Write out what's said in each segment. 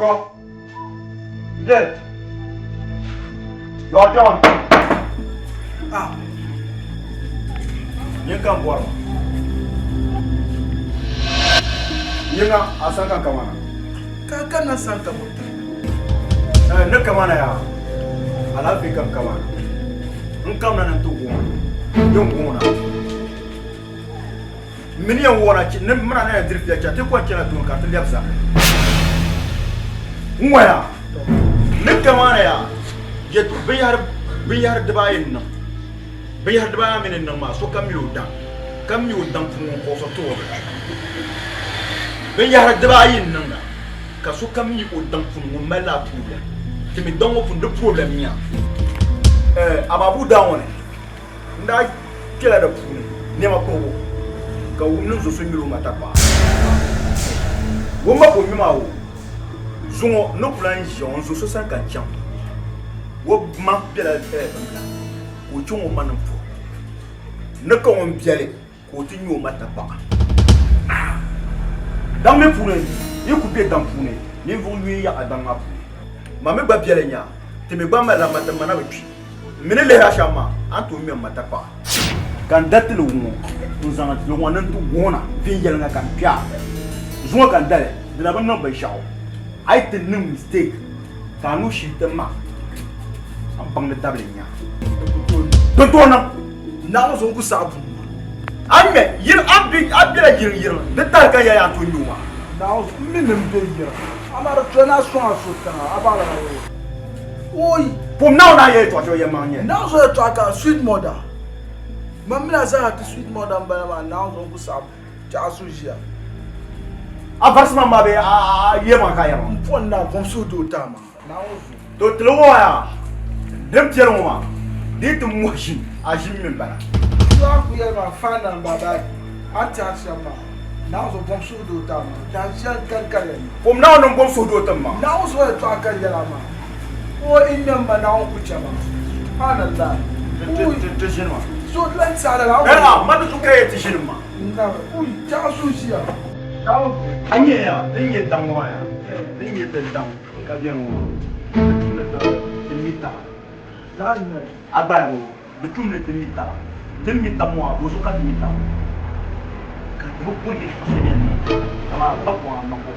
Go. Dead. Your turn. Ah. Yin kan bɔri ma. Yiŋa a san ka kamana. Ka ka na san ka mo. Eh, ne kamana ya. Alaafee ka n kamana. N kamina ni n ti guuna. Yin guuna. Mini yɛn wɔna chi ni mina na yɛn diri fiya cha ti kɔn chana tooni ka ti lɛbi zabili. N ŋɔya ni kamana ya yɛtɔɣ binyahari binyahari dibaayi n niŋ binyahari dibaayi maa mi ni niŋ maa sokam mi o daŋ ka mi o daŋ puuni ŋun kɔɣisiri ti o bila binyahari dibaayi n niŋda ka sokam mi o daŋ puuni ŋun mali laa problem ti mi daŋ ŋɔ puuni di problem nya eh, ababu daa ŋɔ ni N daa kpɛla di puuni nɛma kpuɣibu, ka wum ni n zo so nyuli o ma tapaɣa. O ma ka o nyu maa o zuŋɔ ni ku lan ʒiya o n zo so sani ka n chaŋ. O ma bela bimbila ka o chaŋ o ma ni m-puhi ni ka ŋun beli ka o ti nyu o ma tapaɣa. Daŋ mi puuni, yi ku be daŋ puuni, ninvuɣ yuyi yaɣa daŋ maa puuni. Ma mi gba beli nya, ti mi gba malila ma ti ma na bi kpi. M mi ni lihira shɛm maa, a ni tooi ŋme m ma tapaɣa. Ka n da ti li ŋɔ n-zaŋ li ŋɔ ni n-ti wuhi na viɛnyɛliŋga ka n kpe a. Zuŋɔ ka n dali, di na bi niŋ binshɛɣu. A yi ti niŋ mistake ka a nuu shili ti ma, a ni baŋ di tabili n-nya. Din tooi niŋ. Naawuni zuɣu n ku saɣi bum maa. A ŋme yiri, a be, a bela yiriŋ yiriŋ, di tahi ka yɛli a ni tooi ŋme o maa. Naawuni zuɣu, m mi ni m be yiriŋ, amaa di toya ni a sɔŋ a so tiŋa, a baŋ lala o. Oi! Pum Naawuni a yɛltɔɣa shɛli yɛlimaŋli nyɛli. Naawuni zuɣu yɛltɔɣa ka sweet mother. Man mini a zaa ti sweet mother m bala maa Naawuni zuɣu n ku saɣim tɛɣu so ʒiya. A varisi man maa bee a yɛlimaŋli ka a yɛri maa? M pɔn naa kom suhudoo taai maa Naawuni zuɣu. To tili ŋɔ yaa din piɛli ŋɔ maa di yi ti mɔhi ʒim a ʒim mi m-bala. So a ku yɛli maa fine and bye bye a ni tɛhiri shɛm maa Naawuni zuɣu bom suhudoo taai maa dahin shɛli n-kani ka yɛli. Pum Naawuni m-bom suhudoo tim maa. Naawuni zuɣu yɛltɔɣa ka yɛl a maa. O yi ŋme m-ma Naawuni ku chɛ ma. Subhaanallah. Ui. Ti ʒini maa. So di lan tiɛhi lala. Eh ah, ma di zuɣu ka yɛli ti ʒini maa. Naawuni, ui, tɛɣu so ʒiya. Naawuni. A nya ya, din nyɛ daŋ ŋɔ maa ya, din nyɛ ti daŋ ka beni ŋɔ maa, di tumdi ti mi taba. A gba ya ŋɔ, di tumdi ti mi taba. Ti ni mi taba ŋɔ maa, bɔzuɣu ka ti mi taba? Ka ti bi bɔri yɛltɔɣa shɛli yɛn niŋ, amaa a ba kɔŋ a ma kɔŋ.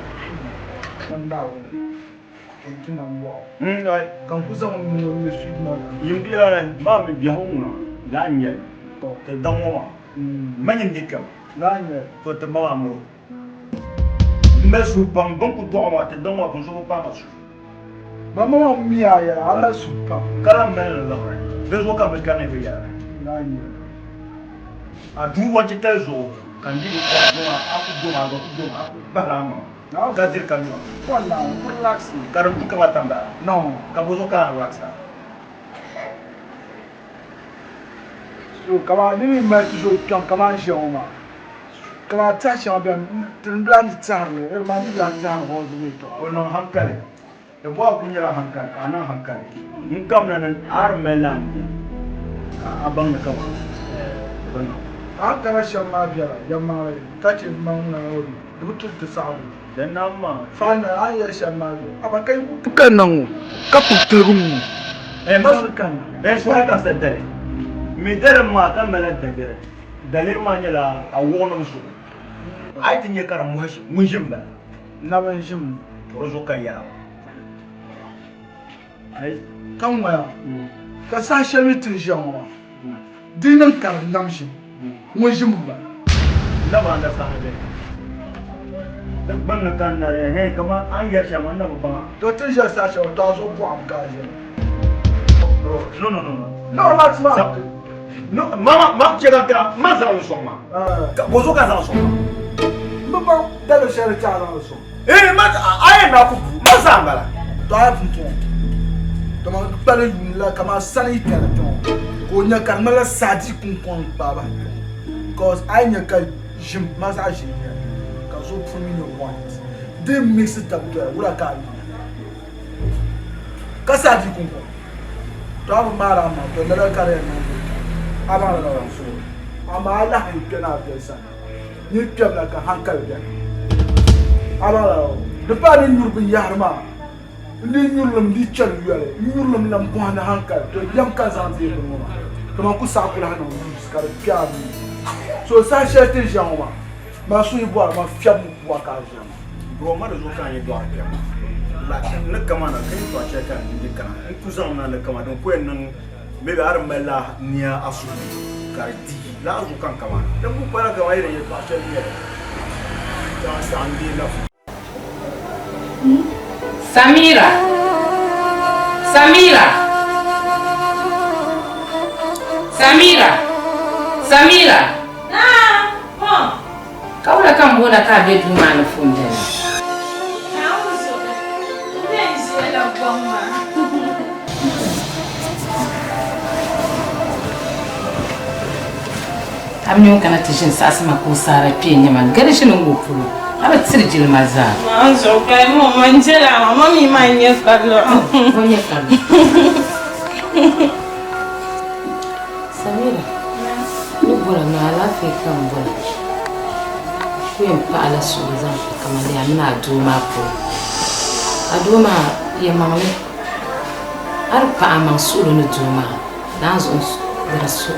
Yimbiɛla maa mi biɛhigu ŋuna laa n-nyɛ li. Ti daŋ ŋɔ maa, ma nyin nyɛ kpɛma, to ti ma maa miri o. M mali suhu pam, bɛ ni ku dɔɣi ma ti daŋ maa puuni so bi paai ma suhu. Ka lahi mali li liɣiri, dinzuɣu ka m bi kpɛri ni bɛ yɛra. A duu wɔnchitali zuɣu ka n di bi kɔri doma, a ku doma, a gba ku doma, a ku bahila a maŋa. Ka diri ka nyura. Ka di du kaman tambara. Ka bɔ zuɣu ka a relax a? So kaman di mi mali ti so kpɛm kaman ʒiya ŋɔ maa kaman tɛha shɛŋa beni ti ni lahi tɛhiri li di maa ti lahi tɛhiri all the way to. O niŋ hankali. Di bɔhigu kuli nyɛla hankali ka a niŋ hankali. N kamina ni a di mali la nia ka a baŋ ni kaman di bi niŋ. A ni kana shɛm maa viɛla yɛlimaŋli ka chɛ maŋ ŋuna o ni di bi tuhi ti saɣibu. Di nam maa. Finally a ni yɛli shɛm maa zuɣu amaa ka yi ku kanna ŋɔ ka kpuɣi tiligi ŋɔ ma su kanna. Eh suhi ka sa dali. Mi dali maa ka mali daliri. Daliri maa nyɛla a wuɣi ni bi zuɣu. A yi ti nya ka di mɔhi ʒim, ŋun ʒim bala. Nabi n ʒim. To di zuɣu ka n yɛra ŋɔ. Ka ŋɔya ka saha shɛli mi ti ni ʒiya ŋɔ maa di niŋ ka di nam ʒim ŋun ʒim m-bala. Nabi a na saha bɛ di gbunni ka n na di hɛn kaman a ni yɛri shɛm maa n na bi baŋ a. To ti ni ʒiya saha shɛli ŋɔ to a zuɣu bɔhim ka a ʒiya. No no no no. No relax maa. No ma ma chɛ ka n kana ma zaŋ li sɔŋ ma. Ka bɔzuɣu ka a zaŋ sɔŋ ma? M bi baŋ daliri shɛli di chɛ a zaŋ li sɔŋ. Ee ma a yɛn na ku bu ma zaa m-bala. To a pumpɔŋɔ dama n kpali yuuni la kaman sani yi kpɛna kpe ŋɔ ka o nya ka di ŋmanila saadi kuŋkɔŋ n-kpaai bahi kpe ŋɔ cos a yi nya ka ʒim ma zaɣ ʒee n-nyɛ li ka zuɣu puni mi nyɛ white di yi mixi tab doya wula ka a niŋ ka saadi kuŋkɔŋ to a bi maari a maŋ to lala ka di yɛn niŋ a baŋ lala amaa a lahi yi kpɛna a viɛli sani. Ni kpɛm la ka hankali beni. Amaa di paai ni nyuri binyahari maa. N dii yurilim dii chani yoli, n yurilim lan bɔhi ni hankali, to yɛm ka n zaŋ deei bini ŋɔ maa, to man ku saɣi ku lahi niŋ use ka di kpe a nuu ni. So saha shɛli ti ni ʒiya ŋɔ maa, man suhu yi bɔri man fiɛbimi pua ka a ʒiya maa. Bro, ma di zuɣu ka a nyɛ dɔɣiri kpɛma la n ni kama na ka yɛltɔɣa shɛli ka n di kana n ku zaŋ na ni kama din ku yɛn niŋ maybe a di malila nia a suhu ni ka di di lala zuɣu ka n kama na din ku pala kama yi di yɛltɔɣa shɛli nyɛli ka n saɣim deei la. Samira Samira Samira Samira Ka wula ka m boona ka a be duu maa ni fumdi ni? A mi o kana ti ʒini saɣisi ma ka o saara kpee nyɛ ma gari ʒini n-ŋɔ polo, a bi tiri jilima zaa. Maa zuɣu ka yi mo man jɛla ma, ma mi maa n-nyɛ kariluɣu. O nyɛ kariluɣu. Samira, ni bɔra maa alaafee ka m bɔra. Ku yɛn paɣi la suɣili zaŋ kpa kamani a mini a doo maa polo. A doo maa yɛlimaŋli, a di paɣi a maŋ suɣili ni doo maa naanzuhi di di so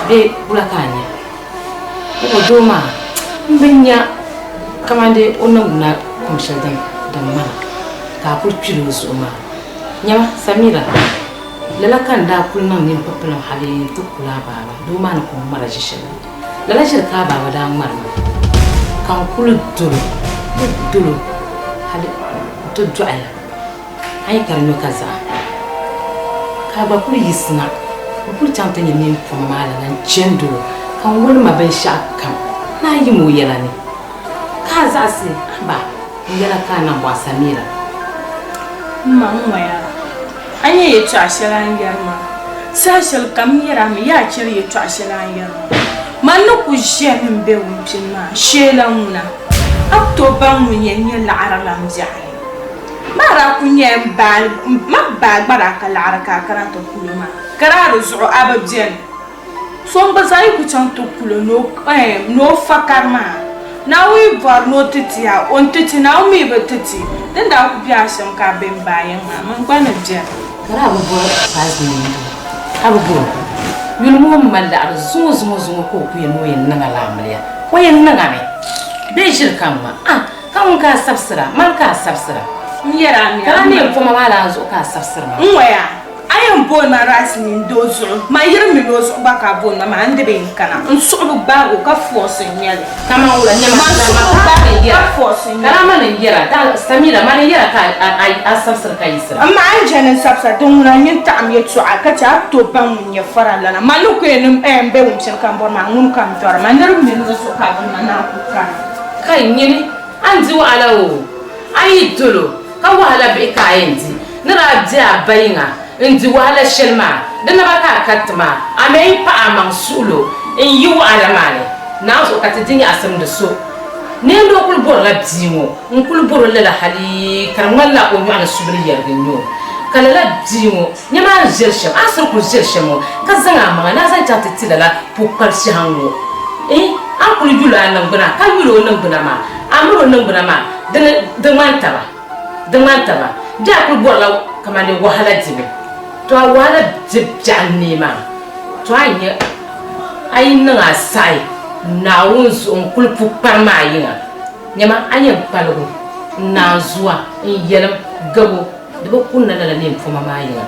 bee wula ka a nya? O doo maa m bi nya kamani o niŋgbuna kum shɛli din ŋmana ka a kuli kpiri o zuɣu maa. Nyama, Samira, lala ka n daa kuli niŋ nini pipilim hali nti kuli a baaba, doo maa ni kuli ŋmara ʒi shɛli la. Lala ʒiri ka a baaba daa ŋmari ma, ka n kuli dol o, dol o hali nti dɔɣiya, a yi ka di nyo ka zaɣa. Ka a gba kuli yiɣisina n-kuli chaŋ ti nya neen pɔma maa lana n-chani dol o, ka n woli ma binshɛɣu kam ni a yim o yɛla ni. Ka a zaɣisi, Aba, n yɛla ka a niŋ bɔɣa Samira. M ma, n ŋɔya, a nya yɛtɔɣ shɛli a ni yɛri maa? Saha shɛli kam n yɛri a mi, yaa chɛri yɛtɔɣ shɛli a ni yɛri maa. Man ni kul ʒiɛmi m-be wumpini maa shee la ŋuna, a ku tooi baŋ ŋun yɛn nyɛ laɣiri la m-biɛɣu ni. Maa daa kul nyɛla m ba gba daa ka laɣiri ka a kana ti kul o maa, ka daa di zuɣu a bi beni. So n gba zaa yi ku chaŋ ti kul o ni o fa kari maa, Naawuni yi bɔri ni o ti ti a, o ni ti ti, Naawuni mi bi ti ti. Din daa ku be a shɛm ka a be m ba yiŋ maa, man gba ni beni. Ka daa bi bɔri Faaz mini Yuli. A bi bɔr o. Yuli ŋɔ m mali laɣiri zuŋɔ zuŋɔ zuŋɔ ka o ku yɛn ni o yɛn niŋ a la amiliya. O yɛn niŋ a mi bee ʒiri ka ŋma? A! Ka ŋun ka a sabisira? Mani ka a sabisira? N yɛr a mi Ka a ni yɛn pɔma maa lana zuɣu ka a sabisiri ma. N ŋɔya, a yɛn booni ma rice mini doo zuɣu, man yiri mini o zuɣu gba ka a booni ma maa, n di bi yɛn kana. N suhu bi gbaag o ka fɔɔsi n nyɛ li. Kaman wula n-nyɛ ma? Man suhu bi gbaag o ka fɔɔsi n nyɛ li. Ka mani n-yɛra, Samira, mani n-yɛra ka a sabisiri ka yiɣisira. M ma, a ni je ni n sabisira, din ŋuna n-nyin taɣim yɛtɔɣa ka chɛ a ti tooi baŋ ŋun nyɛ faralana. Man ni ku yɛn ni m be wumsini ka m bɔri maa, ŋuni ka m dɔri ma? Niriba mini o zuɣu ka a boli ma ni a ku kana. Kai nyini, a ni di wahala oo, a yi dol o ka wahala bihi ka a yɛn di. Ni daa be a ba yiŋa n-di wahala shɛli maa, di naba ka a kariti maa, a mi yi paɣ amaŋ suhil o n-yi wahala maa ni. Naanzuɣu ka ti di nyaɣisim di so. Neen doo kul bɔrila bia ŋɔ n-kul bɔr o lala hali ka di ŋmanila o nyɔɣu ni subili yɛrigi n-nyɛ o. Ka lala bia ŋɔ nyama a ni ʒiɛri shɛm, a ni siri kul ʒiɛri shɛm ŋɔ, ka zaŋ a maŋa ni a zaŋ chaŋ ti ti lala pukpari shɛhi ŋ-ŋɔ. Iin, a ni kul yul a niŋgbuna, ka yul o niŋgbuna maa, a miri o niŋgbuna maa, di ni di ŋmani taba, di ŋmani taba. Bɛ a kul bɔrila kamani wahala dibu, to a wahala di biɛɣu n-neei maa, to a ni nya a yi niŋ a saɣi Naawuni zuɣu n-kul pukpari maa yiŋa. Nyama, a yɛn kpaligu n naanzua n-yɛlim gabo di bi kunna lala neenpɔma maa yiŋa.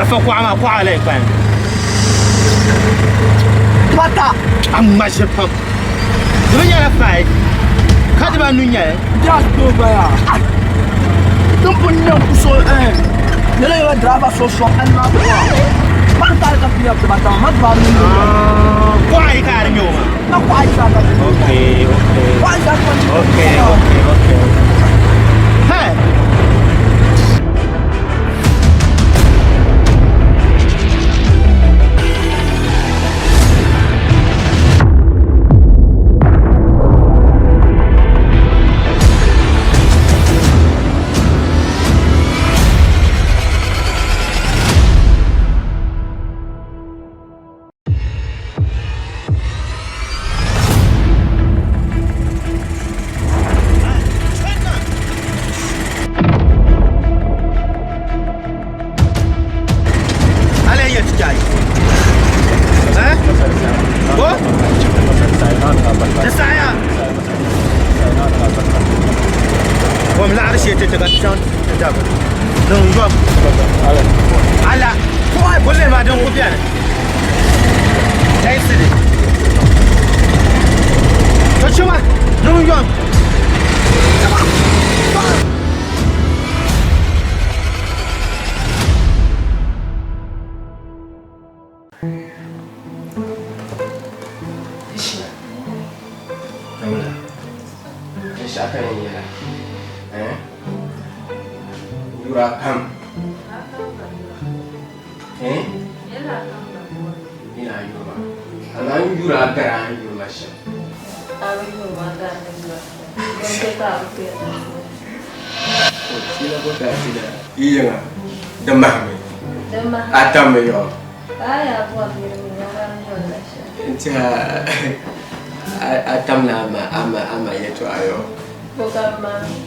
Alifa kuɣa maa kuɣa lahi kpalim. Dibata. A ŋma ʒiri pam. Di bi nyɛla five ka dibanu nyɛli. Gas to gba yaa. Din pun nyɛ n so eh nyɛla yɛla driver so so an maa kuɣa. Man tari ka piya dibata ma dibanu ni. Kuɣa yi ka a di nyɛ o maa. Na kuɣa yi ka ka. Okay, okay. Kuɣa yi ka ka. Okay, okay, okay. Hey.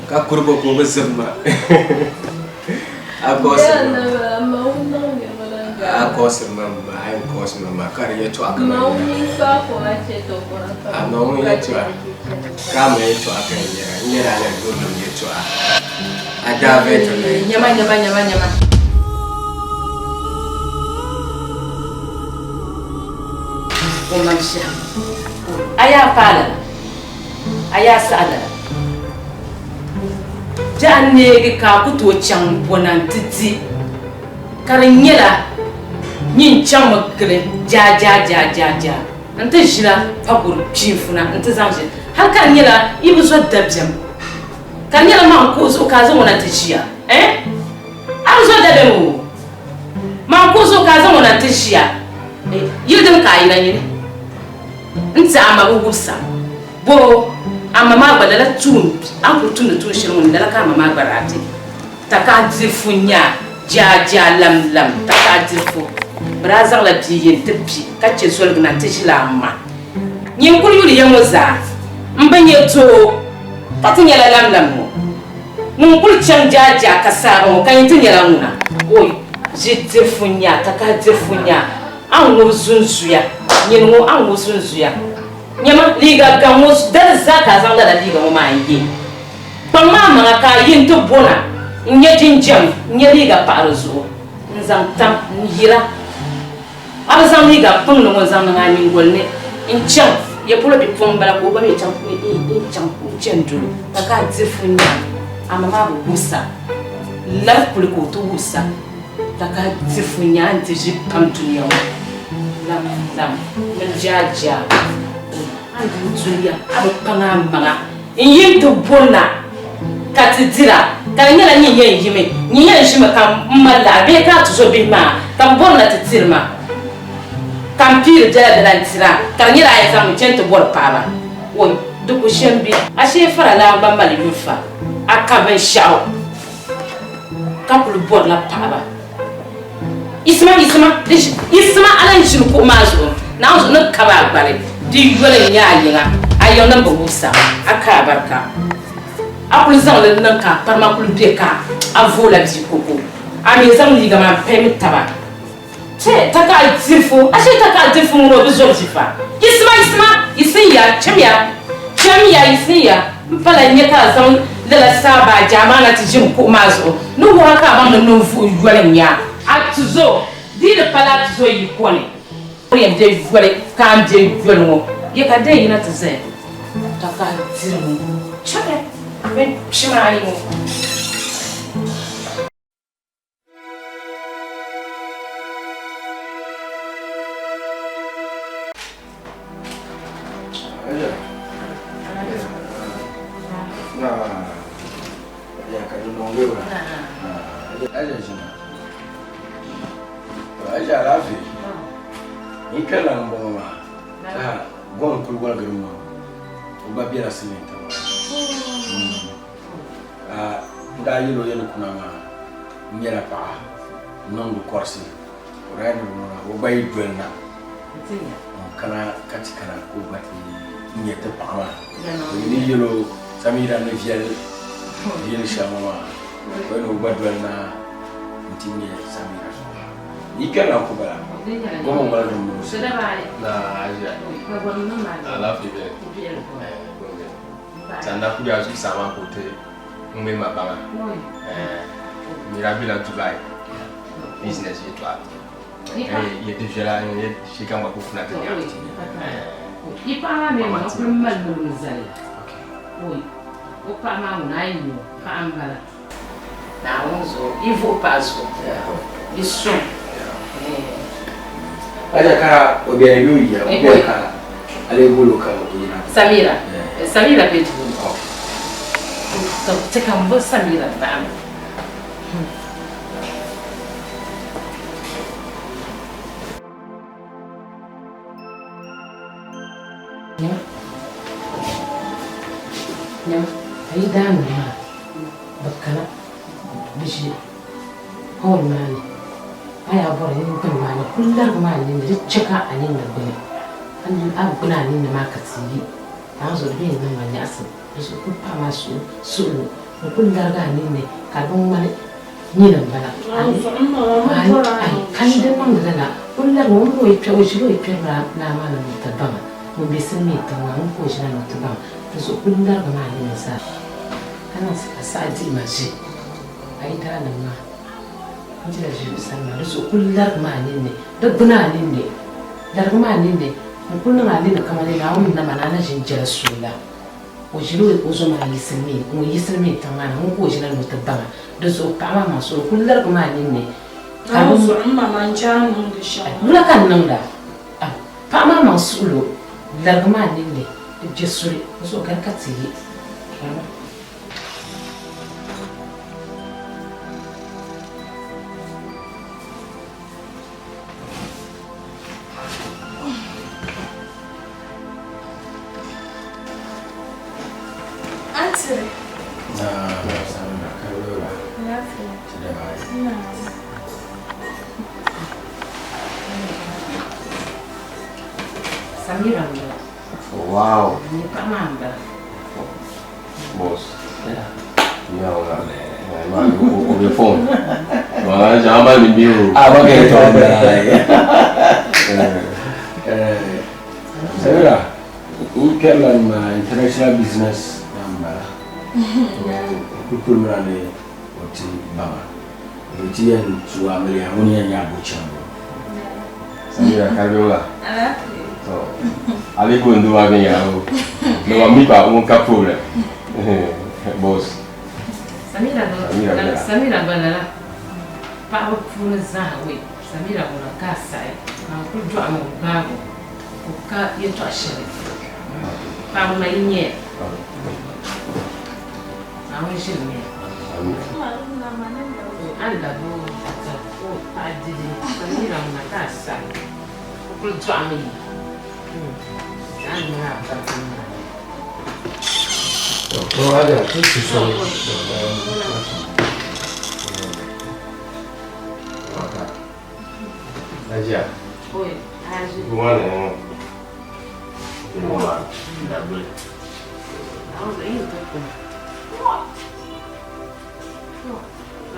Ka kurigu ka o bi zib ma. A kɔsiri ma ma a yɛn kɔsiri ma ma ka di yɛltɔɣa ka a ma ŋun yɛltɔɣa ka a ma yɛltɔɣa ka n yɛra n yɛra a la yurilim yɛltɔɣa a daa vɛɛti mi. Nyama nyama nyama nyama. O mam shɛhi a yaa paala a yaa saɣa lala. Biɛɣu n-neegi ka a ku tooi chaŋ bɔna nti di, ka di nyɛla nyin chaŋmi gili jaajaajaajaa nti ʒila paguri kpiinfuna nti zaŋ ʒili, hal ka di nyɛla yi bi zo dabiɛm, ka di nyɛla maŋ kuɣu zuɣu ka a zaŋ o na ti ʒiya, eh? A bi zo dabiɛm oo! Maŋ kuɣu zuɣu ka a zaŋ o na ti ʒiya, eh? Yili dini ka a yina nyini? N-ti a ma bi wubisa. Bo a ma maa gba lala tuun a ni kuli tumdi tuun shɛli ŋɔ ni lala ka a ma maa gba daa be. Takahi dirifu n-nyɛ a, jaajaa lamlam takahi dirifu. Bɛ daa zaŋla bia yini ti pi ka che zoligu na nti ʒili a ma. Nyin kuli yuli ya ŋɔ zaa m bi nya doo ka ti nyɛla lamlam ŋɔ. Ŋun kuli chaŋ jaajaa ka saaba ŋɔ ka nyin ti nyɛla ŋuna. Oi, ʒi dirifu n-nyɛ a, takahi dirifu n-nyɛ a, a ni ŋubi zunzuya, nyini ŋɔ a ni ŋubi zunzuya. Nyama, liiga gaŋ ŋɔ dali zaa ka a zaŋ lala liiga ŋɔ maa n-ye. Kpaŋ maa maŋa ka a yi nti bo na n-nya jinjam n-nya liiga pahi di zuɣu n-zaŋ tam n-yira. A bi zaŋ liiga kpiŋli ŋɔ n-zaŋ niŋ a nyiŋgoli ni n-chaŋ ya polo bipuɣiŋ m-bala ka o gba mi chaŋ n-chaŋ n-chani dolo ka ka a diri fu n-nya a ma maa bi wumsa. Lari kuli ka o ti wumsa. Ka ka di fu nya a ni ti ʒi pam dunia ŋɔ lam lam mini jaajaa a ni di dunia a bi kpaŋ a maŋa n yi n ti bɔna ka ti dira ka di nyɛla nyin yɛn yimi nyin yɛn ʒimi ka m mali laɣiri bee ka a tuzo bihi maa ka m bɔrina ti tiri ma ka m piiri bela bela n tira ka di nyɛla a yɛn zaŋmi chani ti bɔri paɣaba oi di ku shɛm bi ashee faralana gba mali yurifa a ka binshɛɣu. ka kuli bɔrila paɣaba. Yisima, yisima, yisima a lan ʒini kuɣu maa zuɣu, Naawuni zuɣu ni kab a gbali, di yoli n-nyɛ a yiŋa, a yiŋnim bi wubisa, a ka a barika. A kuli zaŋ li niŋ ka a kparima kuli be ka a voola bia koko. A mi zaŋ liiga maa m-pahimi taba. Che takahi dirifu, ashee takahi dirifu ŋuni o bi zɔri ʒifa. Yisima, yisima, yisin ya, chamiya, chamiya, yisin ya. M pala n-nya ka a zaŋ lala saaba a jaa maa na ti ʒini kuɣu maa zuɣu ni wuhi a ka a baŋ ni ninvuɣ yoli n-nyɛ a. A tuzo, di di pala a tuzo yi ko ni. O yɛn bɛ yoli ka a bɛ yoli ŋɔ, yɛ ka dee yina ti zaya ka ka diri ŋɔ. Chɛli bɛ kpima ayi ŋɔ. Ni kpɛrila n bɔŋɔ maa saha gom kuli waligiri mi o gba bela silimiin tiŋ maa ka n daa yɛl o yɛli kuna maa n nyɛla paɣa n niŋdi kɔrisi o daa yɛli ni o gba yi doli na n kana ka ti kana ka o gba ti nyɛ ti paɣa maa o yi ni yɛl o Samira ni viɛli viɛli shɛm ŋɔ maa o yɛli ni o gba doli na nti nyɛ Samira zuɣu maa Yi kpɛrila n-ku bala goma ŋmaligi m-mini o sani. Alaafee beni. Sanda kuli a zuɣusaa maa ka o ti ŋme ma baŋa. Mira bela Dubai business yɛltɔɣa ka yɛ di viɛla n-yɛ shee kam gba ka o kuna ti nya. Yi paɣa maa mi ŋuna o kuli mali mi zali o paɣa maa ŋuna a yi nya o paɣa m-bala. Naawuni zuɣu, yi vuhi paɣa zuɣu, yi suŋ. Aja ka o beni bɛ o yiya, o beni ka a lee boli o ka o yina. Samira, Samira be duu ni. Ti ka m bo Samira baɣa mi. Nyama, nyama, a yi daanima maa bɛ kana bɛ ʒi hall maa ni, a yaa bɔri nini gbuni maa ni kuli larigi maa nini di chɛ ka a ninni gbuni, a gbuni a ninni maa ka ti yi, naanzuhi di bee n-niŋ ma nyaɣisim, di zuɣu kuli paɣi maa suhilo n-kuli larigi a ninni ka di bi ŋmani Nyini m-bala. Ayi, ka n di niŋdi lala, o ni larigi o mini o yi kpɛri, o ʒila o yi kpɛri laa maa ni ni o ti baŋa. Ŋun be silimiin tiŋ maa, ŋun ka o ʒila ni o ti baŋa. Di zuɣu kuli larigi maa nini zaa, ka niŋ ka saha dihi ma ʒi a yidaannim maa n-dila ʒi bɛ sani maa. Di zuɣu kuli larigi maa nini, di gbuni a nini, larigi maa nini, n-kuli niŋ a nini kamani Naawuni nama ni a na ʒi n-jɛli suuli la. O ʒila o zo maa yi silimiin, ŋun yi silimiin tiŋ maa na, ŋun ka o ʒila ni o ti baŋa. Di zuɣu paɣa maa maŋ suhu kuli larigi maa ninni. Ka di zuɣu m ma maa n-chɛ a ni niŋdi shɛm maa. Wula ka n niŋda? Paɣa maa maŋ suhu lo larigi maa ninni di je suli, di zuɣu gari ka ti yi. Antiri. Samira m-bala. Wow. N nyɛ paɣa maa m-bala. Boss. Yeah. Yeah, wala. O be phone. Wala, jama ni bi o. Ah, ba ke to da. Eh. Samira, in kpɛrila ma international business man bala. Kuli mira ni o ti baŋa. O ti yɛn su amiliya ŋuni yɛn nyɛ abochɛŋ. Samira karibewla. To. Ali ko ndo wa ben ya o. No ma mi pa un ka problem. Boss. Samira ba Samira ba lala. Paɣaba puuni zaa wei Samira ŋuna ka a saɣi ka n kuli dɔɣimi o gbaagi o ka yɛltɔɣa shɛli paɣaba ma yi nyɛya Naawuni ʒiri mi ya. A ni labi o paɣa didi Samira ŋuna ka a saɣi o kuli dɔɣimi yi a ni niŋ a barika maa. Ajiya. Oi, aji. Ruwa ne. Ruwa. Da bule.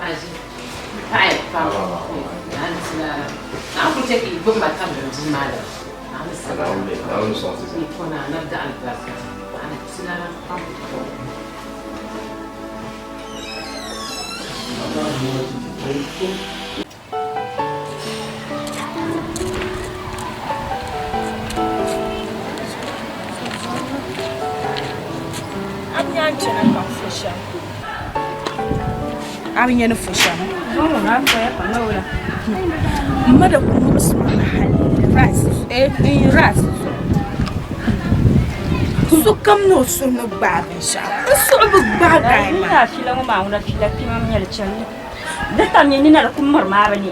Aji. Paɣa pam. Na ku che ki gbubi ma tam di maa la. Naawuni sɔŋsi. Ni kona na da albarka. Ana tilala pam. A bi nya ni fo shɛm. M ma da ku muɣisi ma mi hali ras zuɣu. Sokam ni o suhu ni gbaai binshɛɣu. N suhu bi gbaai guy maa. Fiila ŋɔ maa ŋuna fiila kpɛma m nyɛli chɛli di tam nyɛ nina di ku miri maa bi ne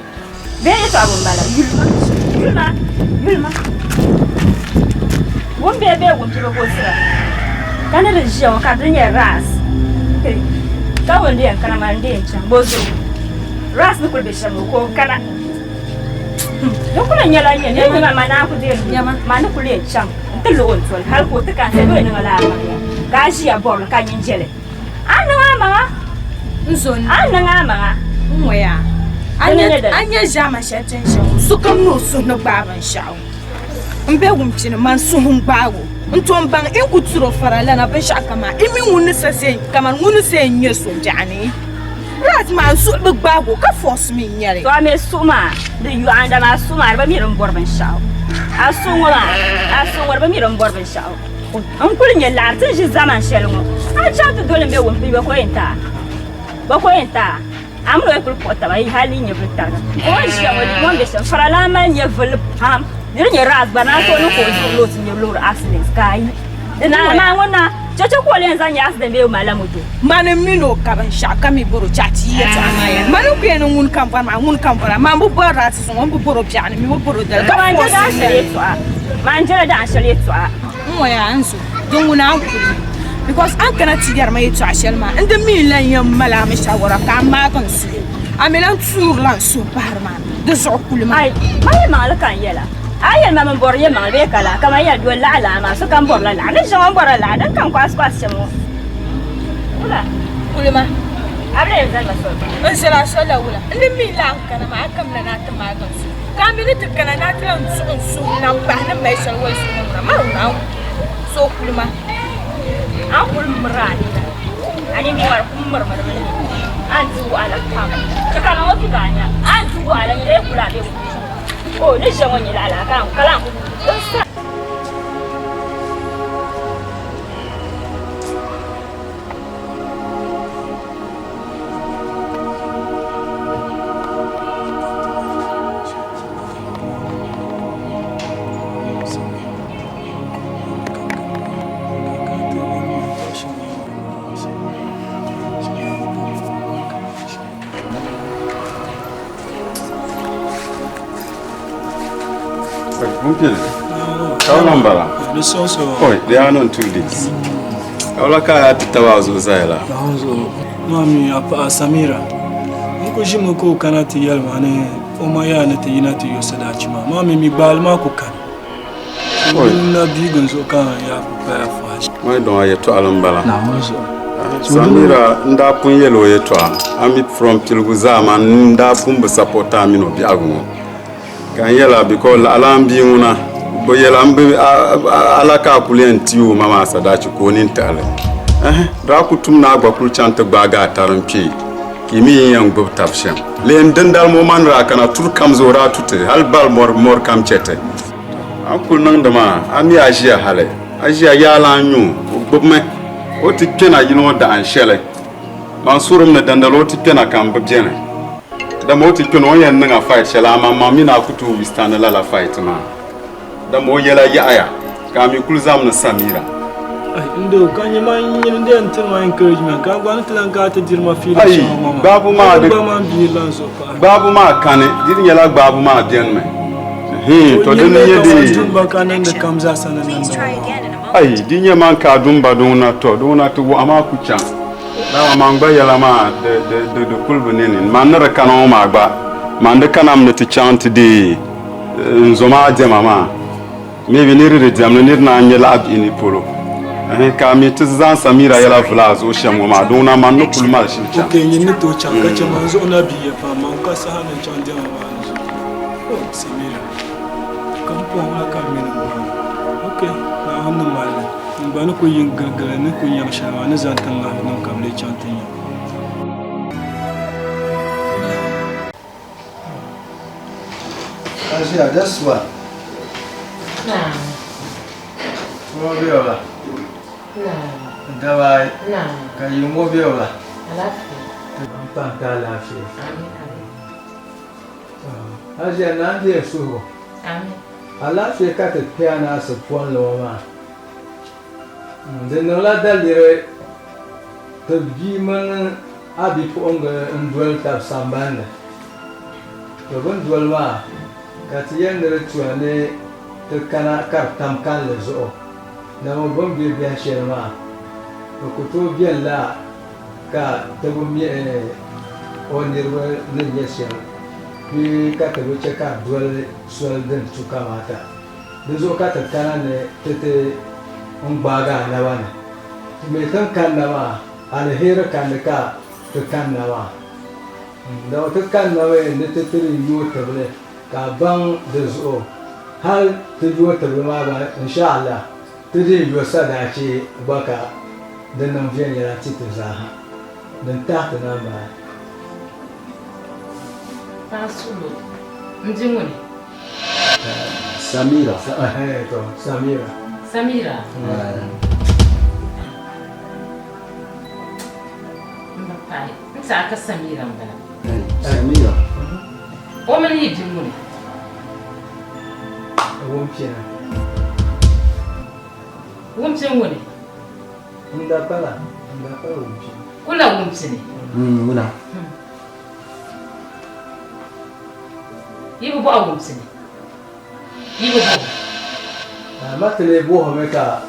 bee yɛtɔɣa bi m-bala yulima yulima yulima ŋun bee bee ŋun bɛ bi sira ka ni di ʒiya ŋɔ ka di nyɛ raas ka ŋun di yɛn kana maa n di yɛn chaŋ bɔ zuɣu raas ni kuli bɛ shɛm ŋɔ ka o kana di kuli nyɛla nyɛ ni nyɛ maa naa ku deeri maa ni kuli yɛn chaŋ n ti luɣi n toli hali ka o ti kana doli niŋ la amaŋa ka a ʒiya bɔrili ka nyin jɛli a niŋ amaŋa N zo n a niŋ amaŋa n ŋɔya a nyɛ ʒaama shɛli ti ni ʒiya ŋɔ sokam ni o suhu ni gbaai binshɛɣu n be wumchini man suhu n gbaag o n tom baŋ n ku tiri o faralana binshɛɣu kaman i mi ŋun ni sa kaman ŋun ni sa yɛn ŋmɛ so biɛɣu ni Rat maa n suhu bi gbaag o ka force mi n nyɛli. To a mi suhu maa di yɔɣinda maa suhu maa di bi mi din bɔri binshɛɣu a suhu ŋɔ maa a suhu ŋɔ di bi mi din bɔri binshɛɣu n kuli nyɛ laɣiri ti ni ʒi zaman shɛli ŋɔ a chaŋ ti doli n be wumpi ba ko yɛn ti a ba ko yɛn ti a a mini o yi kuli kpuɣi taba yi hali yi nyɛvili tariga ka o ni ʒiya ŋɔ ŋɔ ni be shɛm faralana mali nyɛvili pam di di nyɛ raas gba naan tooi niŋ ka o duhi loori ti nyɛ loori accident ka a yi di naai maa ŋɔ na cheche ka o lee zaŋ nyɛ accident bee o malila moto. Mani m mini o ka binshɛɣu ka mi bɔr o chaɣ ti yi yɛtɔɣa maa yɛli. Mani n-ku yɛli ni ŋuni ka m bɔri maa, ŋuni ka m bɔra. Mani bi bɔri raasisi ŋɔ, m bi bɔr o biɛɣu ni, m mi bi bɔr o dali ka force n nyɛli. Man jɛla dahin shɛli yɛtɔɣa. N ŋɔ yaa n zo, din ŋuna a ni kuli because a ni kana ti yɛri ma yɛtɔɣa shɛli maa, n di mi n-lan yɛn mali a mi shawara ka a maagi n suhu. A mi lan tuurila n suhu pahiri maa di zuɣu kuli maa. Ai, ma yɛlimaŋli ka n yɛla. A yi yɛli ma min bɔri yɛlimaŋli bee ka laa, kaman yɛli doli laɣa laa maa, sokam bɔrila laɣa. Ni ʒiɛŋ o ni bɔrila laɣa, din ka n-kɔɣisikɔɣisi shɛm ŋɔ. Wula? Kuli ma. A bi lee zali ma soli ba? N zali a soli la wula? N di mi la n kana maa, a kamina ni a ti maagi n suhu. Ka a mi ni ti kana ni a ti lan tuɣi n suhu n-lan pahi ni mali shɛli wali suhu ŋɔ ŋuna, ma ŋuna so kuli ma. A kuli miri a nina, a nini ŋɔ di kuli mirimi mi a ni di wahala pam. Chɛ ka ma ŋɔ kpi ka a nya, a ni di wahala nyɛ lee kuli a be o ni ʒe ŋɔ nyɛ lala ka lan kuli n sa. Mungkin. How long bala? Oi, they are not 2 days. Wala ka ya ti taba zo zaya la. Mami a paɣa Samira n ku ʒimi ka o kana ti yɛli ma ni o ma yaa ni ti yina ti yo sadaachi maa maa mi mi gbaali maa ku kani Oi. na biigi n zuɣu ka n yaa ku paya fahi Mai don a yɛtɔɣali n bala. Naawuni zuɣu Samira n daa pun yɛli o yɛtɔɣa a mi from piligu zaa maa n daa pun bi support a mini o biɛhigu ŋɔ ka n yɛla because laɣila n bia ŋuna bi yɛla n bi ala ka a kuli yɛn ti o ma maa sadaachi ka o nini tiɣili daa ku tum na a gba kuli chaŋ ti gbaagi a tarim kpee ka yi mi yi yɛn gbubi tab shɛm lee dindali ŋɔ man daa kana turi kam zuɣu daa tuti hali bali mɔri kam chɛ ti a ni kuli niŋdi maa a mi a ʒiya hali a ʒiya yaa lan nyu o gbubimi o ti kpɛna yili ŋɔ dahin shɛli man surim ni dindali o ti kpɛna ka n bi beni dama o ti kpɛna o ni yɛn niŋ a fight shɛli amaŋmaŋ mi ni a ku tooi withstand lala fight maa dama o yɛla yaɣaya ka a mi kuli zaŋmi ni Samira. Ndo ka nyɛ man nyini di yɛn tiri ma encouragement ka gba ni ti lan ka ti diri ma fiili Ayi, shɛŋa ŋɔ maa. gbaabu maa di Gba man bia lan zuɣu pahi. Gbaabu maa kani di di nyɛla gbaabu maa benimi hii to di ni nyɛ di Dumba ka niŋdi kam zaa sa ni niŋdi ŋɔ. Ayi di nyɛ man ka a dumba di ŋuna to di ŋuna ti waɣa maa ku chaŋ dama man gba yɛla maa di di di di kuli bi nini man ni di kana ŋɔ maa gba man di kanam ni ti chaŋ ti deei n zo maa diɛma maa maybe niri di diɛmli niri naan nyɛ laɣa bihi ni polo ka a mi ti zaŋ Samira yɛla vuli a zuɣu shɛm ŋɔ maa di ŋuna man ni kuli mali shili chaŋ. Ok nyin ni tooi chaŋ ka chɛ man zuɣu na bi ya pam man ka saha ni chaŋ diɛma maa ni zuɣu. Oh Samira ka m pɔhim la ka m mini m ba ok Naawuni ni mali li n gba ni kuli yi n-giligili ni kuli nyaŋ shɛli maa ni zaŋ ti ŋahi niŋ ka bɛ lee chaŋ ti nya. Asia, this one. Naam. Ŋɔ bɛ o la. Naam. Dabai. Naam. Ka yi ŋɔ bɛ o la. Alaafee. pahi n-ti alaafee. Hajiya naa n-deei suhigu. Alaafee ka ti kpe a ni asibipɔnli ŋɔ maa. Di niŋla daliri ti bia mini a bipuɣiŋga n-doli tab sambani ni. To bɛ ni doli maa ka ti yɛli ni di tuya ni ti kana ka di tam kalinli zuɣu. Dama bɛ ni be biɛhi shɛli maa, bɛ ku tooi beni la ka ti bi mi o niriba ni nyɛ shɛm bee ka ti bi chɛ ka di doli soli din tu kamaata. Di zuɣu ka ti kana ni ti ti n-gbaagi a naba ni. Ti mi ti ni kanna maa, aliheri kandi ka ti kanna maa. Dama ti kanna mi ni ti ti di yooi tibili ka a baŋ di zuɣu. Hal ti yooi tibili maa gba, insha Allah, ti di yo sadaachi gba ka di niŋ viɛnyɛla ti ti zaaha. Din tahi ti na m-bala. Paɣa sulo m-bi ŋuni? Samira. To, Samira. Samira. M ba paɣi, n saɣi ka Samira m-bala. Samira. O mini yi bi ŋuni? Wumpiɛna. Wumpiɛn ŋuni? N da pala, n da pala wumpiɛn. Kula wumpiɛni? Ŋuna. Yi bi bɔhi wumpiɛni? Yi bi bɔhi? Ma ti lee bɔhimi ka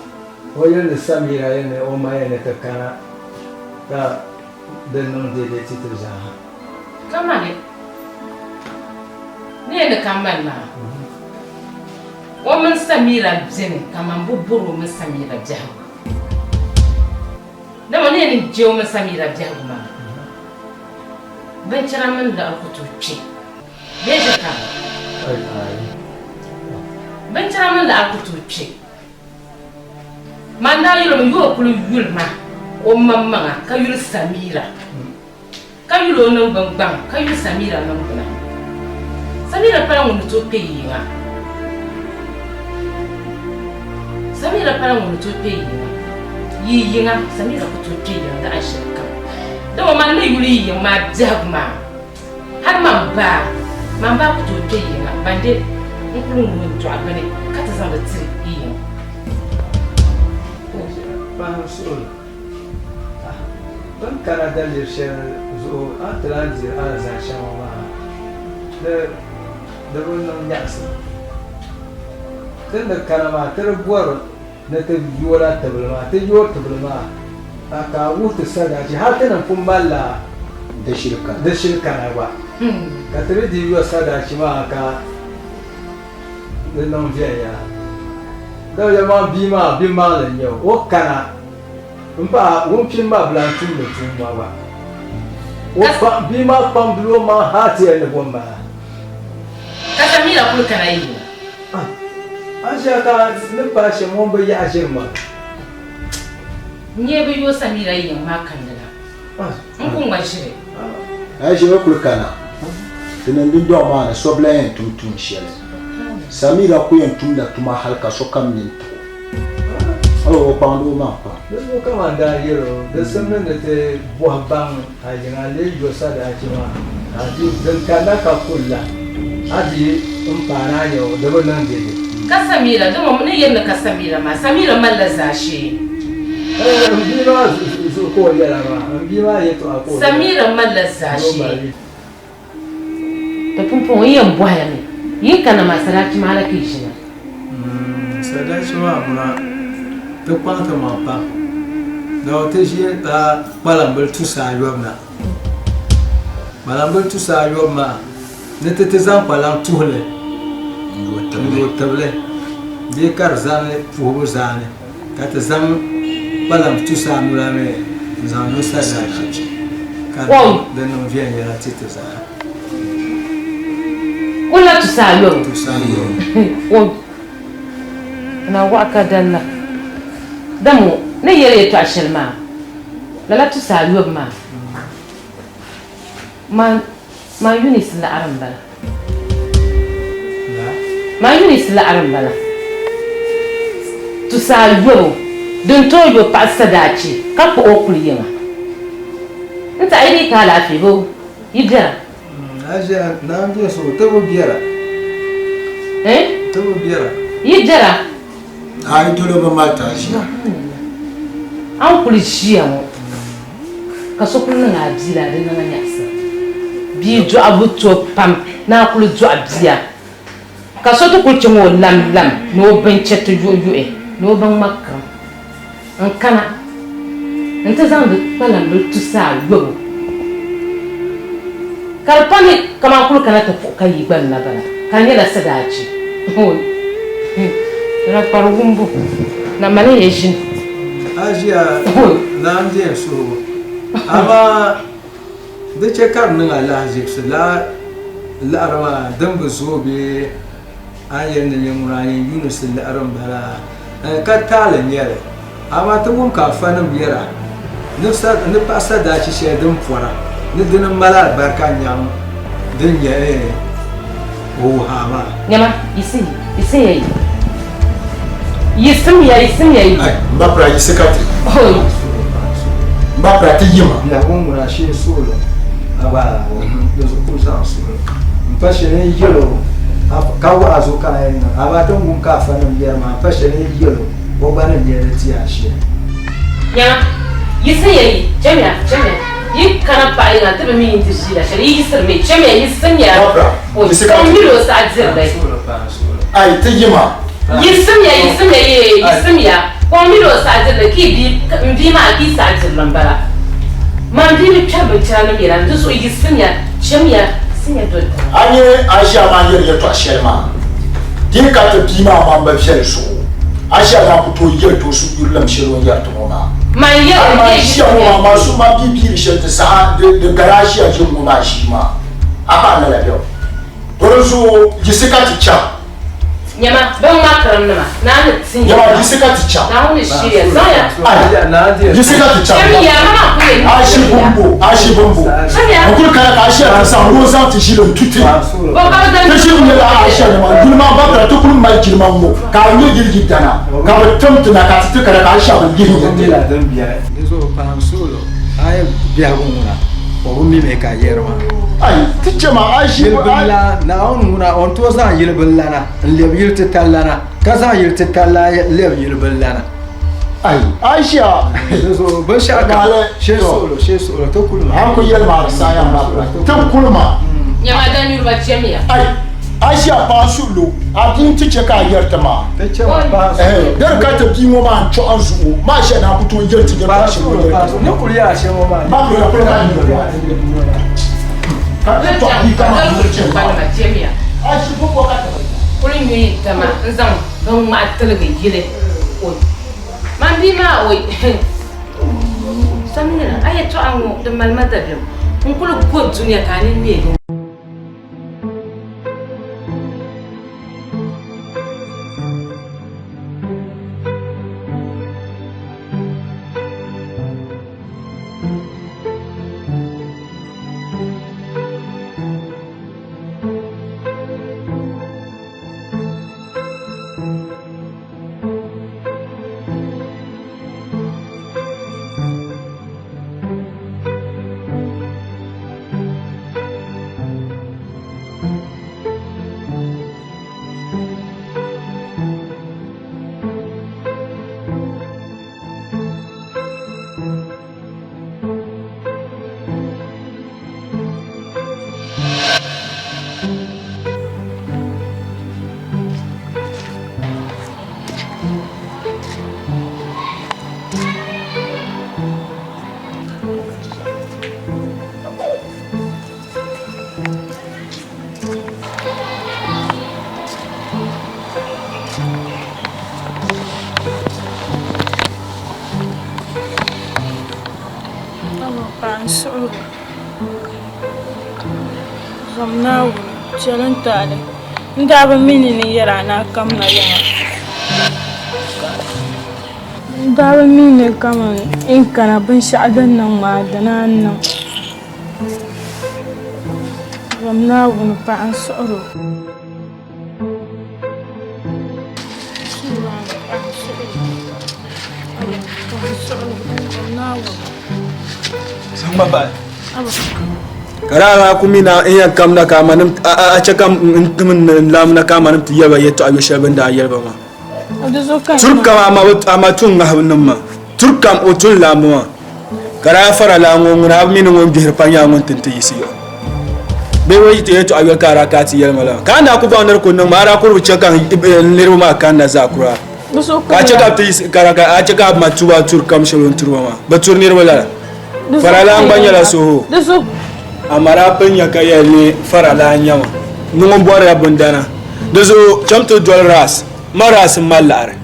o yɛli ni Samira yɛli ni o ma yɛli ni ti kana ka di niŋ deedee ti ti zaaha. Kamani ni yɛli ni ka mali maa, o mini Samira beni kaman bɛ bɔri o mini Samira biɛhigu. Dama ni yɛli ni je o mini Samira biɛhigu maa, binchɛra mini liɣiri ku tooi kpe bee ʒiri ka Binchɛra mini liɣiri ku tooi kpe. Man daa yuli mi yo kuli yuli ma o maŋmaŋa ka yuli Samira. Ka yuli o niŋgbun gbaŋ ka yuli Samira niŋgbuna. Samira pala ŋun ni tooi kpe yiŋa. Samira pala ŋun ni tooi kpe yiŋa. Yi yiŋa, Samira ku tooi kpe yiŋ dahin shɛli kam. Dama man ni yuli yi yiŋ maa biɛhigu maa, hal man baa, man baa ku tooi kpe yiŋa bande n-kuli ŋuhi n-dɔɣi bini ka ti zaŋdi tiri yi yiŋ. Pahim suhuri. Bɛ ni kana daliri shɛli zuɣu a ni ti lahi diri alizani shɛŋa maa, di di bi niŋ nyaɣisim. Ti ni kana maa, ti di bɔri ni ti yoola tibili maa. Ti yooi tibili maa ka a wuhi ti sadaachi hal ti ni pun malila di shiri kana gba. Ka ti di dii yo sadaachi maa ka di niŋ viɛnyɛla. Dama yɛlimaŋli bia maa bi maŋli n-nyɛ o, o kana. M paɣa ŋun pini ma bi lan tumdi tuun maa gba. O kpaŋ bia maa kpaŋdila o maŋ hal ti yɛli ni bo m-bala. Ka Samira kuli kana yi yiŋa. A ʒiya ka ni paai shɛm o ni bi yaɣi ʒiri ma. N-nyɛ bɛ yo Samira yi yiŋ maa kandina. N ku ŋma ʒiri. A ʒi bɛ kuli kana ti niŋ dundɔŋ maa ni so bi lan yɛn tum tuun shɛli. Samira ku yɛn tumla tuma hal ka sokam nini tiɣi o. O kpaŋdi o maŋ pam. Di zuɣu ka man daa yɛl o, Di simdi ni ti bɔhi baŋ a yiŋa lee yo sadaachi maa, ka a di din kanna ka kul la, a di m-paani a nya o, di bi niŋ dɛde. Ka Samira, dama o ni yɛli ni ka Samira maa, Samira malila zaashee. M bia maa zuɣu ka o yɛla maa, m bia maa yɛtɔɣa ka o yɛla. Samira malila zaashee. To pumpɔŋɔ n yɛn bɔhiya mi, yi ni kanna maa sadaachi maa la ka yi ʒina? Sadaachi maa ŋuna ti kpaŋ ti maŋ pam, dama ti ʒi la kpalambili tusaayɔbu na. Kpalambili tusaayɔbu maa ni ti ti zaŋ kpalaŋ tuhili n-yo tibili bee ka di zani puhibu zaani. Ka ti zaŋ kpalam tusaanu la mi n-zaŋ yo sadaachi, ka di niŋ viɛnyɛla ti ti zaa. Kulla tusaayɔbu. Tusaayɔbu. O na waɣa ka dalla. Dama ni yɛli yɛtɔɣa shɛli maa, lala tusaayɔbu maa, man Man Eunice laɣiri m-bala. Man Eunice laɣiri m-bala. Tusaayɔbu din tooi yo paɣa sadaachi ka kpuɣi o kuli yiŋa. N ti a yi dii ka alaafee boo? Yi biɛra? Aʒia, naa m-be so, ti bi biɛra. Eh? Ti bi biɛra. Yi biɛra? A yi dolo bi mali ti aʒia. A ni kuli ʒiya ŋɔ ka so kuli niŋ a bia la di niŋ a nyaɣisim. Bia dɔɣibu to pam ni a kuli dɔɣi bia ka so ti kuli chaŋ o lamlam ni o binchɛriti yuɣiyuɣi ni o binŋma kirim. N kana nti zaŋdi kpalambili tusaayɔbu, ka di pa ni kaman kul kana ti puɣi ka yi gba n-na bala, ka di nyɛla sadaachi. Oi! Di kpari wumbu, na mani n-yɛn ʒini. A ʒiya naa n-di n suhigu, amaa di chɛ ka di niŋ a lahiʒibisi lala liɣiri maa din bi zooi bee A ni yɛli ni nyɛ ŋuna, a yɛn yuuni si liɣiri m-bala ka taali n-nyɛ li. Amaa ti wum ka afanim yɛra ni paɣ sadaachi shɛli din pɔra ni dini m-mali alibarika nyaŋ din nyɛ huuhaa maa. Nyama, yiɣisimiya yi. Yiɣisimiya, yiɣisimiya yi. Ai, m ba pira yiɣisi ka ti. M ba pira ti yima. Biɛhigu ŋuna shee suɣilo a gba di zuɣu ku zaŋ suɣilo m pa shɛli n yɛl o ka wa'azu ka a yɛn niŋ amaa ti ni wum ka afanim yɛri maa m pa shɛli n yɛl o o gba ni nyɛli ti a shee. Nyama, yiɣisimiya yi, chamiya, chamiya, yi kana paɣa yiŋa ti bi mi yi ni ti ʒiila shɛli, yi yiɣisirimi, chamiya, yiɣisimiya, o miri o saha dirili. Ai, ti yima. Yiɣisimiya, yiɣisimiya, yee, yiɣisimiya. Ka o mini o saɣidirili, ka yi bia, m bia maa, ka yi saɣidirili m-bala. Man bia bi kpɛri binchɛra ni mira, di zuɣu yiɣisimiya, chamiya, yiɣisimiya doli taba. A nya a ʒiya maa yɛri yɛtɔɣ shɛli maa, di yi ka ti bia maa man ba viɛli zuɣu, a ʒiya maa ku tooi yɛli ti o suhuyurilim shɛli o ni yɛri ti ŋɔ maa. Man yɛli Hal man ni ʒiya ŋɔ maa, man su man bia biiri shɛli di saha di gari a ʒiya ʒim ŋɔ maa ʒii maa. A paai lala bɛ? To di zuɣu yiɣisi ka ti chaŋ. Nyama, bɛ ŋma kirimnima, naa ni tin ya. Nyama, yiɣisi ka ti chaŋ. Naawuni shiriya, zaŋya. Ai, yiɣisi ka ti chaŋ. Chamiya, mama ku yɛn A ʒi bumbu, a ʒi bumbu. Chamiya. N kuli kana ka a ʒiya ti zaŋ noo zaŋ ti ʒili n-tu ti. Bɔ ka bɛ zaŋ Ti ʒili nyɛla a ʒiya nima, yuli maa gba bira ti kuli mali jilima ŋ-ŋɔ ka a nyɛ yili yidana ka bɛ tim ti na ka ti ti kana ka a ʒiya bi lihi nya ti. Di zuɣu paɣim suɣilo a yi biɛhigu ŋuna o bi mi mi ka yɛri maa. Ai, ti chɛ ma a ʒi Yilibila Naawuni ŋuna o ni tooi zaŋ yilibilana n-lɛbi yili titalilana, ka zaŋ yili titalilana lɛbi yilibilana. Ai, a ʒiya. Di zuɣu binshɛɣu kam, shee suɣilo, shee suɣilo, ti kuli ma. A ni ku yɛli ma di saha yɛm maa ti kuli ma. Nyama danyuriba chɛmiya. Ai, a ʒiya paai suɣilo, a bia n-ti chɛ ka a yɛri ti maa. Ti chɛ ma paai suɣilo. Di di ka ti bia ŋɔ maa n-chɔɣi n zuɣu maa ʒiya ni a ku tooi yɛli ti yɛltɔɣa shɛli o ni yɛli ti ŋɔ. Ni kuli yaa shɛm ŋɔ maa. Ma kuli ya kuli ka yɛli maa. Ka ti tɔɣi bia kaman niri chɛ maa. A ʒi bɔbɔ ka ti bi nya. Kuli nyuyi tama n-zaŋ binŋmahi tiligi yili o. Man bia maa o Samira, a yɛtɔɣa ŋɔ di mali ma dabiɛm. N kuli go dunia ka a nini neei din. Paɣa n suhuri zom Naawuni chɛli n taali n daa bi mi ni ni yɛra ni a kamina yiŋa n daa bi mi ni kaman n kana binshɛɣu din niŋ maa dina n-niŋ zom Naawuni paɣa n suhiri o. Zaŋ ma bahi. Ka daa daa ku mi na n yɛn kamna ka a manim a chɛ ka n tim n lamna ka a manim ti yɛli ba yɛtɔɣa yo shɛli bɛ ni daa yɛli ba maa. Turi kam a ma tum ŋahibu nim maa. Turi kam o tuli laamba maa. Ka daa fara laa ŋɔ ŋuna a bi mi ni ŋun gbihiri pa nyɛla ŋun ti n-ti yiɣisi yɔɣu. Bee o yi ti yɛtɔɣa yoli ka a daa ka a ti yɛli ma lala. Ka a ni daa ku baŋ ni di ku niŋ ma, a daa kuli bi chɛ ka n niriba maa kanna zaa kuraa. Ka a chɛ ka bɛ ti yiɣisi ka a chɛ ka a ma tuba turi kam shɛli o ni turi ba maa. Bɛ turi niriba lala. Faralana gba nyɛla suhu. Amaa daa pun nya ka yɛli ni faralana n-nyɛ ma ni ŋun bɔrila bindana. Di zuɣu cham ti doli Ras. Ma Ras m-mali laɣiri.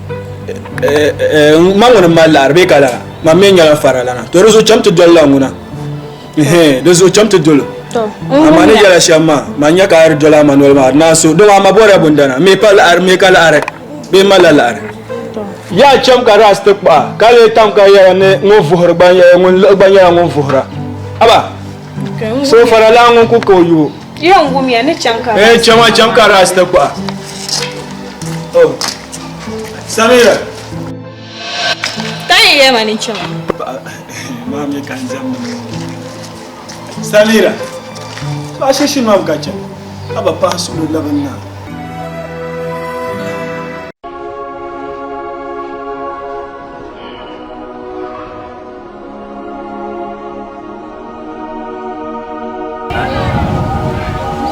Ma ŋuni m-mali laɣiri bee ka lala? Man mi nyɛla faralana. To di zuɣu cham ti dolila ŋuna. Ɛhɛn, di zuɣu cham ti dol o. Amaa ni yɛla shɛm maa, man nya ka a di doli a ma noli maa, di naan so, dama a ma bɔrila bindana. M mi pa laɣiri, m mi ka laɣiri bee m malila laɣiri. Yaa cham ka Ras ti kpuɣi a, ka lee tam ka yɛra ni ŋun vuhiri gba nyɛla ŋun liɣi gba nyɛla ŋun vuhira. Haba! So faralana ŋun ku ka o yubu. Yɛn wumiya ni chaŋ ka Ras. Cham a cham ka Ras ti kpuɣi a. Oh. Samira. Ka yi yɛma ni chama. Maa mi ka n diɛm ni Samira. Paɣa shishi maa ka chɛ. A ba paɣa suhuri labi n na.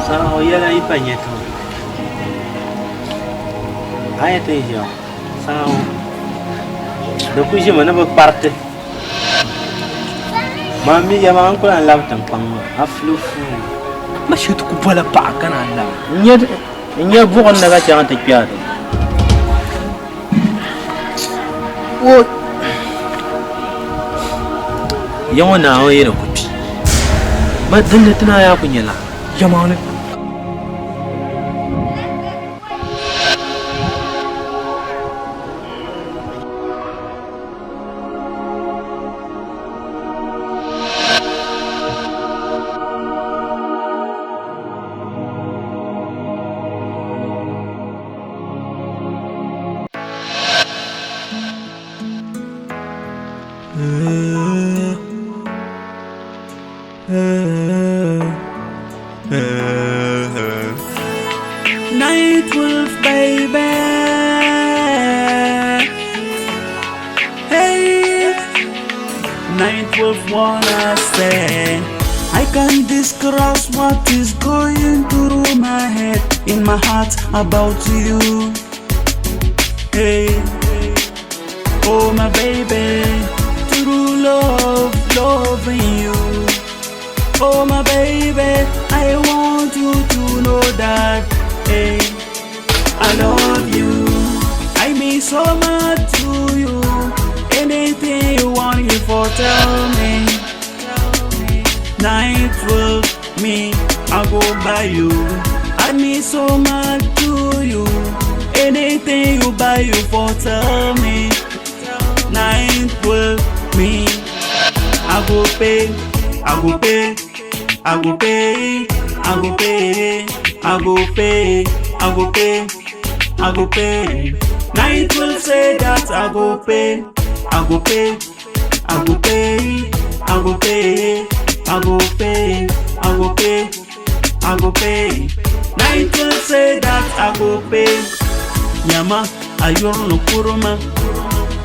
Saha ŋɔ yɛla yi pa nyɛ tiŋa a ni ti ʒiya ŋɔ saha ŋɔ di ku ʒimi ni bi kpariti maa mi ya maa n ku lahi labi tiŋkpaŋ maa afuli fuu Ma shee ti ku bola paɣa ka naan labi. N nyɛ buɣim ni ka chaŋ ti kpe a dini. Ya ŋɔ Naawuni yi ni ku kpi ma dinni ti naan yaa ku nyɛ la Yɛlimaŋli. Night wolf, baby. Hey, night wolf wanna say. I can't describe what is going through my head, in my heart about you. Hey, oh my baby, true love, loving you. Oh my baby, I want you to know that. Hey, I love you. I mean so much to you. Anything you want, you for tell me. Night will me, I go buy you. I mean so much to you. Anything you buy, you for tell me. Night will me, I go pay, I go pay, I go pay, I go pay, I go pay, I go pay, I go pay. Night will say that I go pay, I go pay, I go pay, I go pay, I go pay, I go pay, I go pay. Night will say that I go pay. Nyama ayurno kuruma,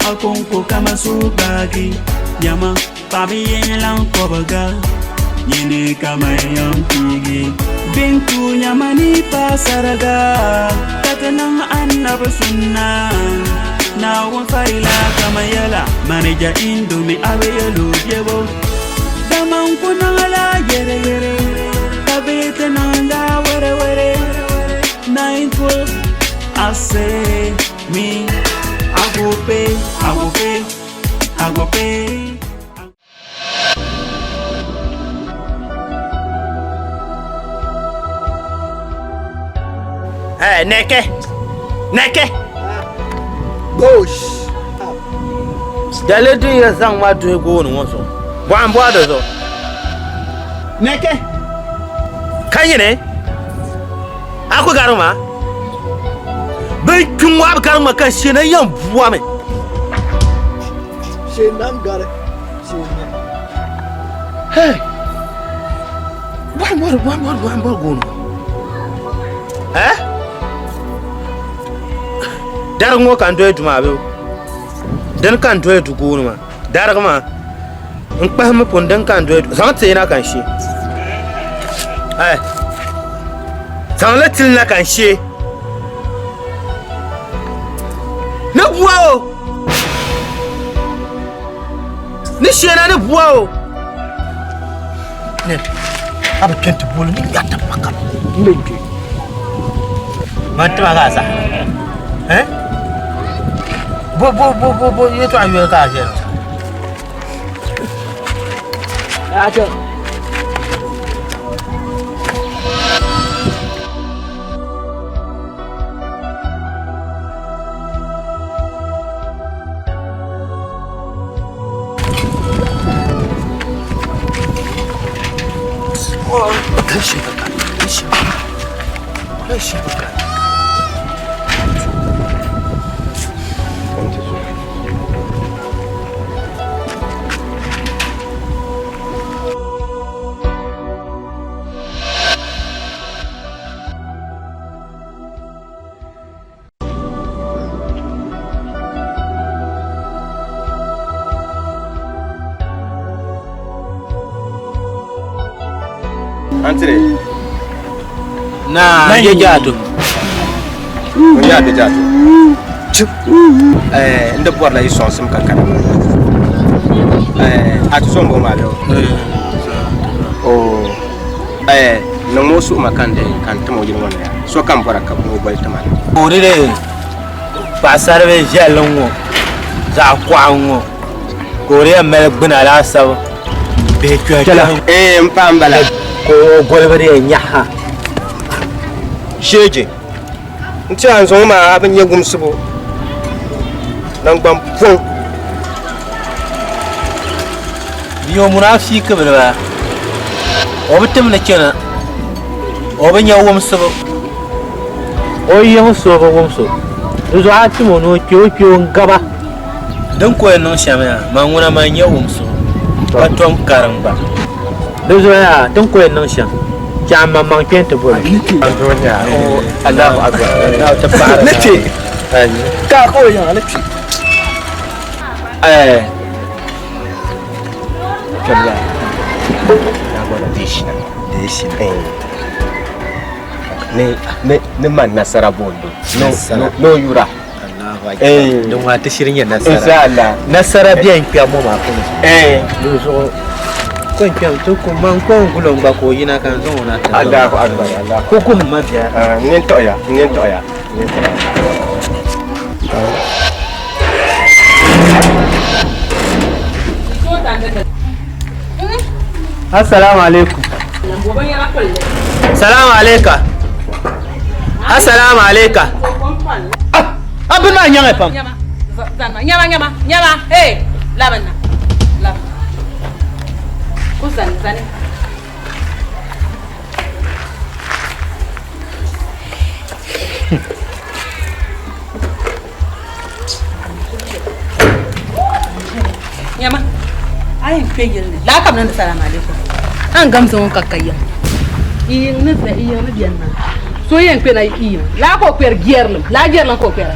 akonko kama subagi. Nyama pabi yelan kobaga, nyine kama yampigi. Bintu nyama ni pasaraga, katanang annabi sunna. Naawuni farila kama yɛla manija indomi a bi yɛlo biɛbo dama n ku niŋla yɛreyɛre ka bɛ ti niŋda werewere 912 I say me I go pay I go pay I go pay. Hey, neke. Neke. Gosh. Dali din ya zaŋ ma duhi gooni ŋɔ zuɣu. Bɔɣa m-bɔɣi di zuɣu. Neke. Ka nyini. A ku gari ma. Bin kpi ŋɔ a bi gari ma ka shee na yɛn bua mi. Shee nam gari. Shee nya. Hey. Bɔhi bɔri bɔhi bɔri bɔhi bɔri gooni ŋɔ. Eh? Darigi ŋɔ ka n doli du maa bee? Dini ka n doli du gooni maa? Darigi maa n kpahimmi pun dini ka n doli du zaŋ teei na ka n she. Eh? Zaŋ li tili na ka n she. Ni bua o! Ni she na ni bua o! Ne a bi kpɛ ti boli ni nya ti paka n bɛ kpɛ man tima ka a zaɣa eh bo bo bo bo bo yɛltɔɣa yoli ka a ʒɛya Ate. Antire. Na je jato. Mun ya da jato. Eh, nda bɔrila yi sɔŋsim ka kana. Eh, a ti zɔn bo maa bɛ o. Eh, niŋmi o suhuma ka n di ka n tim o yili ŋɔ ni ya. Sokam bɔra ka ni o boli ti ma na. O di di paɣasaribili viɛlli ŋ-ŋɔ zaɣ kɔɣu ŋ-ŋɔ ka o di yɛn mali gbuna laasabu bihi kpɛhi kpɛhi. Ee, m paɣa m-bala. Ka o golibu di yɛn nyaɣi ha. Sheeji, n tiɛha n zaŋ o maa a bi nya wumsibu naŋgban pɔŋ. Bia o munaafiiki bili maa, o bi timdi chana, o bi nya wumsibu. O yiŋ so bi wums o, di zuɣu a tim o ni o kpe, o kpe o n-gaba. Din ku yɛn niŋ shɛm yaa, man ŋuna man nya wumsibu, ka tom karim gba. Di zuɣu yaa, din ku yɛn niŋ shɛm, chɛ a maŋmaŋ kpe nti boli o. Allahu akbar. Ni kpe. Ka ka o yiŋa ni kpe. Eh. Kpɛmla. Deeshina. Deeshina. Ni ni ni man nasara bondo. No no no yura. Eh. Din ŋɔ ti shiri nyɛ nasara. Insha Allah. Nasara bɛn kpɛm ŋɔ maa puuni. Eh. Di zuɣu ko n kpɛm ti ku man ko n gulo n gba ka o yina ka n zaŋ o na ti. Allahu akbar. Allah. Ku guhim ma bia. Ah, n toya, n toya. N toya. Assalamu alaikum. Salamu alaika. Assalamu alaika. Ah, abin maa nyaŋi pam. Nyama, nyama, nyama, hey, labina, labina. Ku zani, zani. Nyama, a yɛn kpɛ yili ni laa ka bi niŋdi salaam alaikum a ni gamsi ŋun ka ka yiŋ yiŋ ni za yiŋ ni biɛni maa so yɛn kpɛ na yiŋ laa ka o kpɛri gɛrilim laa gɛrilim ka o kpɛra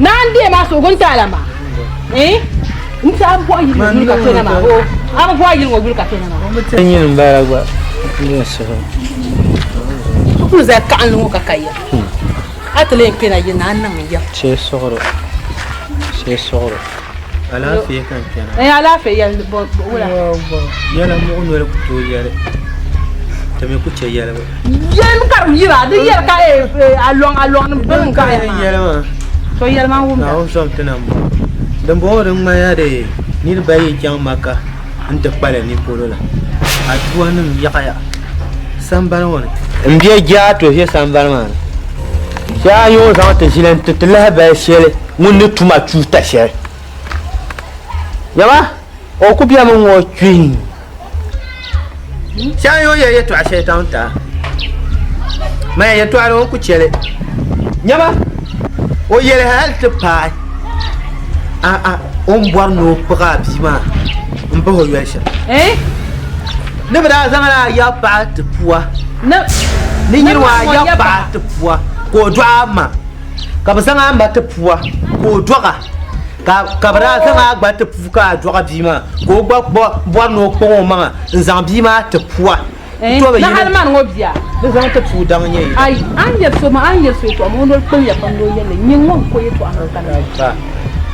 naan dee maa suhugu n taala maa eh n ti a bi bɔhi yili ŋɔ yuli ka kpɛ na maa o a bi bɔhi yili ŋɔ yuli ka kpɛ na maa Nyini n bala gba n suhu. O kuli zali kaɣinli ŋɔ ka ka yiŋ a ti lee kpɛ na yili ni a niŋ yiŋ Shee suɣuro shee suɣuro alaafee ka n kpɛna. Ee alaafee yɛli bɔ wula. Yɛla muɣu noli ku tooi yɛli ti mi ku chɛ yɛlibu. Yɛlimi ka di yira di yɛli ka a lɔŋ a lɔŋ ni bini n kaɣaya maa. To yɛli maa wumda. Naawuni zom ti na m-bɔŋɔ. Dimbɔŋɔ di ŋmaniya di niriba yi chaŋ Maka nti kpali ni polo la, aduanim yaɣiya sambani ŋɔ ni. M bia Jaato ʒe sambani maa ni. Shee a yi o zaŋ ti ʒili nti ti lahibali shɛli ŋun ni tuma chuuta shɛli. Nyama, o ku bemi ŋ-ŋɔ kpihiŋ. Shee a yi o yɛli yɛtɔɣa shɛli taŋ ti a, maya yɛtɔɣili o ku chɛ li. Nyama, o yɛli hal ti paai a a o ni bɔri ni o kpuɣi a bia maa m-bahi o yoli shɛm. Eh? Ni bɛ daa zaŋla a ya paɣa ti pua. Ni nyini ŋɔ a ya paɣa ti pua ka o dɔɣi a ma. Ka bɛ zaŋ a ma ti pua ka o dɔɣi a. Ka bɛ daa zaŋ a gba ti puu ka a dɔɣi bia maa ka o gba bɔri ni o kpaŋ o maŋa n-zaŋ bia maa ti pua. Ni hali mani ŋɔ bia. Ni zaŋ ti puu daŋ nyɛ yi. Ai, a ni yɛli so maa, a ni yɛli so yɛtɔɣa maa, o noli kpaliya pam ni o yɛli li, nyin ŋɔ n-ko yɛtɔɣa maa ka niŋ.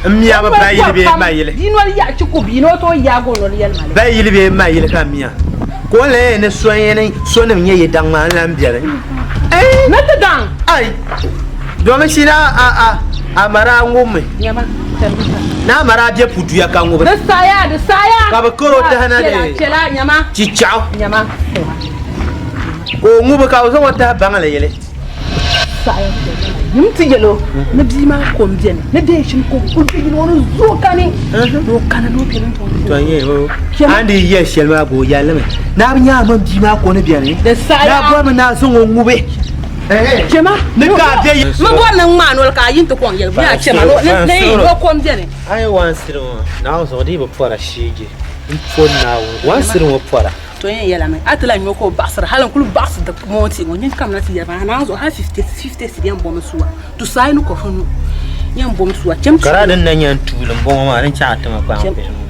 N miya bi ba yili bee ma yili. Bia noli yaɣi chi ku bia ni o tooi yaagi o noli yɛli ma li. Ba yili bee ma yili ka n miya. Ka o ni lahi yɛli ni so n-yɛn so nim nyɛ yi daŋ maa n lahi beni. Ni ti daŋ. Ai, domin shi na a a a ma daa ŋubimi. Nyama, Ni a ma daa be puduya ka ŋubi. Di saɣiya, di saɣiya. Ka bɛ kar o tahi na di Chɛla, nyama. Chichaɣu. Nyama. Ka o ŋubi ka bɛ zaŋ o tahi baŋli yili. Saɣiya chɛla, nyama. Yim ti yɛl o ni bia maa ko m-beni, ni bɛ shim ka o kul be yini o ni zooi kani, ni o kana ni o beni n-tɔŋ Tɔ n-yɛn o, a ni dii yɛli shɛli maa ka o yɛli li mi. Ni a bi nya a mini bia maa ko ni beni, Di saɣiya. ni a bɔrimi ni a zaŋ o ŋubi. Chema. Ni ka a be M bɔri ni n ŋmaai noli ka a yi nti kɔŋ yɛligu yaa chema ni o ko m-beni. A yi waan siri ŋɔ, Naawuni zuɣu di yi bi pɔra sheegi m-po Naawuni waan siri ŋɔ pɔra. To yɛn yɛlimi, a ti lahi nya o ka o baɣisiri hali n-kuli baɣisi di moonti ŋɔ nyin kamina ti yɛri ma Naawuni zuɣu hali 50 cedi yɛn bomi suwa, tusaayi ni kɔfi nu yɛn bomi suwa chem Ka daa din na nyɛ n tuuli m-bɔŋɔ maa din chaŋ a tima kpaŋ bihi ŋɔ.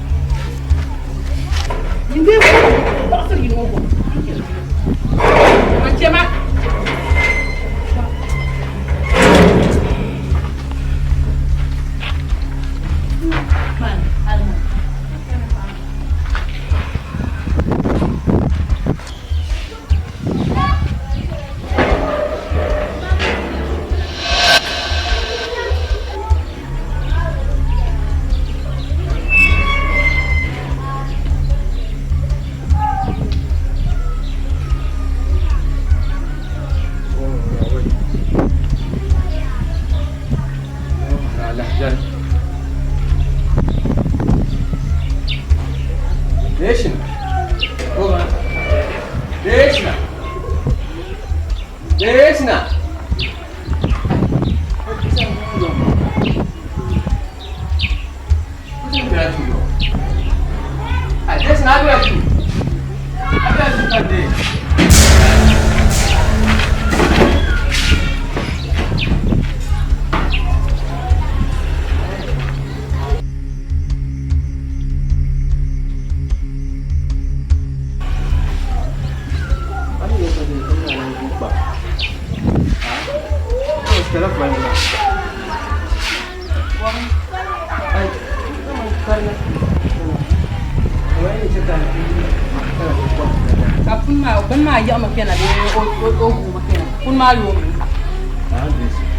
Ka puni maa bini maa yiɣimi kpɛna bee o guumi kpɛna puni maa yoomi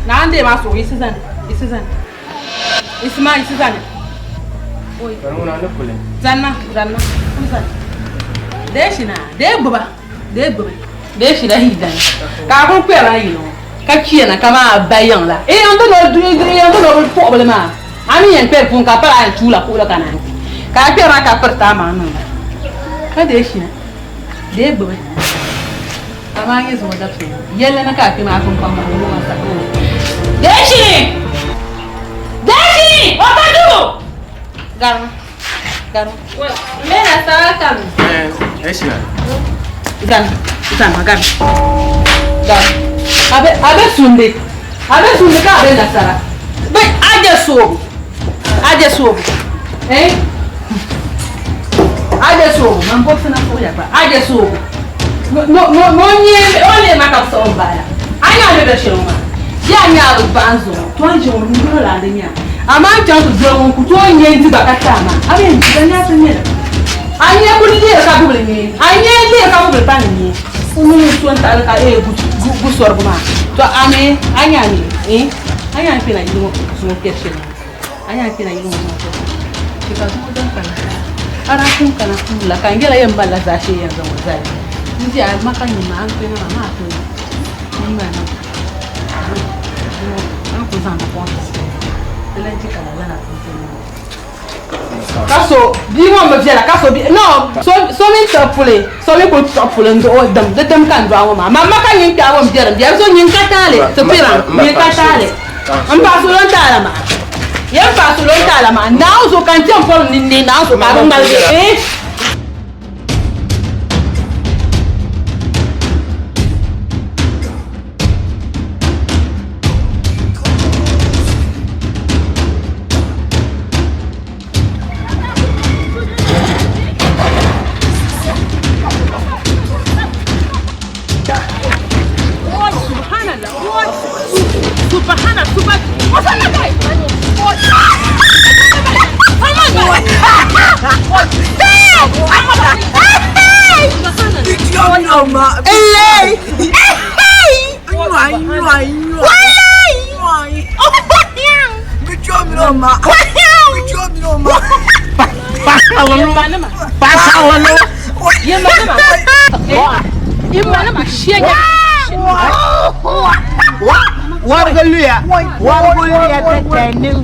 naa n deei maa suhu yiɣisi zani yiɣisi zani yiɣisi maa yiɣisi zani zani ma zani ma kuli zani dee shi naa dee gbuba dee gbubi dee shi la yi dani ka a kuli kpɛrila yino ka chana kaman a ba yiŋ la i yɛn di ni o bi puɣibili maa a mi yɛn kpɛri puuni ka pala a yɛn tuula kuɣili ka naan ka a kpɛri maa ka piriti a maŋ niŋda ka dee shina dee gbubi amaa nyɛ zuŋɔ dabisili yɛlli ni ka a kpɛ maa kpunkpaŋ maa ni maa sa dee shini dee shini o ka duu garima garima mena saa kam eh shina zan zan ma garima garima abe abe sunde abe sunde ka abe nasara bai aje soobu aje soobu eh aje soobu man bobsi na suɣuya gba aje soobu no no no nye o le ma ka bi siɣi bala a nya ni bɛ shɛli maa yaa nya a bi baɣa zuɣu to n ʒi ŋun dolo la di nya amaa n chaŋ ti doli ŋun ku tooi nyɛ n di ba ka taa maa a bɛ di ba nya ti nyɛla a nyɛ kuli leeri ka bubili nyɛ a nyɛ leeri ka bubili pa ni nyɛ o mini so n taɣali ka ee gu sɔrigu maa to a mi a nya mi eh a nya n kpɛna yili ŋɔ zuŋɔ kpɛri shɛli ŋɔ a nya n kpɛna yili ŋɔ zuŋɔ kpɛri shɛli ka zuŋɔ zaŋ kana a daa pun kana la ka n yɛla yɛn malila zaashee yɛn zaŋ o zali n di a ma ka nyɛ maa n kpɛna maa maa kpɛna n maa na n ku zaŋ di kɔŋ di lahi chɛ ka lala na pun ka so bia ŋɔ mi viɛla ka so no so mi tiɣi puli so mi kuli tiɣi puli n duɣi dim di dim ka n dɔɣi ŋɔ maa mamma ka nyin kpɛɣu n biɛri biɛri so nyin ka taali ti pira nyin ka taali n paɣa sulo n taala maa yɛn paɣa sulo n taala maa naawuni so ka n chɛn pɔri ninni naawuni so ka a bi ŋmaligi eh. Wɔbigu luya wɔbigu luya ti niŋ.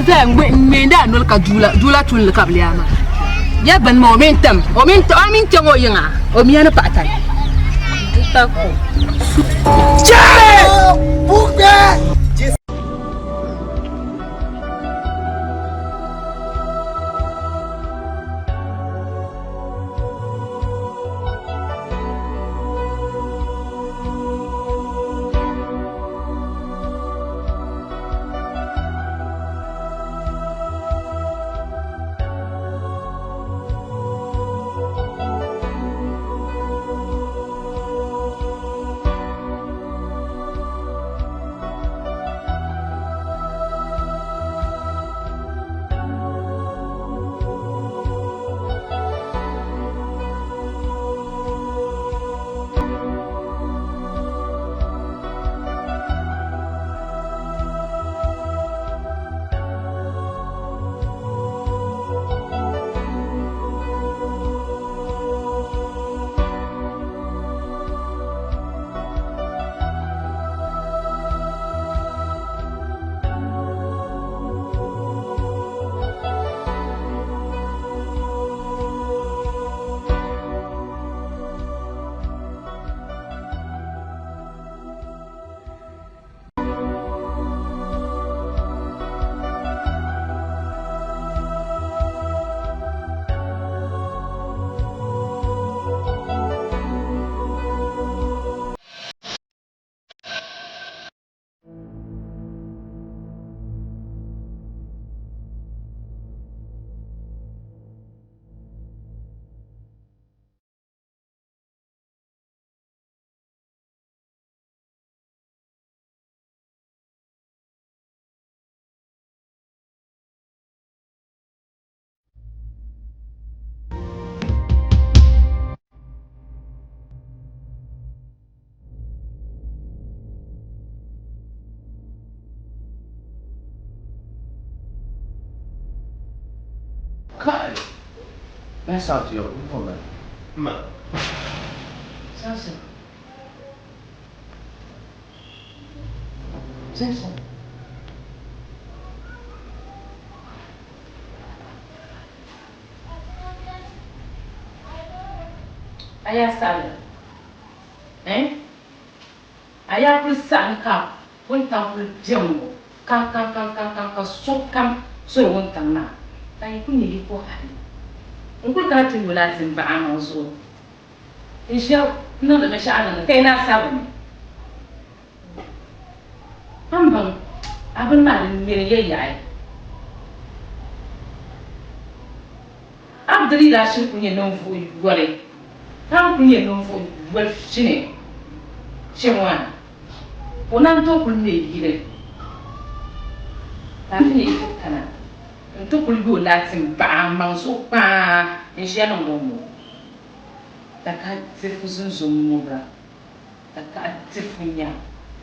Zaya ŋmɛndi a noli ka duula tulli ka bi lɛya maa ya gbani maa o mini tam o mini o mini kpɛ ŋɔ yiŋa o miya ni paɣa tali. Kai! Best out to your woman. Ma. Samson. Samson. A yaa saɣili eh? A yaa kuli saɣim ka wuntaŋ kuli beni ŋɔ kan kan kan kan kan ka sokam zɔri wuntaŋ maa ka yi kuli nyɛ yiko hali. N kuli kana ti yooi la zim baɣa ŋɔ zuɣu n ʒiya niŋdi binshɛɣu niŋdi ka yi laasabu ni. A ni baŋ a bini maa di ŋmɛri ya yaɣi. Abdul daa shiri kuli nyɛ ninvuɣ yoli, ka ni kuli nyɛ ninvuɣ yoli shini shɛm maa, ka o naan tooi kuli ŋme yili ka a ti nya yi ti kana nti kuli yooi laati m-baɣi a maŋ zuɣu kpaa n-ʒiya niŋdi o ŋɔ, ka ka diri zunzum ŋubira. Ka ka a ti fu nya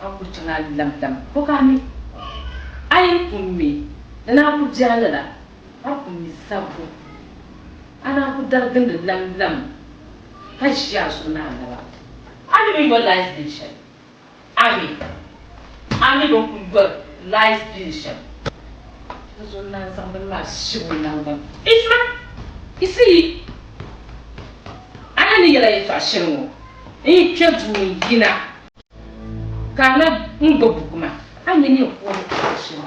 a ni kul chaŋ a lamlam ko ka a mi a yi pun mi di naan ku biɛla lala, a pun mi sabbu, a naan ku darigindi lamlam ka ʒi a zuɣu ni a naba. A mi bɛ ni yɔri light bill shɛm? A mi? A mi bɛ ni kul yɔri light bill shɛm? Ka zo n-naan zaŋ bini maa shib o naŋgbani. Isma! Isi! A ni ni yɛl a yɛtɔɣ shɛli ŋɔ, n yi kpe duu n-yina ka a na n-gbubi buku maa, a ni ni yɛn ku o shɛm.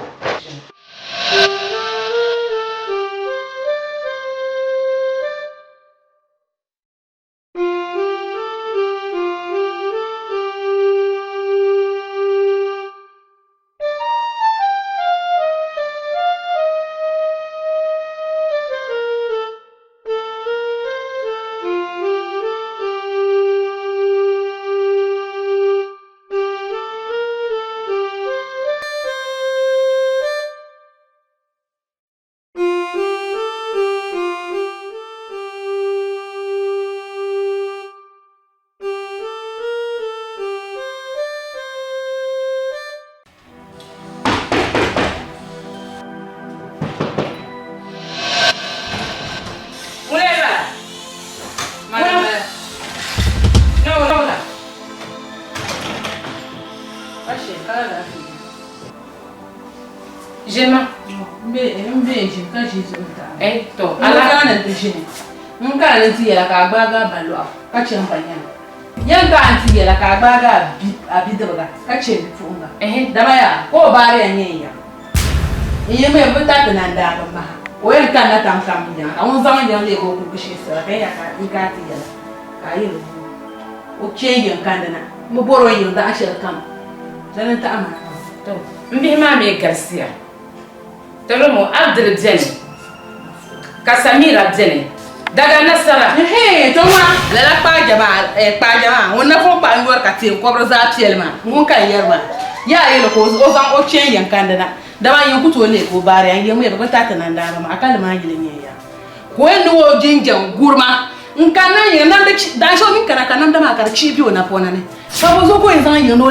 Ʒini ma. M be n ʒini ka ʒi zuɣu taɣi. Eh, to. N kana ni ti ʒini. N kana ni ti yɛla ka a gbaagi a ba lɔɣu ka chɛ n ba nyɛna. Yɛn ka a ni ti yɛla ka a gbaagi a bidibiga ka chɛ bipuɣiŋga. Dama yaa ka o baari ya nyɛ n ya. N yi mi bi tariti nandaamba maha, o yɛn kanna tam kam n nyaŋ ka ŋun zaŋ n yiŋ leeg o kurigi shee sara ka yɛn ka n kana ti yɛla ka a yɛl o o chɛ n yiŋ kandina. M bi bɔr o yiŋ daɣ shɛli kam dini n-taɣi ma. To, m bihi maa mi galisiya. Tolomo, Abdul beni ka Samira beni. Daga nasara. Hee, to ŋɔ lala kpaaja maa, eh, kpaaja maa, ŋun na pun kpahi nyɔri ka teenkɔbiri zaa piɛli maa, ŋun ka n yɛri maa. Yaa yɛli ka o zaŋ o chɛ n-yɛn kandi na, dama n yɛn ku tooi leeg o baariya, n yɛn bi tariti nandaamba maa, a ka li maa yili n-nyɛ ya. Ka o yɛn niŋ o jinjɛm gurima n-kanna n yiŋa namdi chi, daanshɛli o mini kana ka namda maa ka di chihi be o napɔna ni, ka bɔ zuɣu ka o yɛn zaŋ n yiŋ ni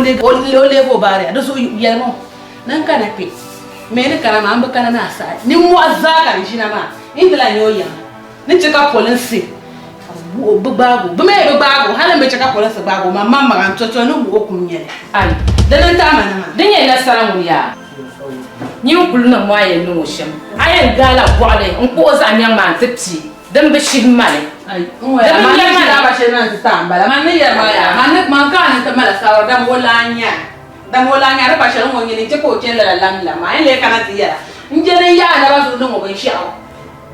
o leeg o baariya, di zuɣu yɛlimi o ni n kana kpe. M mi ni kana maa, m bi kana ni a saha. Nimmɔhi zaa ka n ʒina maa, n ti lahi nya o yiŋa ni chɛ ka polinsi bi gbaag o. Bɛ mi bi gbaag o, hali m bi chɛ ka polinsi gbaag o, man maŋmaŋa n-tɔtɔ ni wuhi o kum nyɛli. Ai, Dini n-taɣi ma ni maa. Din nyɛ nasara ŋun yaa, nyin kul niŋ ŋɔ a yɛn niŋ o shɛm. A yɛn gaala bɔɣili n-kpuɣ o zaɣ nyaŋ maa nti pi din bi shihi ma ni. Ai, n ŋɔ yaa, Di bi man ni nyɛ ma ʒi ni. aba shɛli na nti taai m-bala. Man ni yɛri maa yaa, man ni, man ka a ni ti mali sabiri dama o lan nya. Dama o lan nya di pa shɛli ŋɔ nyini n-chɛ ka o chani lala lamlam maa. N lee kana ti yɛla, n je ni n yaai naba zuɣu niŋ o binshɛɣu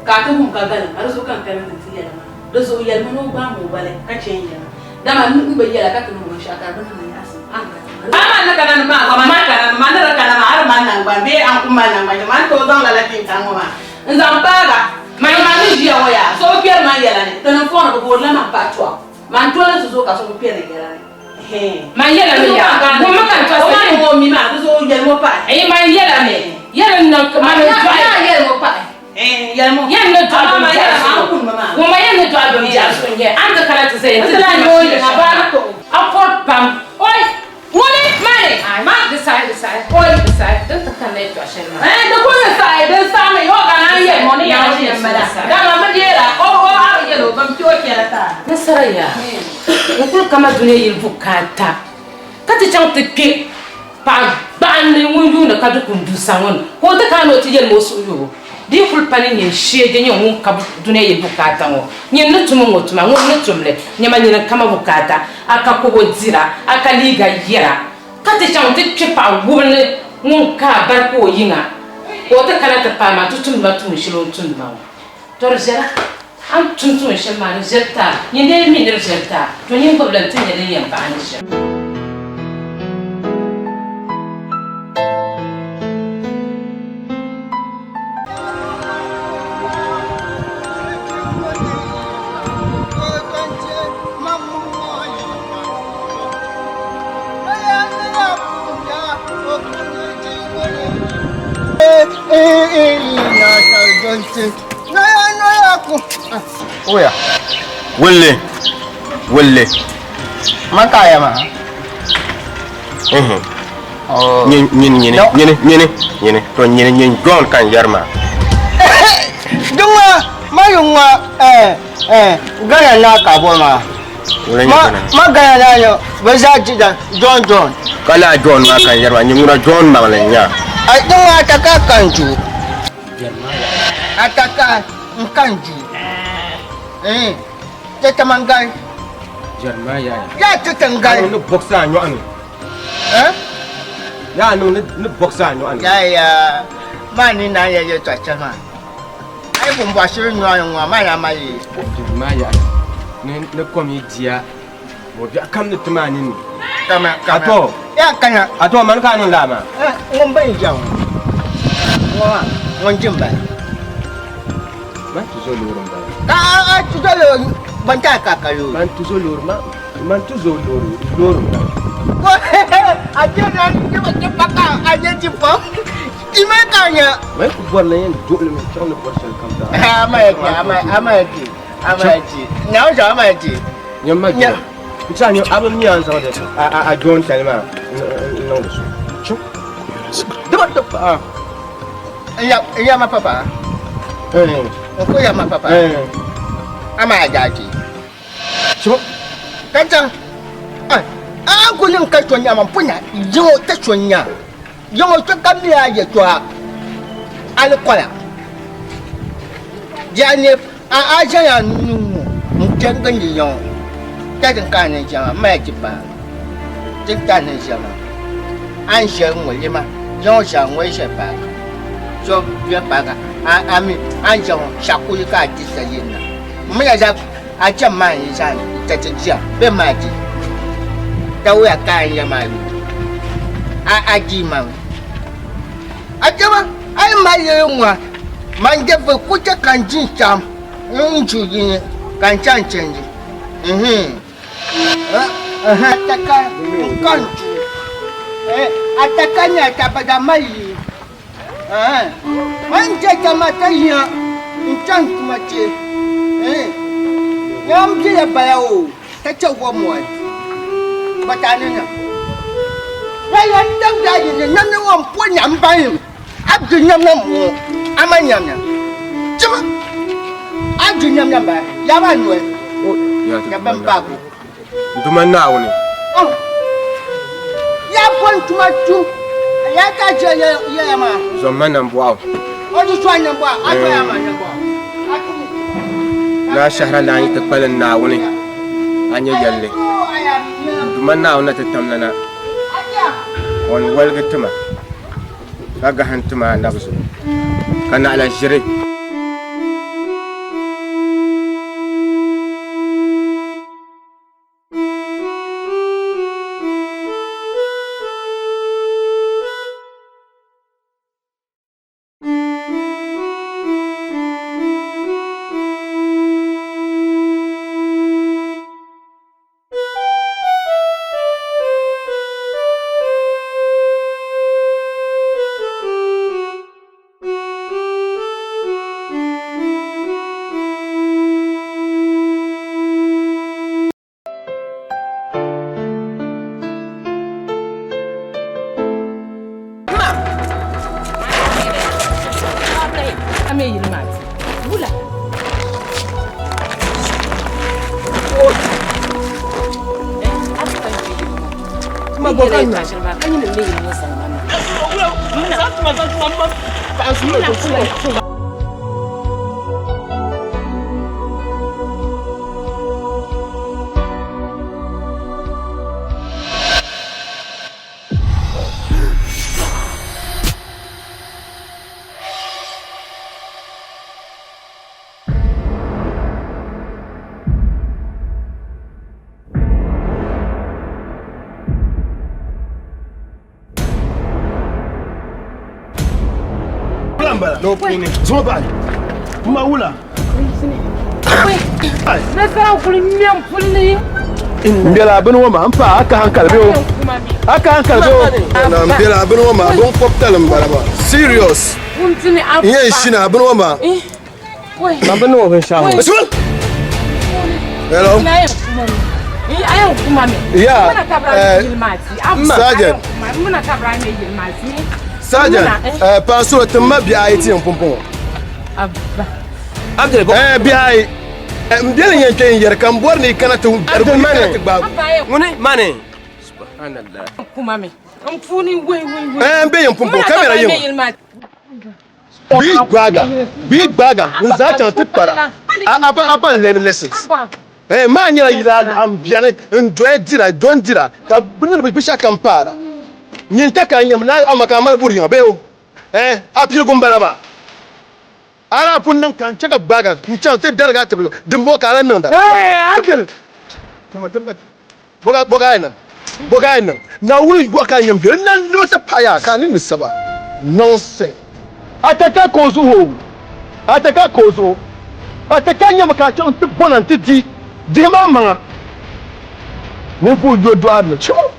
ka a ti wum ka galim ma, di zuɣu ka n kana ni n ti yɛli maa. Di zuɣu yɛlimi ni o gbaam o gbali ka chɛ n yɛla, dama n bi yɛla ka ti niŋ o binshɛɣu ka di bi niŋ ma nyaɣisim. A ni ka ti ma. Amaa n ni kana ni maa gba, man ni kana ni maa, ni di kana maa, a di mali naŋgbani bee a ni ku mali naŋgbani shɛli, man ni tooi zaŋ lala tintaŋ ŋɔ maa n-zaŋ paag a. Man ni ʒiya ŋɔ yaa, so bi kpɛri man yɛla ni, tinim fɔŋ ni bɛ boorila man paɣ tɔɣu. Man toli n tizuɣu ka so bi kpɛri n yɛla ni. Man yɛla mi yaa, ŋun mi ka n tɔɣisi O ma mi maa, di zuɣu yɛli mo pahi. Ɛɛ, man yɛla mi, yɛli n niŋ man n dɔɣi. Yaa yɛli mo pahi. Yɛli mo. Yɛli ni dɔɣi bim biɛri zuɣu. Ŋun ma yɛli ni dɔɣi bim biɛri zuɣu n-nyɛ a ni ti kana ti zaya nti di ma shia shɛm maa. A pɔri pam. Oi! Ŋuni? Mani? Ai, di sahi, di sahi. Oi! Di sahi, din ti kanna yɛtɔɣ shɛli maa. Ɛɛ, di kuli ni sahi, din saɣimi, yɔ ka naan yɛli mo ni yɛla shɛm m-bala. Dama mi deera, o o a bi yɛl o bim ti o chɛla taa. Nasara yaa, n kuli kama dunia yili bukaata ka ti chaŋ ti kpe paɣa gbaɣinli ŋun yuuni ka di kundusa ŋɔ ni ka o ti kana ni o ti yɛli ma o suhuyubu. Di yi kuli pa ni nyin shee di nyɛ ŋun ka dunia yili bukaata ŋɔ, nyin ni tum n-ŋɔ tuma, ŋun ni tum li, nyama nyini n-kama bukaata, a ka kobo dira, a ka liiga yɛra, ka ti chaŋ ti kpe paɣa wubili ŋun ka a bari ka o yiŋa, ka o ti kana ti paai ma nti tumdi ma tuun shɛli o ni tumdi ma ŋɔ. Tɔ di viɛla, a ni tum tuun shɛli maa di viɛli ti a, nyin dee mi ni di viɛli ti a, to nyin gbubi li nti nya din yɛn pahi ni shɛm. Oya. Wulli. Wulli. Man ka ya ma. Nyin nyin nyini nyini nyini nyini to nyini nyin John kan yɛri maa. Dinŋa ma yuŋa eh eh Ghana naa ka bɔ maa. Ma ma Ghana naa nyɛ bɛ zaa jida John John. Ka laa John maa kan yɛri maa nyin ŋuna John maŋli n-nya. Ai dinŋa ataka kan ju. Ataka n kan ju. Eh tɛ tamangai. Jeremiah. Ya ti tingai. Ni bɔksi a nyɔɣu ni. Eh? Yaa niŋ ni bɔksi a nyɔɣu ni. Ya ya maa ni naan ya yɛltɔɣa chɛli maa. A yi pun bɔhi shiri nyɔɣu ni ŋɔ maa na ma yi. Jeremiah ni ni kom yi diya o biɛɣu kam ni ti maa nini. Kama kama. Ato. Ya kana. Ato mani ka a niŋ laa maa. Eh ŋun ba yi jɛm ŋɔ. Ŋɔ maa ŋun jim bala. Man tuzo loori n bala. Ka a tuzo loori ban ta ka ka loori. Man tuzo loori ma man tuzo loori loori n bala. Ko a je na ni ba ti pa ka a je ti pa. Ti ma ka nya. Mai ku bɔri na yɛn duɣuli mi chaŋ ni bɔri shɛli kam zaa. Ama ya ti ama ama ya ti ama ya ti. Na o ama ya ti. Nyɛ ma jɛ. N tɛha nyɛ a bi mi a ni zaŋdi a joon tali maa n niŋdi so. Chaŋ. Diba ti pa. Ya ma papa. N ko ya ma papa. Ama ya jaaji. Chaŋ. Ka chaŋ. A ku niŋ ka so nya ma punya yiŋɔ ti so nya. Yiŋɔ so ka mi a yɛtɔɣa. Alikola Di a ne a a ʒɛya n ŋɔ n chɛ gindi ya ŋɔ ka din ka a ni ʒiya maa m mali ti paai din ka a ni ʒiya maa a ni ʒiya ŋɔ lema ya ŋɔ ʒiya ŋɔ ʒiya paagi so bɛ paagi a mi a ni ʒiya ŋɔ shakuli ka a di sa yinna m mi ya a chɛmi maa n yi zaa ni n ti diya bɛ maa di tawuya ka a ni ya maa yuli a a di maŋ a chɛma a yi mali yɛli ŋɔ man je vi ku chɛ ka n di n-cham n ju yini ka n chaŋ chɛndi Ataka n ka n ju ataka nyɛla tabada mali yi Man je chama ta yiya n chaŋ tuma chɛ Yaa m bela bala o ka chɛ wamɔli bata ni niŋ Yaya n tab daa yi ni namda ŋɔ m po nyam banim a di nyamna m-bɔŋɔ a ma nyamna chima a di nyamna m-bala yaa maa noli ya ban baagi o. N Duuma Naawuni. Yaa po n tuma tum yaa ka je yɛya maa. Zom ma nambɔɣu. O di so a nambɔɣu a doya ma nambɔɣu. A tumi. Naa shɛhira lan yi ti kpalim Naawuni, a nya yɛlli. N Duuma Naawuni na ti tamla na. O ni woligi ti ma, ka gahim ti ma anabi zuɣu, ka naɣila ʒiri. No puuni. Zuŋɔ bahi. M ma wula. Nasara kuli ŋmɛ n puli. N bela bini ŋɔ maa n pa a ka hankali bɛ o. A ka hankali bɛ o. Na n bela bini ŋɔ maa bin kɔbitali n bala maa. Serious. N yɛn shina bini ŋɔ maa. Ma bini ŋɔ binshɛɣu ŋɔ. Hello. Yeah. Sergeant. Sergeant, Pastor, ti ma bihi ayi ti yɛn pumpɔŋɔ. Bihi ayi. N beni yɛn kpe n yɛri ka n bɔri ni i kana ti kana ti gbaagi. Ŋuni mani. Subhanallah. N be yɛn pumpɔŋɔ kamera yi ŋɔ. Bɛ gbaaga, bɛ gbaaga n zaa chaŋ ti kpara a ba learn lessons. Eh, maa nyɛla yila n bɛni n doya dira don dira ka bɛ niŋdi binshɛɣu kam paara. Nyin ta ka n nyam na ama ka a mali buri yiŋa bee o? Eh, a piligu m bala maa. A daa pun niŋ ka n chɛ ka gbaaga n chaŋ ti darigi a tibili dimbɔŋɔ ka a lahi niŋda. Eh, Abdul! Bɔ ka a niŋ? Bɔ ka a niŋ? Naawuni yɔɣu ka a nyam bɛ na niŋ ti paɣi a ka a ni ni saba. Nonsense. A ta ka ka o zuɣu o? A ta ka ka o zuɣu? A ta ka nyami ka a chaŋ ti bɔna nti di dihi maa maŋa? Ninvuɣ yo dɔɣiri ni chɛ o.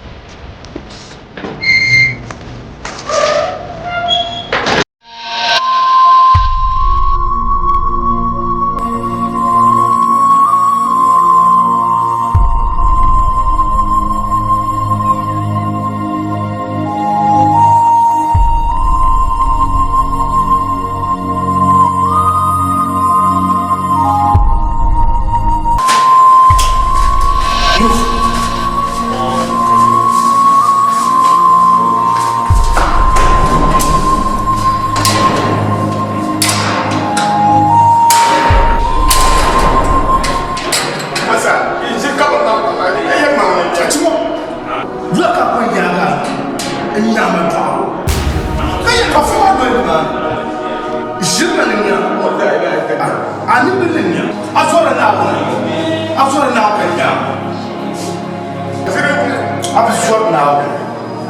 A bi zɔri Naawuni,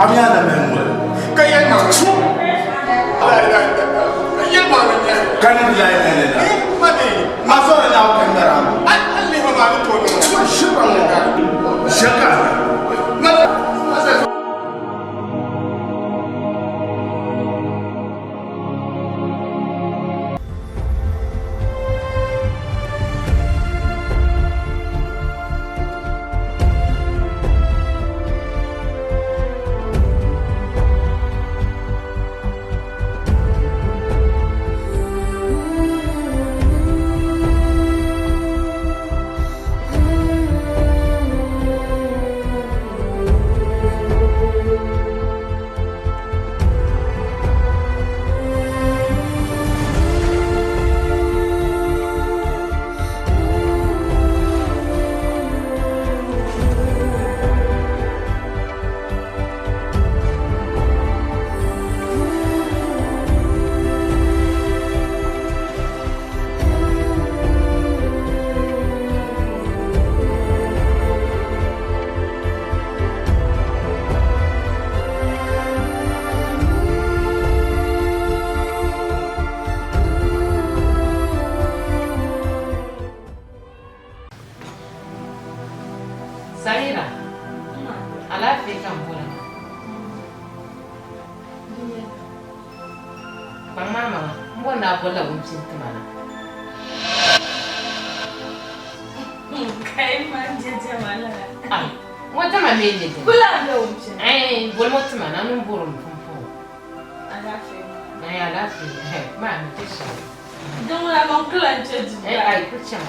a mi a na mali noli. Ka yɛlimaŋli tu. Ka yɛlimaŋli nyɛ. Ka ni la la la la. A zɔri Naawuni ka ŋmɛri a ma. A lihi maa ni tooi niŋ. Ʒiba ŋɔ. Ʒe ka a na. Samira, alaafee ka n bɔra maa. Kpaŋ maa maŋa, m bɔri ni a bolila wumpini ti ma na. Kai ma je diɛma lala. Ai, ŋɔ diɛma mi n-nyɛ dini? Kula n-be wumpini. Ai, bolimi o ti ma na, ni m bɔri o pumpɔŋɔ. Alaafee maa. Ai, alaafee. Maa mi ti shɛli. Din ŋuna man kula n-che Dubai. Ai, ai, kuli chaŋ.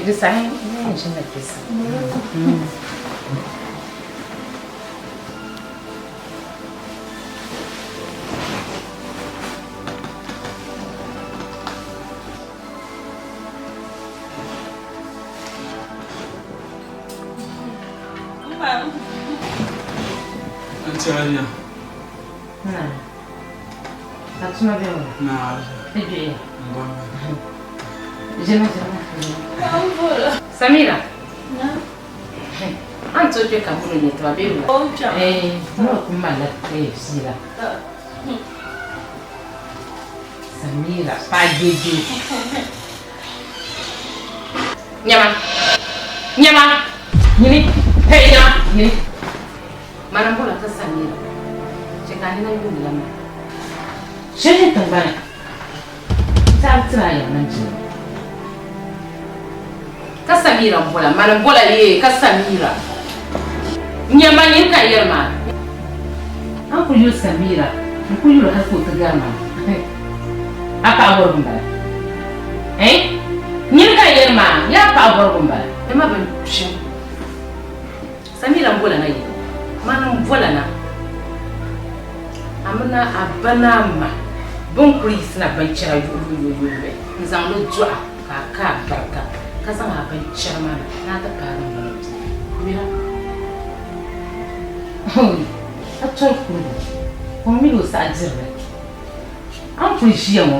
Di saha n ʒini kpɛ sa. Aunty Alia. Na. Ka tuma bɛ ŋɔ. Na Alia. Ti gbiɣiya. Ʒini ʒini. Samira. Na. A ni tooi kpe ka muro nyɛ tiba bee wula? O kpɛm. Eh, muro kum malila fiila. Samira, pa jeje. Nyama. Nyama. Nyini. Hey, nyama. Nyini. Mana mbola ka Samira. Che ka nina yuuni la maa. Shɛli tiŋgbani. Tari tira ya man jini. Ka Samira m-bola, mani m-bola yee, ka Samira. Nyama nyin ka yɛri maa. A ni kuli yuli Samira, n kuli yuli hali ka o ti gari ma. A paɣa bɔrigu m-bala. Eh? Nyin ka yɛri maa, yaa paɣa bɔrigu m-bala. Dama bɛ kpim. Samira m-bola na yee, mani m-bola na. A mini a ba ni a ma bɛn kuli yiɣisina binchɛra yuɣuyuɣuyuɣuyuɣu n-zaŋ li dɔɣi ka a ka a barika ka zaŋ a binchɛra maa na ni a ti paagi m mini bia. Mira, Hoi! A tɔri kurigu, ka o mini o saɣi diri li. A ni kuli ʒiya ŋɔ,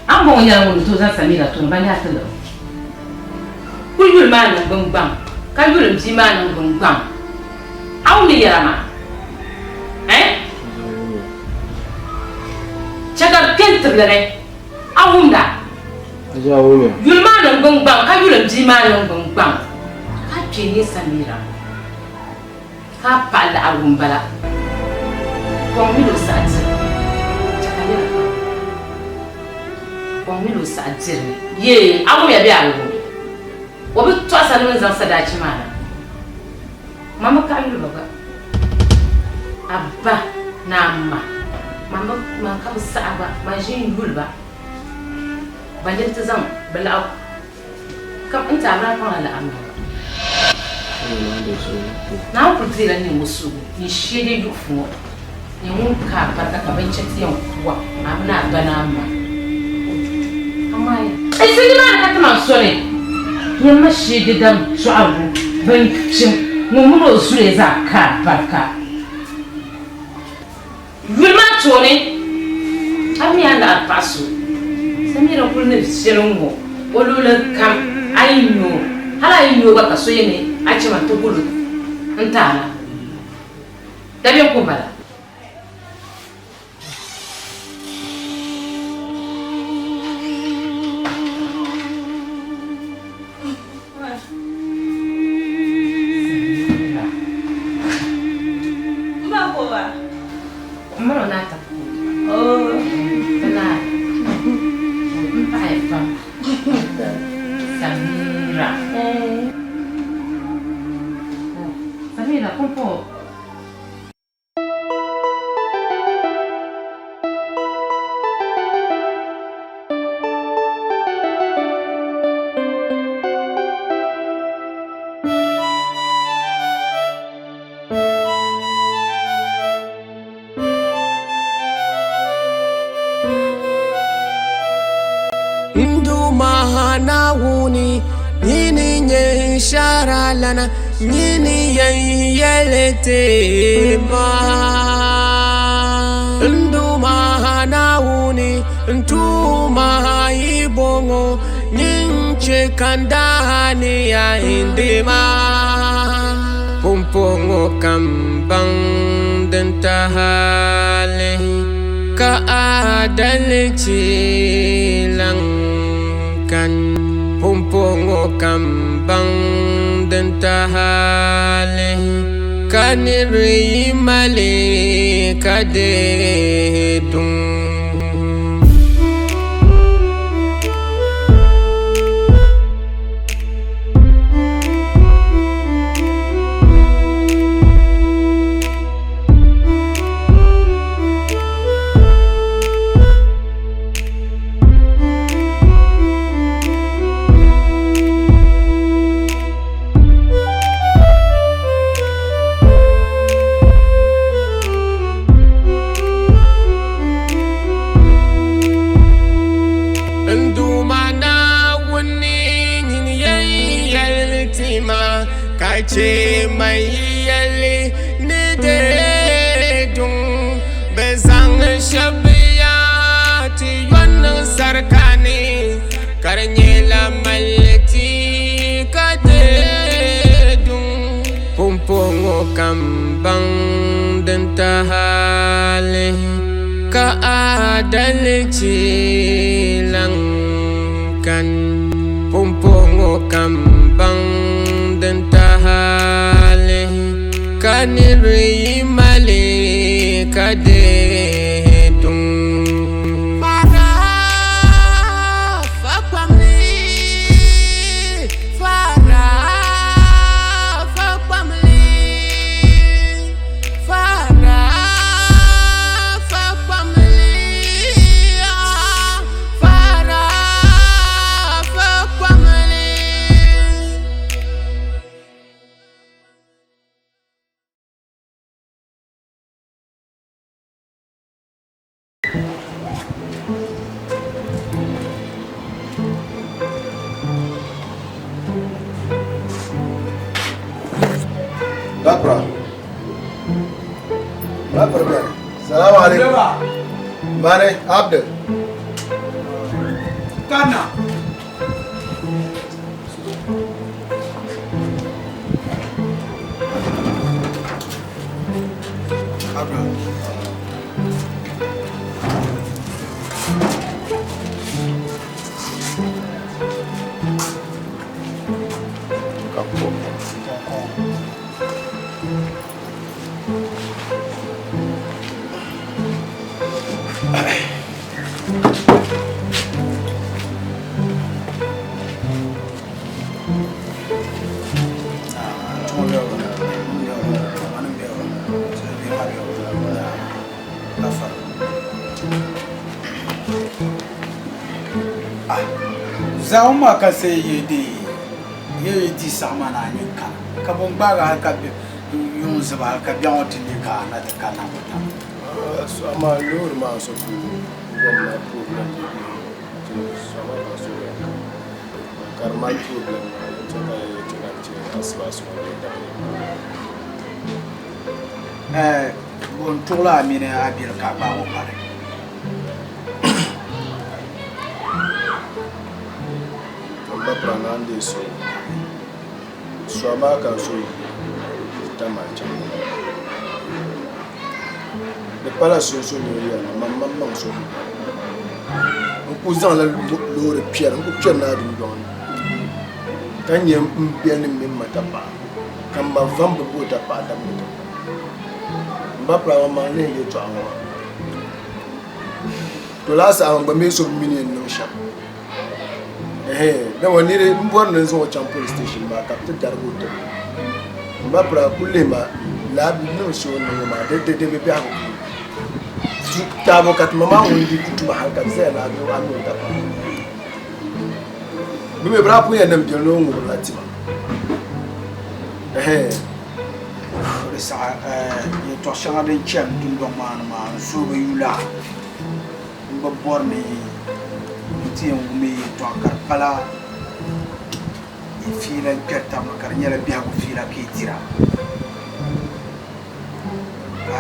a ni bɔŋɔ nyɛla ŋun ni tooi zaŋ Samira tooni ba ni a ti lihi o. Kuli yuli maa niŋgbuŋgbaŋ, ka yuli m bia maa niŋgbuŋgbaŋ. A wumdi yɛla maa? Eh? Chɛ ka bɛ kpe n-tibili ni. A wumda? Yuli maa niŋgbuŋgbaŋ, ka yuli m bia maa niŋgbuŋgbaŋ. Ka a kpe n-nyɛ Samira, ka a paɣi laɣigu m-bala. Kɔŋ mini o saɣi diri. Chɛ ka yɛla pam. Kɔŋ mini o saɣi diri ni. Yee, a wumya bee a bi wum? O bi tɔɣisa ni bɛ ni zaŋ sadaachi maa na. Man bi kaɣi yuli ba gba. A ba ni a ma, man bi, man ka bi saɣi gba, man ʒi n-yuli ba. Ba ni ti zaŋ bɛ laɣigu. Ka n ti a daa paŋla laɣim maa. Naawuni kuli deela n ŋɔ suhigu ni sheede yuɣifu ŋɔ nyɛ ŋun ka a barika ka binchɛ ti yɛn ku a, a mini a ba ni a ma. Amaa ya. N ti nimaani ka ti ma soli nyɛ ma sheede dam dɔɣirigu bin kpim ŋun mini o zuliya zaa ka a barika. Yuli maa tooni, a mi a laɣiri paɣ so, Samira kul ni viɛli ŋ-ŋɔ o luɣili kam, a yi nya o, hal a yi nya o gba ka so yi ni a chɛ ma nti gul o n-ti a la, dabiɛm ku m-bala. Samira, pumpɔŋɔ. N Duuma Naawuni, nyini n-nyɛ n shɛhiralana, nyini yɛn yɛli ti ma. N Duuma Naawuni, n tuuma yi bɔŋɔ, nyin chɛ ka n daa ni ya n-di ma. Pumpɔŋɔ ka m baŋ din tahali, ka adalichi lan kani. Pumpɔŋɔ ka m baŋ din tahali, ka nir yi mali ka deei duŋ. N Duuma Naawuni, nyini yɛn yɛli ti ma, ka chɛ ma yi yɛli ni deei duŋ. Bɛ zaŋ shɛb ya ti yɔniŋ sarika ni, ka di nyɛla mali ti ka deei duŋ. Pumpɔŋɔ ka m baŋ din tahali, ka adalichi lan kani. Pumpɔŋɔ ka m baŋ din tahali, ka nir yi mali ka deei duŋ. Bakura. Bakura bɛni. Salamu alaikum. Mane Abdul. Kana. Zaɣim maa ka sai ye dee. N yɛn yi di saɣim a na a nyin kana. Ka bo n-gbaagi a hal ka yuŋ ziba hal ka biɛɣu ŋɔ ti leei ka a na ti kanna ŋɔ tam. Amaa loori maa so ku gomna problem sɔɣu maa so ka di mali problem maa n chɛ ka yɛ chɛ ka chɛ asibaasi ŋɔ ni daŋ Ɛɛ bo n-tuɣili a mini a bili ka a gbaag o pali. M ba pira naan deei so Sɔɣu maa ka n so yi tamali chaŋ di pala so so ni o yɛli ma man maŋmaŋ so n ku zaŋla loori kpɛri n ku kpɛri naa dundɔŋ ni ka nyɛ n bɛni mini ma tapaɣa ka n ma va m bi bo tapaɣa damdi ti m ba pira maŋmaŋ lihi yɛltɔɣa ŋɔ maa to laa saha n gba mi so bi mi ni yɛn niŋ shɛm Dama niri n bɔri ni n zaŋ o chaŋ police station maa ka bɛ ti darigi o tibili. M ba pira kuli lihi ma laa bɛ niŋ shɛli o ni niŋ ŋɔ maa di di bi biɛhigu puuni. Taabo ka ti ma maa ŋun di ku tuma hali ka di zaya ni a mi o tapaɣa. Bɛ mi bɛ daa pun yɛn niŋ biɛli ni o ŋubirila tima. Di saha yɛltɔɣ shɛŋa din chani dundɔŋ maa ni maa n suhu bi yula. N bi bɔri ni n ti yɛn wum yi yɛltɔɣa ka di pala yi fiila n-kpɛri tab ni ka di nyɛla biɛhigu fiila ka yi dira.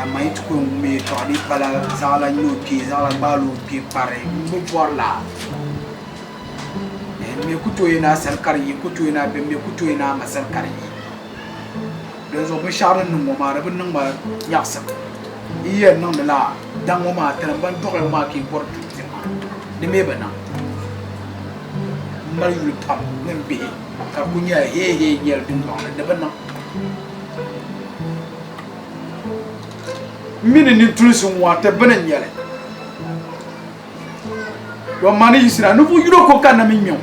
Amaa yi ti ku yɛn wum yɛltɔɣa di yi pala zaɣila nya o kpee zaɣila gbaal o kpee kpari m bi bɔri la. M mi ku tooi yɛn a sani ka di yi, ku tooi yɛn a bɛ m mi ku tooi yɛn a ma sani ka di yi. Dinzuɣu binshɛɣu din niŋ ŋɔ maa di bi niŋ ma nyaɣisim. Yi yɛn niŋdi la daŋ ŋɔ maa tinim ban dɔɣi ŋɔ maa ka yi bɔri duri tiri maa, di mi bi niŋ. M mali yuli pam ni m bihi ka di kul nyɛla heehee n-nyɛli dundɔŋ ni, di bi niŋ. M mi ni nintulinsi ŋ-ŋɔ ti bini n-nyɛ li. Don ma ni yiɣisira, ninvuɣ yino ko ka n na mi ŋme o.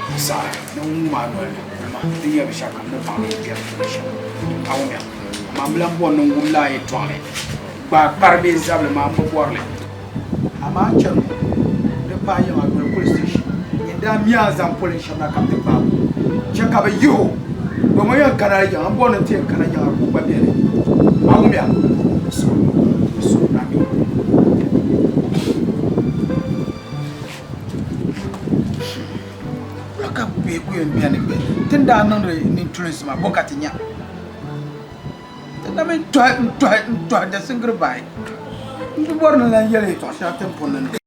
Di saha ni n wum a noli ni kuli ma di nyɛ binshɛɣukam ni baŋ ni yi kpɛri puuni shɛm. A wumya? Amaa m bi lan bɔri ni n wum lala yɛtɔɣili gbaai kpari bee zabili maa, m bi bɔri li. Amaa a chani ŋɔ di paai yiŋa doli police station n daa mi a zaŋ polin shɛba na ka bɛ ti gbaag o chɛ ka bɛ yih o domi o yɛn kana yiŋa m bɔri ni n ti yɛn kana yiŋa ka o gba beni. A wumya? Wula ka bihi ku yɛn beni bɛ ti ni daa niŋdi nintulinsi maa bɔ ka ti nya? Ti na mi n-tɔhi n-tɔhi n-tɔhi dasingiri bahi. M bi bɔri ni n lan yɛli yɛtɔɣ shɛli ti ni pun ni niŋ.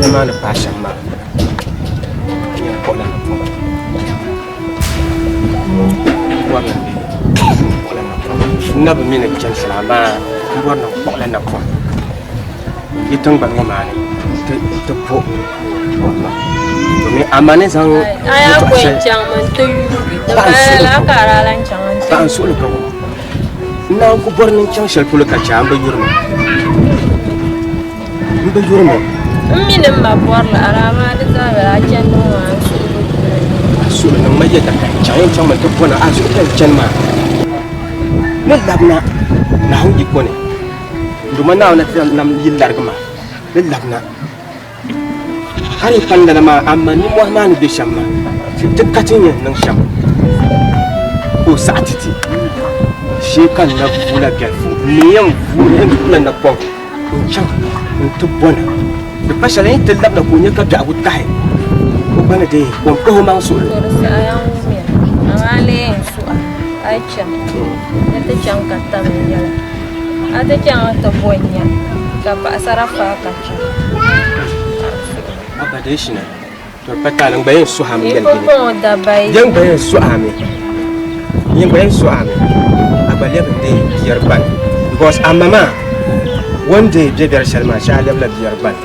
Yɛli maa ni paai shɛm maa, n yɛn kpuɣila napɔŋ. N bɔri ni n kpuɣila napɔŋ. N na bi mi ni chani shɛli amaa n bɔri ni n kpuɣila napɔŋ yi tiŋgbani ŋɔ maa ni nti bo domin a ma ni zaŋ yɛtɔɣ shɛli paɣa n suhili ka n naan ku bɔri ni n chaŋ shɛli polo ka chɛ a, m bi yuri mi. M bi yuri mi. M mi ni m ma bɔri li ara amaa di zaa bela a chandi ŋɔ maa n suhu bi yuri mi. A suhu niŋ ma yɛda ka n chaŋ yɛn chaŋmi ti bɔna a zuɣu ka n chani maa ni labina Naawuni yiko ni n Duuma Naawuni ti nam yi larigi ma ni labina Hali yi kpani lala maa, amaa nimmohi maa ni be shɛm maa, ti ka ti ni yɛn niŋ shɛm ka o saɣi ti ti. Shee ka n na vuui la biɛlifu, n mi yɛn vuui n kula napɔŋ n-chaŋ nti bɔ na. Di pa shɛli n yi ti labina ka o nya ka biɛhigu tahi o gba ni deei ka o ni kpahi omaŋ suhuri. To di saha yan wumiya, amaa lee n suh a, a yi chaŋ, ni ti chaŋ ka tabi n yɛla. A ti chaŋ ti bo n-nya ka paɣisara faai ka chaŋ. Abba dee shina to pa taali n gba yɛn suhi a mi Yi yɛli bini. pumpɔŋɔ dabba yi. Yɛn gba yɛn suhi a mi. Yɛn gba yɛn suhi a mi. A gba lɛbi n-deei biɛri gbani because a ma maa o ni deei bɛ biɛri shɛli maa shee a lɛbila biɛri gbani.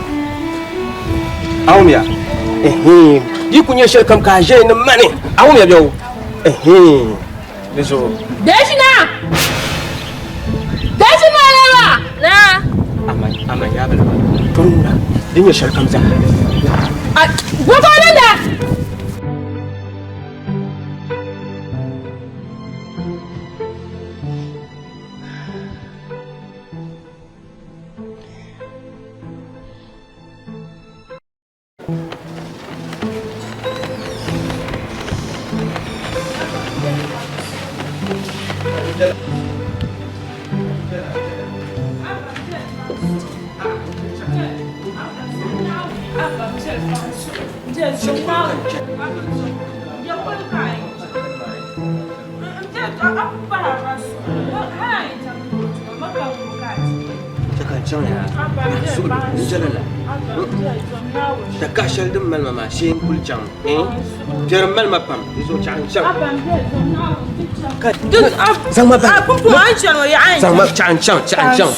A wumya? Ɛhɛn. Di ku nyɛ shɛli kam ka a ʒiya ni mani. A wumya bɛ o? Ɛhɛn. Di zuɣu. Deshina! Deshina leba! Na! Ama ama ya bala. Tɔŋ na. Di nyɛ shɛli kam zaa. A gogo ni da! Takahi shɛli din mali ma maa shee n kuli chaŋ biɛri mali ma pam di zuɣu chaɣ n chaŋ zaŋ ma bahi zaŋ ma chaɣ n chaŋ chaɣ n chaŋ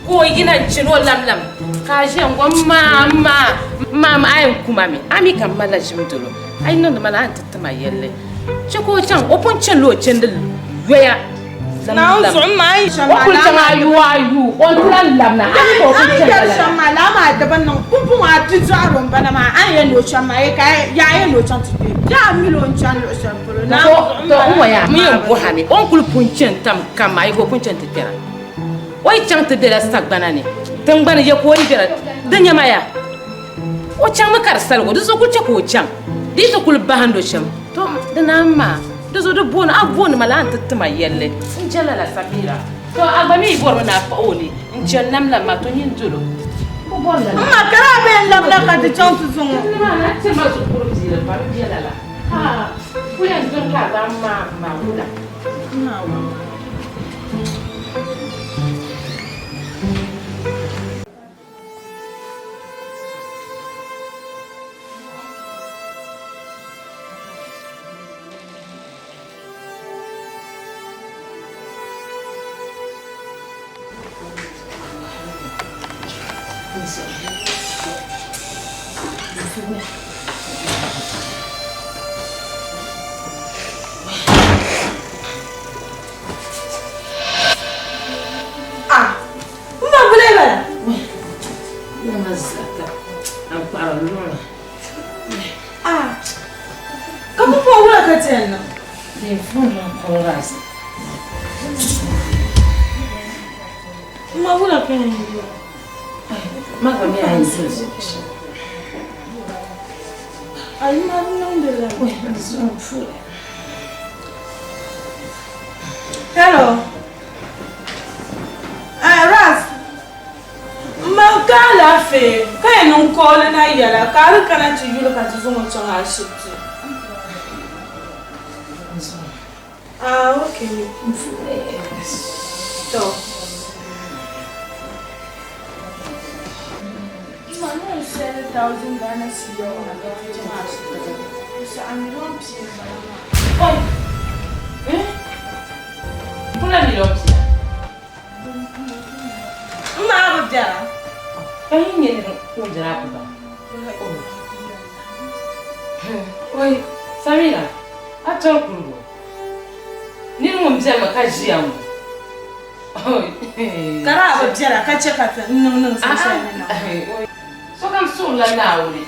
Ka o yina n-chani o lamlam ka a ʒiya n-go, M ma, m ma, m ma, a yɛn ku ma mi, a mi ka m malila ʒim dolo, a yi niŋdi ma la a ni ti ti ma yɛlli. Chɛ ka o chaŋ, o pun chanila o chandi yoya lamlam. O kuli chaŋ ayu ayu, o ni ti lan labina, a mi ka o pun chanila lala. To n ŋɔya, m yɛn bɔhi a mi, o ni kuli pun chani tam kam maa, yi ka o pun chani ti kpɛra? O yi chaŋ ti bela sagbana ni, tiŋgbani ya ka o yi bela, di nyama ya? O chaŋmi ka di saligu, di zuɣu kuli chɛ ka o chaŋ. Di yi ti kuli bahindi o shɛm, to di naan maa, di zuɣu di booni, a booni ma la a ni ti ti ma yɛlli. N je lala, Samira. To a gba mi yi bɔrimi ni a paɣ o ni n-chani namlam maa, to nyin dol o. M bi bɔri lala. M ma, ka daa bee n-labina ka ti chaŋ ti zuŋɔ? Di maa ni a ti ma zuɣu kuri biiri pa, m be lala. Haa, kuli yɛn doli ka a gba m ma wula. Ah, mma bule bala. Nama zata. An kpaɣiri luɣuli. Ah, ka mo po wula ka ti yɛn niŋ? Di fun n kuri raasi. Mma wula ka yɛn yi? Ma gba mi a yɛn zuli. Ayi ma niŋdi la. Zuɣu n puuri. Hello. Ras. alaafee ka yɛn niŋ kooli na yɛla ka a di kana ti yuli ka ti zaŋ o chaŋ ashibiti. Ah, okay. To. Ma ni send 1000 Ghana cedi na ka ti chaŋ ashibiti. Saɣa 20,000 m-bala maa. Oi! Eh? Kuna 20,000? M ma a bi biɛra. Ka yi nyɛ ni o jira ku ba. Oi, Samira, a tɔri kurigu. Nini ŋun biɛrimi ka ʒiya ŋɔ. Ka daa bi biɛra ka chɛ ka ti niŋ niŋsim shɛli ni niŋ. Sokam suhirila Naawuni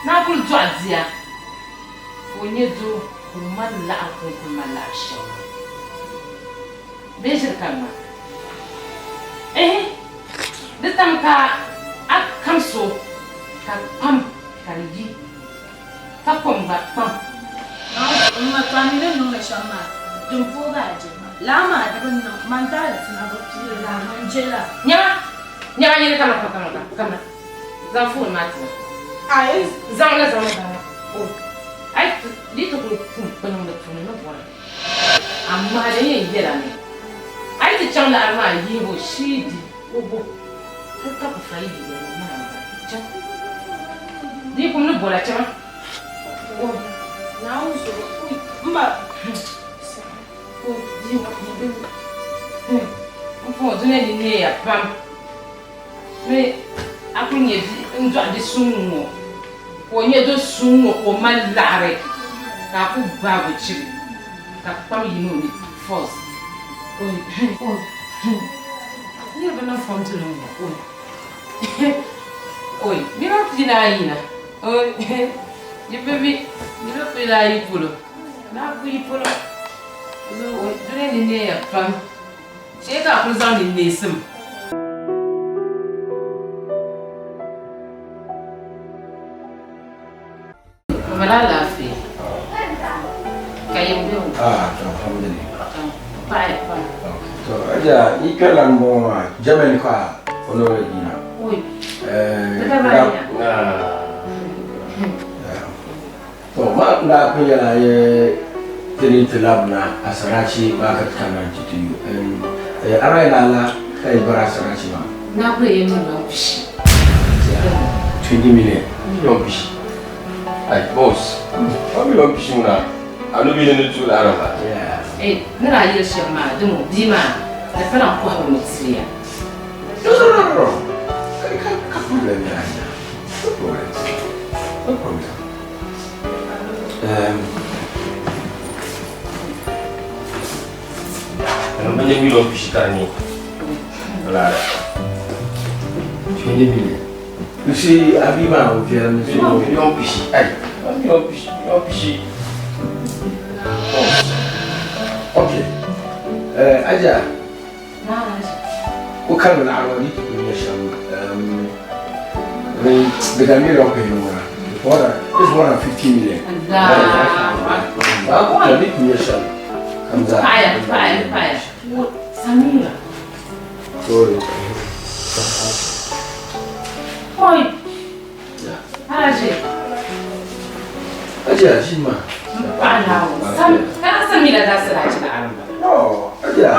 ni a kul dɔɣi bia ka o nyɛ doo ka o mali laɣiri ka o ni kul mali laɣiri shɛm maa. Bee ʒiri ka ŋma? Ehe, di tam ka a kamsi o ka kpam ka di yi, ka kom gba kpam. M ma to a mi ni niŋdi shɛm maa, din pooi a je. Laa maa di bi niŋ, man taali ti na bi piiri laa, man je la. Nyama, nyama nyini kamina, kamina, kamina, kamina. Zaŋ foon maa ti ma. Ai. Zaŋ li, zaŋ li, zaŋ li. O, a yi ti, di yi ti kuli kum kpiniŋ di puuni ni bɔri. Amaa din yɛn yɛla mi, a yi ti chaŋ laɣiri maa yihibu shii di o bo hal ka ku fa yi di yɛli ma maa m-bala. Chaŋ. Di yi kum ni bɔla chama. O. Naawuni zuɣu, m ma. O di di m puhi dunia ni neeya pam ni a kuli nyɛ n dɔɣi bi suŋ ŋɔ ka o nyɛ do suŋ ŋɔ ka o mali laɣiri ka a ku gbaagi o chibi ka kpam yina o ni force niriba niŋ fom duli ŋɔ oi niriba pii ni a yina oi yi bi mi niriba pii ni a yi polo ni a ku yi polo dunia ni neeya pam. Shee ka a kuli zaŋ ninneesim. O mali alaafee ka yim be o. Ah, to alhamdulillah. Paɣaya pam. To aja yi kpɛrila n bɔŋɔ maa Germany ka o ni yina. Oi. Eh, Di ka maa yina. To ma n daa pun yɛla yi ti ni ti labina Asarachi maa ka ti kanna nti ti yu. A daa yɛla la ka yi bari Asarachi maa? N daa kuli yɛn 20,000. 20 million? 20,000. Ai, boss. O 20,000 ŋuna, a ni bi ni ni tuhi laɣiri maa. Eh, ni daa yɛli shɛm maa, dimo bia maa, di pala n kɔhigu ni tiriya. No, no, no, no, no. Ka problem yɛla nya. No problem. No problem. Bi nyɛ 40,000 ka di nyɛ laara. 20 million. You see, abi maa o viɛli mi so. 40,000, ai, 40,000, 40,000. Okay. Aja. O kali laɣiri di ti kuli nyɛ shɛm di ka 25,000 ŋuna. This 150 million. Ba ku di ti nyɛ shɛm. Kamza. Paɣaya, paɣaya, paɣaya. Samira. Sorry. Oi. Alhaji. Aja, shi ma. Paɣa Naawuni. Sam, kana Samira daa sira chi laɣiri ba. No, Aja.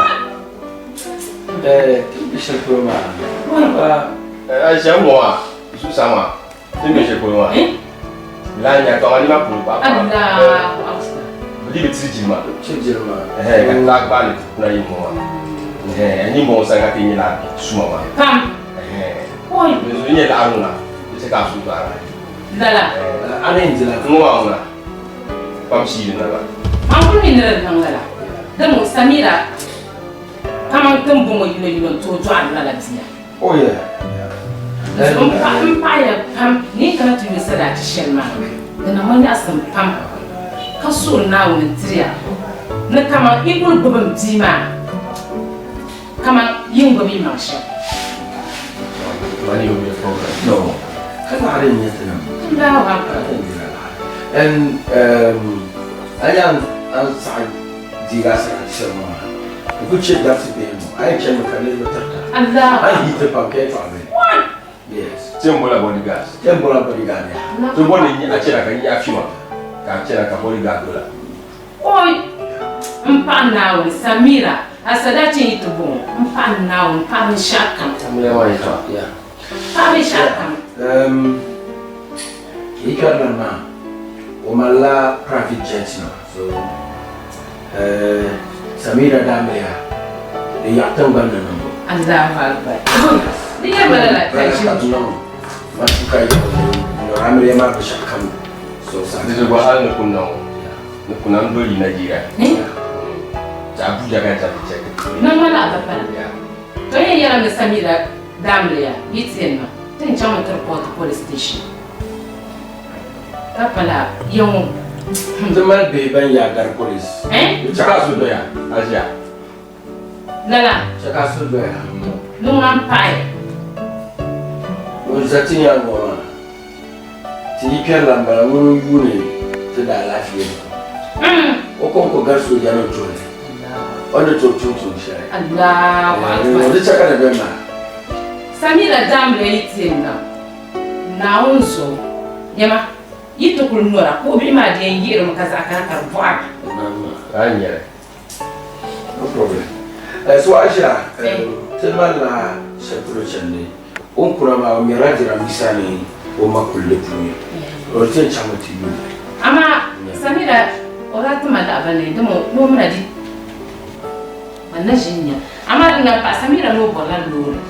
Eh, ti bi shɛli polo maa. Ba. Ai shɛm ŋɔ maa, zuɣusaa maa, ti mi shɛli polo maa. Laa nya tɔŋa nima polo pa. Allahu akbar. Bi di bi tiri jilima. Tiri jilima. Ɛhɛn, ka laa gbaali ti kuna yi ŋɔ maa. Ɛhɛn, ni bɔŋɔ sani ka ti nyɛ laa suma maa. Pam. Ɛhɛn. Oi. Ni nyɛ laɣiri ŋuna, di chɛ ka a suhu gbaara. Lala. A ni yɛn dila. Ŋɔ maa ŋuna, kpam shiili na maa. Man kuli mi ni di niŋ lala. Dama Samira kaman tin bɔŋɔ yino yino n-tooi dɔɣiri lala bia. Oh yeah. M paɣiya pam ni yi kana ti yuli sadaachi shɛli maa, di niŋ ma nyaɣisim pam ka suhiri Naawuni n-tiri ya ni kaman yi kul gbibi m bia maa kaman yi ni gbibi yimaŋ shɛm. Money will be a problem. No. Ka laɣiri n-nyɛ ti nam. Allahu Akbar. And a nya an saɣi deegi a sadaachi shɛli maa. N ku chɛ dabisi bihi ŋɔ, a yɛn chani mi ka niriba tirita. Allah. A yi ti pam ka yɛtɔɣa beni. Yes. Ti yɛn bola bodyguards. Ti yɛn bola bodyguard yaha. Ti boli ni a chana ka n-nyaɣi fima ka a chana ka bodyguard dola. Oi! M paɣa Naawuni, Samira, a sadachi n-yi ti bɔŋɔ, m paɣa Naawuni, m paɣa binshɛɣu kam. Amiliya maa yɛtɔɣa, yeah. Paɣa binshɛɣu kam. Yi kpɛrilan maa, o malila private jet nima, so Samira daamiliya di yaɣi tiŋgbani ni niŋbu. Allahu Akbar. Di yɛn malila ka ʒim. Ka di niŋ matuuka yiɣirigu n-niŋ amiliya maa binshɛɣu kam zuɣusaa. Di zuɣu hali ni kuna ŋɔ, ni kuna n-doli yi Nigeria. Ti Abuja ka n chaŋ ti check. Niŋ ma laɣ dapala. To yɛn yɛla ni Samira daamiliya yi ti yɛn niŋ, ti ni chaŋmi ti report police station. Ka pala ya ŋɔ. Ti mali bihi ban yaa gari police. Eh? Chɛ ka a suhu doya, a ʒiya. Lala. Chɛ ka a suhu doya. Ni ŋuna m-paɣi. Ŋun za ti nyaaŋa ŋɔ maa, ti yi kpɛrila m-bala ŋuni n-yuuni ti daalaafee ni. O kɔŋko gari soojanim tuhili. O ni tooi tum tuun shɛli. Allahu Akbar. Di chɛ ka di beni maa. Samira daamiliya yi ti yɛn niŋ. Naawuni zuɣu, nyama, yi ti kul nɔra, ka o bihi maa di yɛn yihirimi ka zaɣ kana ka di bɔɣiri. A ni nyɛli. No problem. So Aisha, ti malila shɛli polo chandi, o ni kuna maa o mɛrila jiranbiisa ni o ma kulli puuni, o ti yɛn chaŋmi ti yuuni. Amaa Samira o daa ti ma lahabali ni dama o mina di man na ʒi n-nya. Amaa din daa pahi Samira ni o bɔrila loori.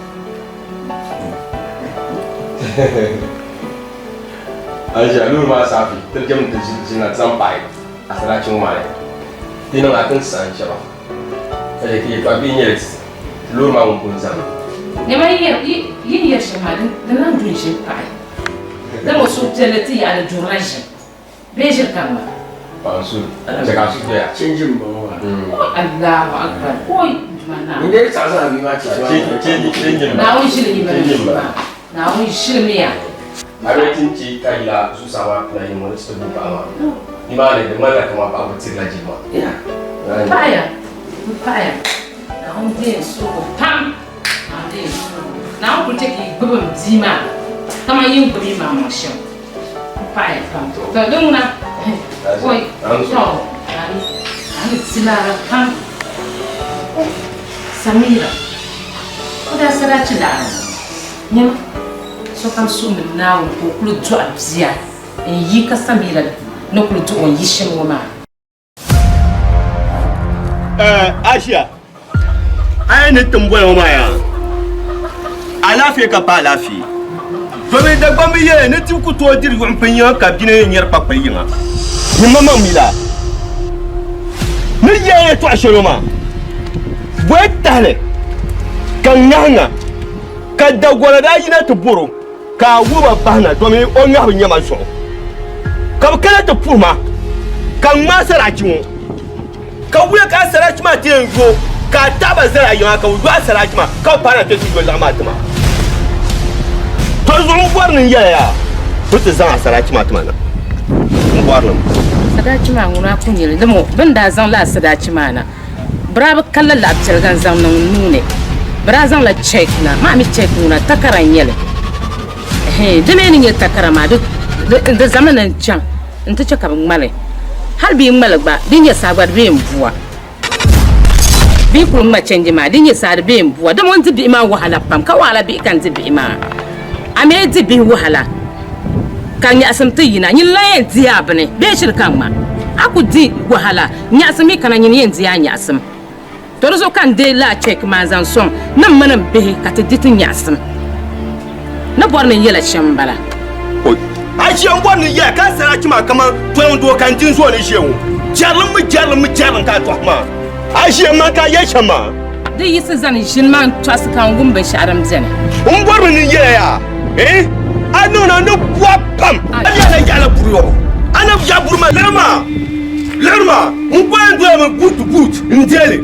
Aisha, loori maa saafi, ti jɛm ti ʒina ti zaŋ pahi a sarachi ŋɔ maa ni. Ti niŋ a ti ni saɣim shɛba ka chɛ ka yɛtɔɣa bihi nyɛli ti loori maa ŋun pun zaŋ. Nyama yi ni yɛri shɛm maa, di lan du n-ʒini pahi, dama o suhupiɛlli ti yaɣili durila ʒim. Bee ʒiri ka ŋma. Paɣa n-su chɛ ka a su doya. Change m-bɔŋɔ maa. Allahu Akbar. Oi, Duuma Naawuni. N dee saɣi zaŋ a bia maa ti ti maa. Change m-bala. Naawuni ʒili yi mini Duuma. Naawuni ʒili mi ya. A bɛ ti n-chɛ ka yila zuɣusaa maa na yi ŋɔ ni ti ti bo paɣa maa. Nimaani di ŋmanila kaman paɣa bi tirila jilima. M paɣiya, m paɣiya. Naawuni deei n suhigu pam. Naawuni deei n suhigu. Naawuni kuli chɛ ka yi gbibi m bia maa kaman yi ni gbibi yi maŋmaŋ shɛm. M paɣiya pam. To di ŋuna, oi, to, a ni ti laara pam. Samira, o daa sarachi laara nyama, sokam suhimi Naawuni ka o kuli dɔɣi bia n-yi ka Samira ni kuli dɔɣi o n-yi shɛm ŋɔ maa. Asia, a yɛn ni tim boli ŋɔ maa yaa alaafee ka pa alaafee domin Dagbamb yɛli ni ti ku tooi diri yuɣim pini yiŋa ka bini yɛn nyɛri kpakpali yiŋa. Nyini maŋmaŋ mi la ni yɛli yɛtɔɣ shɛli ŋɔ maa bɔya tahili ka ŋahiŋa ka Dagɔla daa yina ti bɔr o ka a wuhi ba bahina domin o ŋahibu nyɛma zuɣu ka bɛ kana ti puhi ma ka n ŋmaai saraachi ŋɔ. Ka wula ka a saraachi maa ti yɛn yo ka a taɣi ba zali a yiŋa ka bɛ yo a saraachi maa ka bɛ paana ti ti yo liɣi maa ti ma? Tɔ di zuɣu m bɔri ni n yɛli ya ni ti zaŋ a saraachi maa ti ma na. M bɔri li mi. Sadaachi maa ŋuna a ku nyɛ li dama bɛ ni daa zaŋ lala sadaachi maa na bɛ daa bi kali la laɣ piɛliga n-zaŋ niŋ n nuu ni. Bɛ daa zaŋla cheque na, maa mi cheque ŋuna takara n-nyɛ li. Ɛhɛn, di mi ni nyɛ takara maa di zaŋmi ni n chaŋ nti chɛ ka bɛ ŋma li. Hal bɛ yi ŋma li gba, di nyɛ saha gba di bee m-bua. Bɛ yi kul ŋma chɛnji maa, di nyɛ saha di bee m-bua. Dama o ni di bihi maa wahala pam, ka wahala bihi ka n di bihi maa. A mi di bihi wahala ka nyaɣisim ti yina, nyini lan yɛn di a bini bee shiri ka ŋma. A ku di wahala, nyaɣisim mi kana nyini yɛn di a nyaɣisim. To di zuɣu ka n deei lala cheeki maa n-zaŋ sɔŋ ni m mini m bihi ka ti di ti nyaɣisim. Ni bɔri ni n yɛla shɛm m-bala. A ʒiya m-bɔri ni n yɛla ka a sarachi maa kaman tɔliŋ doo ka n di n zuɣu ni ʒiya ŋɔ. Jɛrilim mi jɛrilim mi jɛrilim ka a tɔhi maa. A ʒiya m-mani ka a yɛli shɛm maa. Di yiɣisi zani ʒini maa n-tɔɣisi ka n wum binshɛɣu din beni. M bɔrimi ni n yɛla yaa, eh? A niŋ na ni bɔhi pam. A yɛla yaɣila buri yɔbu. A na bi yaɣi buri maa liɣiri maa. Liɣiri maa, n gba yɛn doya mi buut buut n deeli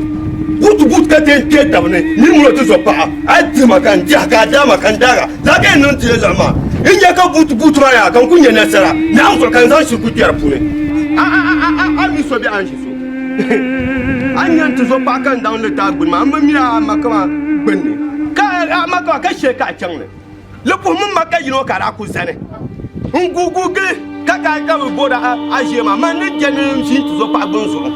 buut buut ka ti yɛn kpe tabi ni nini mini o ti zo paɣa a yi dihi ma ka n diha ka a daai ma ka n daaga laa ka yɛn niŋ ti liɣiri maa n nya ka buut buut maa yaa ka n ku nya nasara Naawuni zuɣu ka n zaŋ shiri ku kpe di puuni a a a a mi so bɛ a ni ʒi so a nya n tizɔpaɣa ka n daŋ li ti a gbuni maa, m bi mi a ma kaman gbunni, ka a ma kaman ka shee ka a chaŋ ni. Li puhi mini ma ka yino ka daa ku zani n guuguui gili ka ka ka bi boori a ʒiya maa. Man ni je ni n ʒi n tizɔpaɣa gbuni zuɣu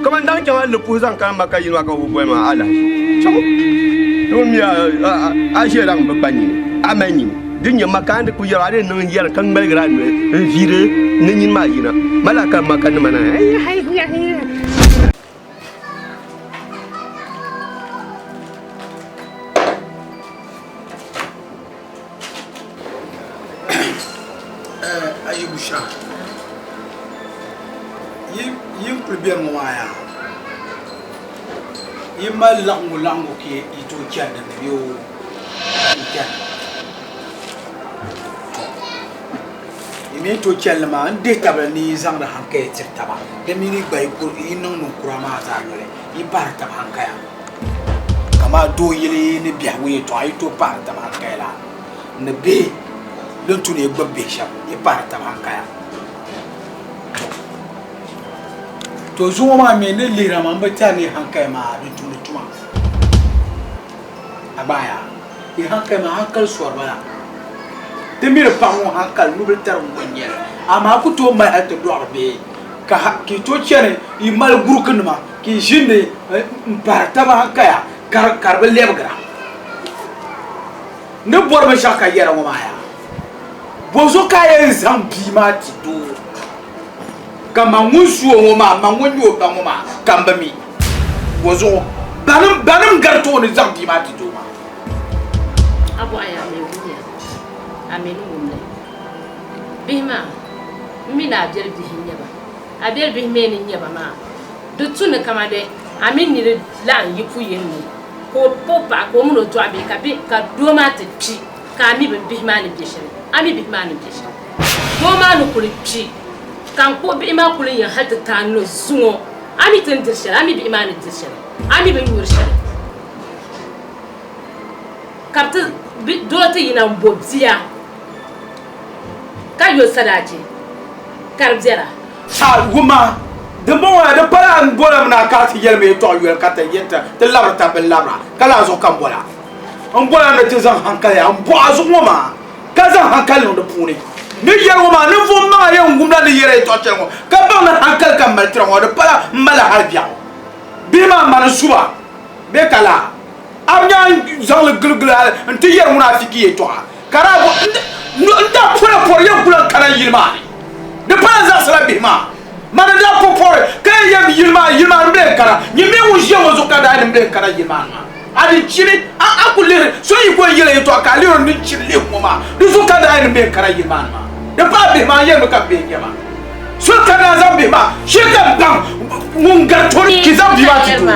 kaman daŋ chaŋ a li puhi zaŋ kana ma ka yino maa ka bi boli ma alahichi chaŋ ni bi mi a ʒiya daŋ bi kpa nini a mali nini din nyɛ ma ka a ni kuli yɛri a di niŋ n yɛri ka ŋmaligiri a noli n viiri ni nyini maa yina ma laa ka ma ka nima na. Ayi Bushra, yi ni kuli beni ŋɔ maa yaa, yi mali laɣingu laɣingu ka yi tooi chani dinni bee o n-chani? Tɔ! Yi mi ni tooi chani li maa, n dihi tabili ni yi zaŋdi hankaya tiri taba, di mini gba yi niŋ ninkura maa zaa noli, yi pahiri taba hankaya. Kamani doo yili ni biɛhigu yɛltɔɣa yi tooi pahiri taba hankaya la ni bihi din tu ni yi gbubi bihi shɛm yi pahiri taba hankaya. To zuŋɔ maa mi ni lihira maa m bi tɛri ni hankaya maa di tumdi tuma. A gba yaa yi hankaya maa hankali sɔri ba la. Ti mi di paɣa ŋɔ hankali nubili tarigu ŋɔ n-nyɛli amaa a ku tooi mali hali ti dɔɣiri bihi ka yi tooi chani yi mali gurukinima Ka yi ʒindi m-pahiri taba hankaya ka di bi lɛbigira. N ni bɔri binshɛɣu ka yɛra ŋɔ maa yaa, bɔzuɣu ka a yɛn zaŋ bia maa ti doo? Ka man ŋun su o ŋɔ maa, man ŋun nyɛ o ba ŋɔ maa ka m bi mi. Bɔzuɣu banim gari ti o ni zaŋ bia maa ti doo maa. A bɔɣi a mi wumya, a mi ni wum li. Bihi maa, m mi ni a biɛli bihi n-nyɛ ba. A biɛli bihi mi ni nyɛ ba maa, di tu ni kamani a mini niri laɣim yi pu yini ni ka o kpuɣi paɣa ka o mini o dɔɣi bihi ka bɛ ka doo maa ti kpi ka a mi bɛ bihi maa ni be shɛli, a mi bihi maa ni be shɛli. Doo maa ni kuli kpi ka n kpuɣi bihi maa kuli yiŋ hali ti taai n no zuŋɔ, a mi ti ni diri shɛli, a mi bihi maa ni diri shɛli, a mi bɛ ni nyuri shɛli. Ka bɛ ti doo ti yina m-bo bia. Ka yo sadaachi ka di biɛla. A wumma, dimbɔŋɔ la, di pala a ni bol a mi ni a kana ti yɛli ma yɛtɔɣa yoli ka ti yɛn ti labiri tab bini labira, ka lala zuɣu ka m bol a. M bol a ni ti zaŋ haŋkali a m-bɔh a zuɣu ŋɔ maa, ka zaŋ haŋkali niŋ di puuni. Ni yɛli ŋɔ maa, ninvuɣ maŋa yɛn wumla ni yɛra yɛtɔɣ shɛli ŋɔ, ka baŋ ni haŋkali ka m mali tira ŋɔ, di pala m malila hal biɛɣu. Bihi maa mani n-su ba bee ka laa? A bi nya n zaŋ li giligili hal nti yɛri munafiki yɛtɔɣa? Ka daa bo n daa pola pɔri yɛn kula n kana yili maa ni. Di pala n zaɣisila bihi maa. Mani n daa po pɔri ka yɛn yɛm yili maa yili maa ni m-bee n-kana. Nyin mi ŋun ʒiya ŋɔ zuɣu ka daa yɛn m-bee n-kana yili maa ni maa. A di chini a a ku lihiri so yi ko n-yɛli yɛtɔɣa ka a lihiri ni chini lihi ŋɔ maa. Di zuɣu ka daa yɛn m-bee n-kana yili maa ni maa. Di paai bihi maa n yɛlimi ka m bee n-nyɛ ba. So ka daa zaŋ bihi maa shee ka m baŋ ŋun gari toli ki zaŋ bia maa ti doo.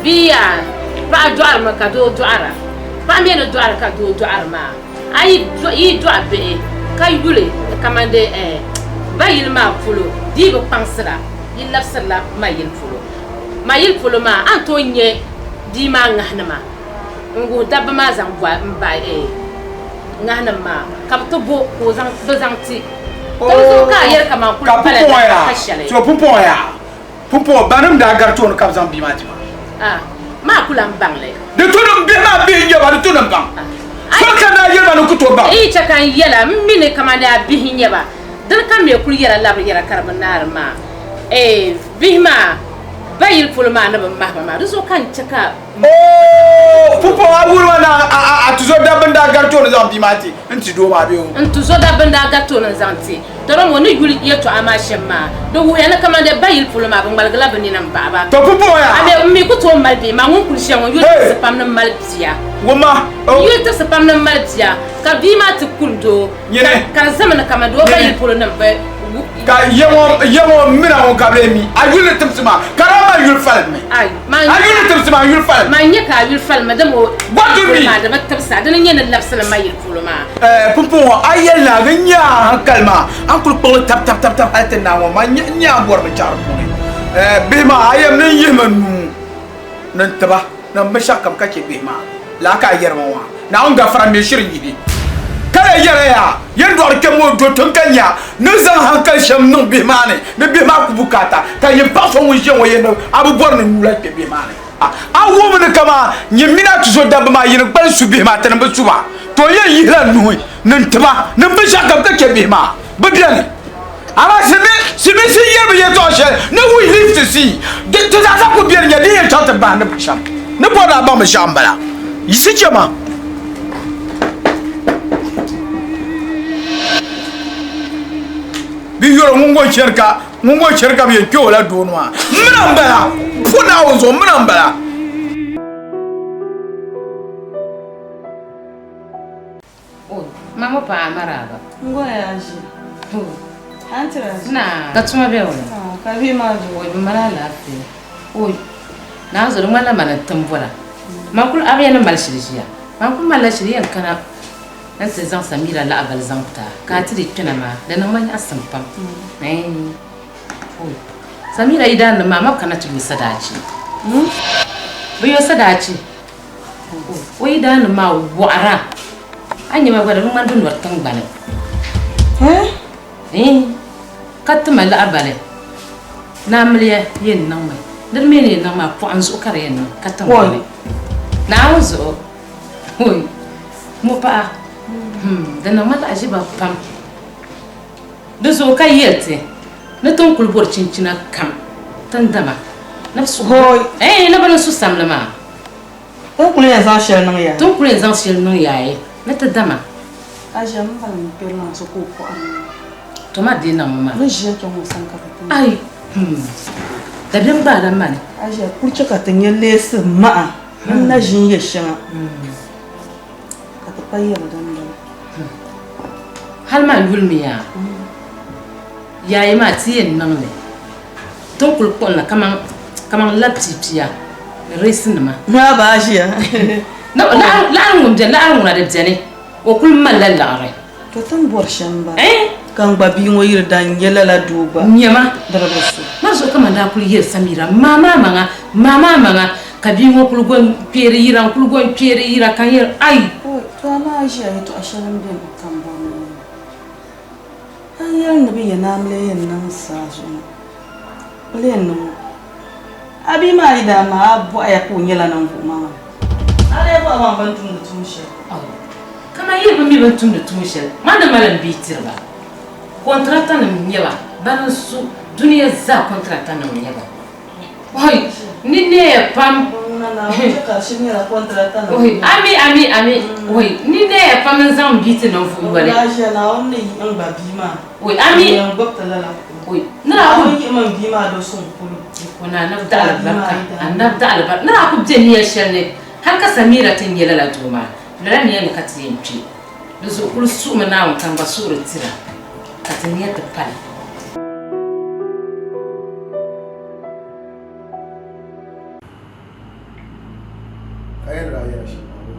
Bia yaa paɣa dɔɣirimi ka doo dɔɣira. Paɣa mi ni dɔɣiri ka doo dɔɣiri maa, a yi dɔɣi bihi ka yuli kamani ba yili maa polo, di yi bi kpaŋsira, yi labisirila ma yili polo. Ma yili polo maa, a ni tooi nya bia maa ŋahinima n-wuhi dabba maa zaŋ bɔhi m-bahi ŋahinim maa ka bɛ ti bo ka o bɛ zaŋ ti. Dinzuɣu ka a yɛli kaman kuli pala ka shɛli. So pumpɔŋɔ yaa, Pumpɔŋɔ banim daa gari tooni ka bɛ zaŋ bia maa ti ma. Ah, maa ku lan baŋ li. Di tu ni bihi maa bihi n-nyɛ ba, di tu ni m baŋ. Soli ka daa yɛli ma ni n ku tooi baŋ. N yi chɛ ka n yɛl a, m mi ni kamani a bihi n-nyɛ ba. Dini ka m mi kul yɛra labiri yɛra ka di bi naari maa. Eeh, bihi maa ba yili polo maa ni bi mahi ba maa, di zuɣu ka n chɛ ka. Oo, pumpɔŋɔ a wuhiri ma ni a tizɔdabba n-daa gari tooni zaŋ bia maa ti n ti doo maa bee? N tizɔdabba n-daa gari tooni n-zaŋ ti. Tɔrɔm o ni yuli yɛtɔɣa maa shɛm maa, di wuhiya ni kaman dee ba yili polo maa, bɛ ŋmaligila bɛ nina m-baɣi ba. Tɔ pumpɔŋɔ yaa. A mi, m mi ku tooi mali bihi maa, ŋun kuli ʒiya ŋɔ yuli tirisi pam ni mali bia. Wumma, o. Yuli tirisi pam ni mali bia, ka bia maa ti kuli doo, ka di zami ni kaman dee o ba yili polo nim bi. Ka ya ŋɔ m mina ŋun ka bɛ mi a yuli timsi maa, ka daa man yuli falim mi. A yuli timsi maa, n yuli falim. Man nyɛ ka a yuli falim mi, dama o yuli maa di bi tibisi a, dini n-nyɛ ni labisili ma yili polo maa. Pumpɔŋɔ a yɛli ni a bi nya a hankali maa, a ni kul kpuɣi li tabtabtab hal ti naai ŋɔ, man n nya a ni bɔri binshɛɣu di puuni. Bihi maa, a yɛm ni n yihimi n nuu ni n tiba ni m binshɛɣukam ka chɛ bihi maa, lala ka a yɛri ma ŋɔ maa. Naawuni gafara m mi shiri yihi. Ka lee yɛra yaa, Yɛn dɔɣiri kpɛm ŋɔ do tiŋ ka nya ni zaŋ hankali shɛm niŋ bihi maa ni, ni bihi maa ku bukaata, ka nyin paɣ so ŋun ʒiya ŋɔ yɛn ni a bi bɔri ni nyuu lahi kpe bihi maa ni. A wummi ni kaman nyin mini a tuzo dabba maa yi ni kpalim su bihi maa, ti ni bi su ba, to n yɛn yihila n nuhi ni n tiba ni m binshɛɣukam ka chɛ bihi maa bi beni. Amaa silimiinsi yɛli bi yɛtɔɣ shɛli ni we live to see, ti zaa sa ku beni nya din yɛn chaŋ ti bahindi shɛm. Ni bɔri ni a baŋ binshɛɣu m-bala. Yiɣisi chɛ ma. Bi yɔri ŋun ŋɔ chɛri ka ŋun ŋɔ chɛri ka bi yɛn kpe o la doo ni maa. M mina m-bala, po Naawuni zuɣu m mina m-bala. Ma ŋɔ paɣa maraba. N-gɔya a ʒiya. Aunty Raji. Na ka tuma be wula? Ka bihi maa zuɣu. Oi, bɛ mali alaafee. Oi, Naa zuɣu di ŋmanila mani n-tim bɔla. Man kuli a bi yɛn ni mali shili ʒiya. Man kuli malila shili yɛn kana nti zaŋ Samira laɣibali zaŋ ti a ka a ti di kpɛna maa, di niŋ ma nyaɣisim pam. Ɛɛn. Oi, Samira yidaannim maa ma kana ti yo sadaachi. Bɛ yo sadaachi? O yidaannim maa wɔɣira. A nya ma gba di bi ŋmani bɛ nɔri tiŋgbani. Ɛɛn, ka ti ma laɣibali. Naamiliya yɛn niŋmi. Di mi ni yɛn niŋ maa pɔhim zuɣu ka di yɛn niŋ ka tiŋgbani. Naawuni zuɣu. Oi, mɔpaɣa, hmm, di niŋ ma lahiʒiba pam. Di zuɣu ka yɛli ti ni ti ni kuli bɔri chinchina kam ti ni dama ni bɛ su Ɛɛn, ni bɛ ni su samli maa. Ti ni kuli yɛn zaŋ shɛli niŋ yaayɛ. Ti ni kuli yɛn zaŋ shɛli niŋ yaayɛ ni ti dama. A ʒiya m bala m kpɛri maa so ka o kɔhiri ma. To ma dii niŋmi maa. Ni ʒiya kpɛ ŋɔ sani ka ti ti. Ai, hmm, dabiɛm gbaala mani. A ʒiya kuli chɛ ka ti nya leesi maha ni na ʒi n-yɛ shɛŋa ka ti pa yɛli din bala. Hali maa yuli mi yaa, yaayi maa ti yɛn niŋ li ti ni kuli kpuɣi na kaman labpipia ni reesinima. Maa ba a ʒiya. Laɣiri ŋun beni, laɣiri ŋuna di beni, o kuli malila liɣiri. To ti ni bɔri shɛm m-bala. Ka n gba bia ŋɔ yiri da n-nyɛ lala doo gba. Nyama. Di di bi so. Maa zuɣu ka man daa kuli yɛli Samira, Ma maa maŋa, ma maa maŋa, ka bia ŋɔ kuli go n-kpeeri yira, n-kuli go n-kpeeri yira, ka n yɛli, Ai! Oi, to amaa a ʒiya yɛtɔɣ shɛli m-beni ka m bɔri ni n yɛli. A ni yɛli ni bɛ yɛn naamli yɛn niŋ saa zuɣu ŋɔ, bɛ lee niŋ o. A bia maa yi daa maai, a bɔhiya ka o nyɛla ninvuɣ maŋli. A lee bɔhi baŋ bɛ ni tumdi tuun shɛli. Kaman yi bi mi bɛ ni tumdi tuun shɛli, man ni mali m bia tiri ba. Kɔntiratanim n-nyɛ ba, bana n-su dunia zaa kɔntiratanim n-nyɛ ba. Oi, n ni neeya pam. Oi, ami, ami, ami. Oi, n ni neeya pam n-zaŋ m bia ti ninvuɣ yoli. Oi, ami. Oi, ni daa ku. Kuna anab da alibarika, anab da alibarika. Ni daa ku be nia shɛli ni hal ka Samira ti nya lala doo maa, lala nia ni ka ti yɛn kpe. Di zuɣu kul suhimi Naawuni ka n gba suhiri tira ka ti nia ti pali. Ka yɛn daa yɛla shɛm maa bɔ?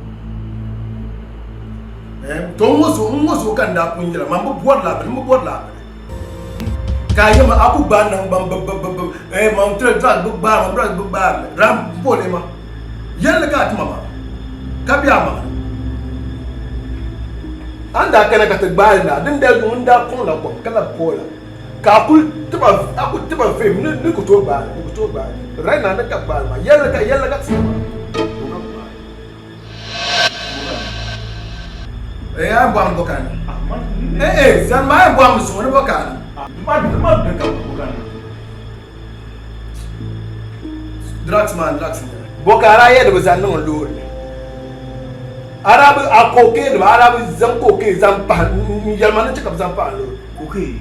To n ŋɔ zuɣu n ŋɔ zuɣu ka n daa pun yɛla man bi bɔri la bini n bi bɔri la bini ka a yɛma a ku gbaai naŋgban bi bi bi bi eh man tiri drugs bi gbaai man drugs bi gbaai ram boli ma yɛlli ka a tima maa ka bɛ a maŋa ni a ni daa kana ka ti gbaai li na din daa yuŋ n daa kɔŋ la kom ka labi poola Ka a kuli tiba a kuli tiba vihim ni ni ku tooi gbaai ni ku tooi gbaai right now ni ka gbaai maa yɛlli ka yɛlli ka ti maa eh a bɔhim bɔ ka ni eh eh zani maa a bɔhim zuɣu ni bɔ ka ni drugs maa drugs bɔ ka a daa yɛ di bi zaŋ niŋ loori ni a daa bi a cocaine nima a daa bi zaŋ cocaine zaŋ pahi n yɛli ma ni chɛ ka bi zaŋ pahi loori Cocaine.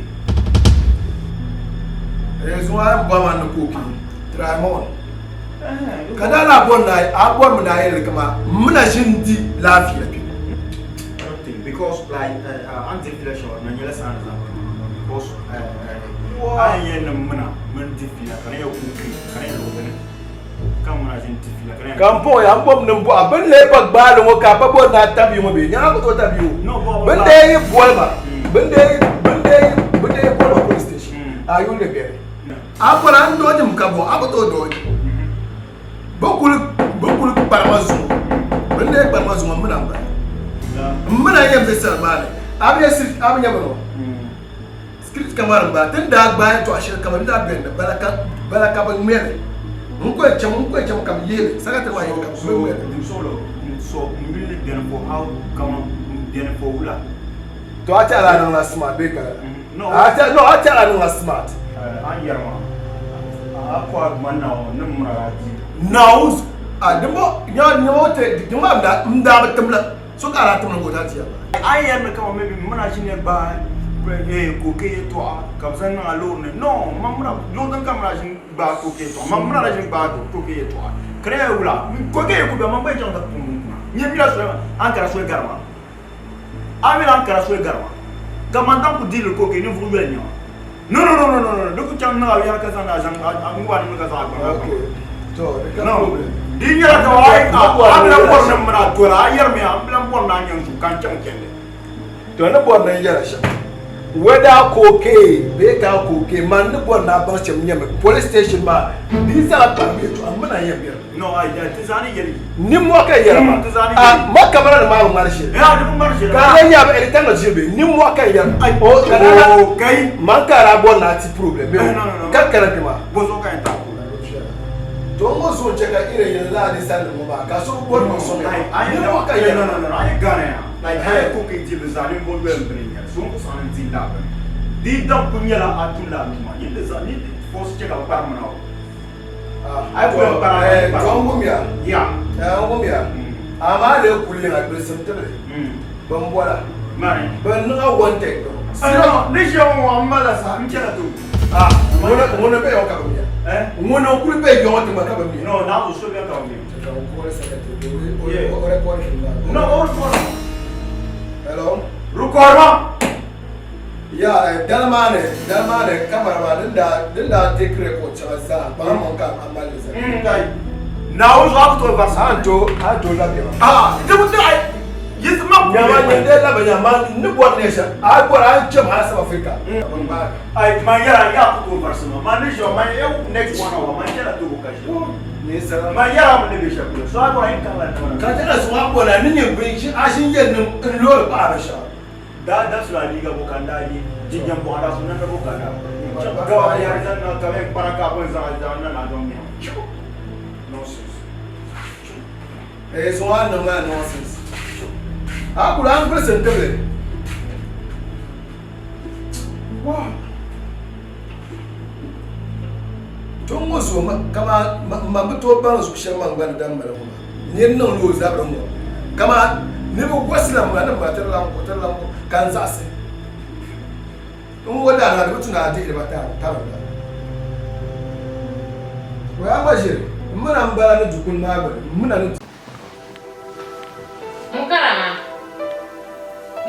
Eh, zuŋɔ a yɛn bɔhi ma ni cocaine. Try more. Ka daa lahi bɔri ni a bɔri mi ni a yɛli kama m mi na ʒi n-di laafia kpe. I don't think because like an di fila shɛŋa na nyɛla saa ni zaŋ because a yɛn yɛli ni m mina mini di fila ka di nyɛ cocaine ka di nyɛ luɣu dini ka m mina ʒi n-di fila ka di nyɛ. Ka m paɣi ya m bɔbi ni m bɔhi a bɛ ni lee pa gbaali ŋɔ ka a pa bɔri ni a tabi ŋɔ bee nyaŋa ku tooi tabi o bɛ ni dee yi boli ma bɛ ni dee bɛ ni dee bɛ ni dee boli ma police station a yuli ni beni a bɔri a ni dooji mi ka bɔ a ku tooi dooji bɛ kuli bɛ kuli kpari ma zuŋɔ bɛ ni dee kpari ma zuŋɔ m mina m-bala m mina nyɛ yɛn be sali maa ni a bi nya a bi nya bini ŋɔ security camera n bala ti ni daa gbaai yɛltɔɣa shɛli kamara daa beni ni bala ka bala ka bi ŋmɛli n ku yɛn cham n ku yɛn cham ka bi yihi li sakatiri maa yɛli ka bi ŋmɛli. So n yuli ni beni for how kaman beni for wula. To a tɛhila a niŋla smart bee ka lala? A tɛhila no a tɛhila a niŋla smart. A ni yɛri maa a ku a duuma Naawuni ni miri a di. Naawuni a dimbɔ nya nya ti di maa n daa bi tim la so ka a daa tim li ka o daa ti ya maa. A ni yɛri ni kaman maybe m mini a ʒini gbaai koke yɛltɔɣa ka bɛ zaŋ niŋ a loori ni no man mini a luɣ din ka m mini a ʒini gbaai koke yɛltɔɣa man mini a na ʒini gbaai koke yɛltɔɣa ka di nyɛla wula koke yi ku bɛ man gba yi chaŋ ti pum n kuna nyɛ mila soli a ni kara soli gari ma. A mi lan kara soli gari ma, ka man daŋ ku dihili koke ninvuɣ yoli nɛma. No, no, no, no, no, no, di ku chaŋ niŋ a biɛri ka zaŋdi a zaŋ a ŋub a nimdi ka zaŋ a gbaŋ a gbaŋ. No, di nyɛla ka a yi a bi lan bɔri ni m mini a doli a, a yɛrimi a, m bi lan bɔri ni a nya n zuɣu ka n chaŋ chandi. To n ni bɔri ni n yɛra shɛm, whether a koke bee ka a koke, man ni bɔri ni a baŋ shɛm nyɛmi police station maa di zaa kpari yɛltɔɣa m mini a yɛn beni. No, ai, ai, ti zaa ni yɛli. Nimmohi ka n yɛra maa. Ti zaa ni Ah, yɛli. ma kamara nim maa bi ŋmari shɛli. Ya, di bi ŋmari shɛli. Ka a nya bi ɛdi ʒiri bɛ nimmohi ka n yɛra. Ai, O, ka daa o, kai. Man ka a daa bɔri ni a ti problem bee Eh, no, no, no. ka kana kpɛ maa. Bɔzuɣu ka yɛn taai problem. To n ŋɔ zuɣu n-chɛ ka Iran yɛli lala ninsalinim ŋɔ maa ka so bi bɔri ni o sɔŋ ya. Ai, ai, Nimmohi ka n no, yɛra. no, no, no, a yi Ghana ya, like, a yi koke di bi zaa ninvuɣ yoli m-bini n-nyɛli. So n-ku saɣi ni di laa bini. Di daŋ kuli nyɛla a tumla a tuma. Yi di zaŋ, yi di force chɛ ka bɛ kparim mi na o. Amaa lee kuli yiŋa gbilisim tibili bin bɔla bin niŋa wanted ni ʒiya ŋɔ ŋɔ m mala saha n chɛla to ŋuni bɛ yɔŋ ka bi miya ŋuni n kuli bɛ yɔŋ ti ma ka bi miya no na so bɛ ka bi miya no o record hello record ma Ya dali maa ni dali maa ni kamara maa din daa din daa take record shɛŋa zaa kpaŋ maŋ ka a mali li zali. Kai Naawuni zuɣu a ku tooi varisi. A ni tooi a ni tooi labi ma. Aa di bi ti yi ti ma Nyama nyini dee labi nya ma ni bɔri ni shɛm a bɔri a ni chɛm hali South Africa. Ai man yɛra ya ku tooi varisi ma man ni ʒiya man yɛ next one hour man chɛla Togo ka ʒiya. Man yɛra mi ni bɛ shɛm polo so a bɔri a yi kaŋla ni Ka ti na zuɣu a bɔri a ni nyɛ bin a ʒini yɛn niŋ n loori paɣa binshɛɣu. Daa dabisili a liiga bo ka n daa ye, jinjam bɔɣu daa so namda bo ka n daa piri. Gaba biɛri zaŋ na ka bɛ kpara ka bɛ zaŋ zaŋ na na dɔn mia. Nonsense. Eh, so a niŋ maa nonsense. A kuli a ni gbilisi n tibili. Wow. To n ŋɔ zuɣu kaman ma bi tooi baŋ zuɣu shɛli man gba ni dan mali ŋɔ maa. Nir niŋ li o zabiri ŋɔ kaman niriba gɔsila m ma ni m ma ti di lan ko, ti di lan ko ka n zaɣisi. N ŋɔ daa na di bi tu ni a dihiri ba tabiri ba. O yaa gba ʒiri m mina m-bala ni dukpuni maa gbuni, m mina ni. Mukarama!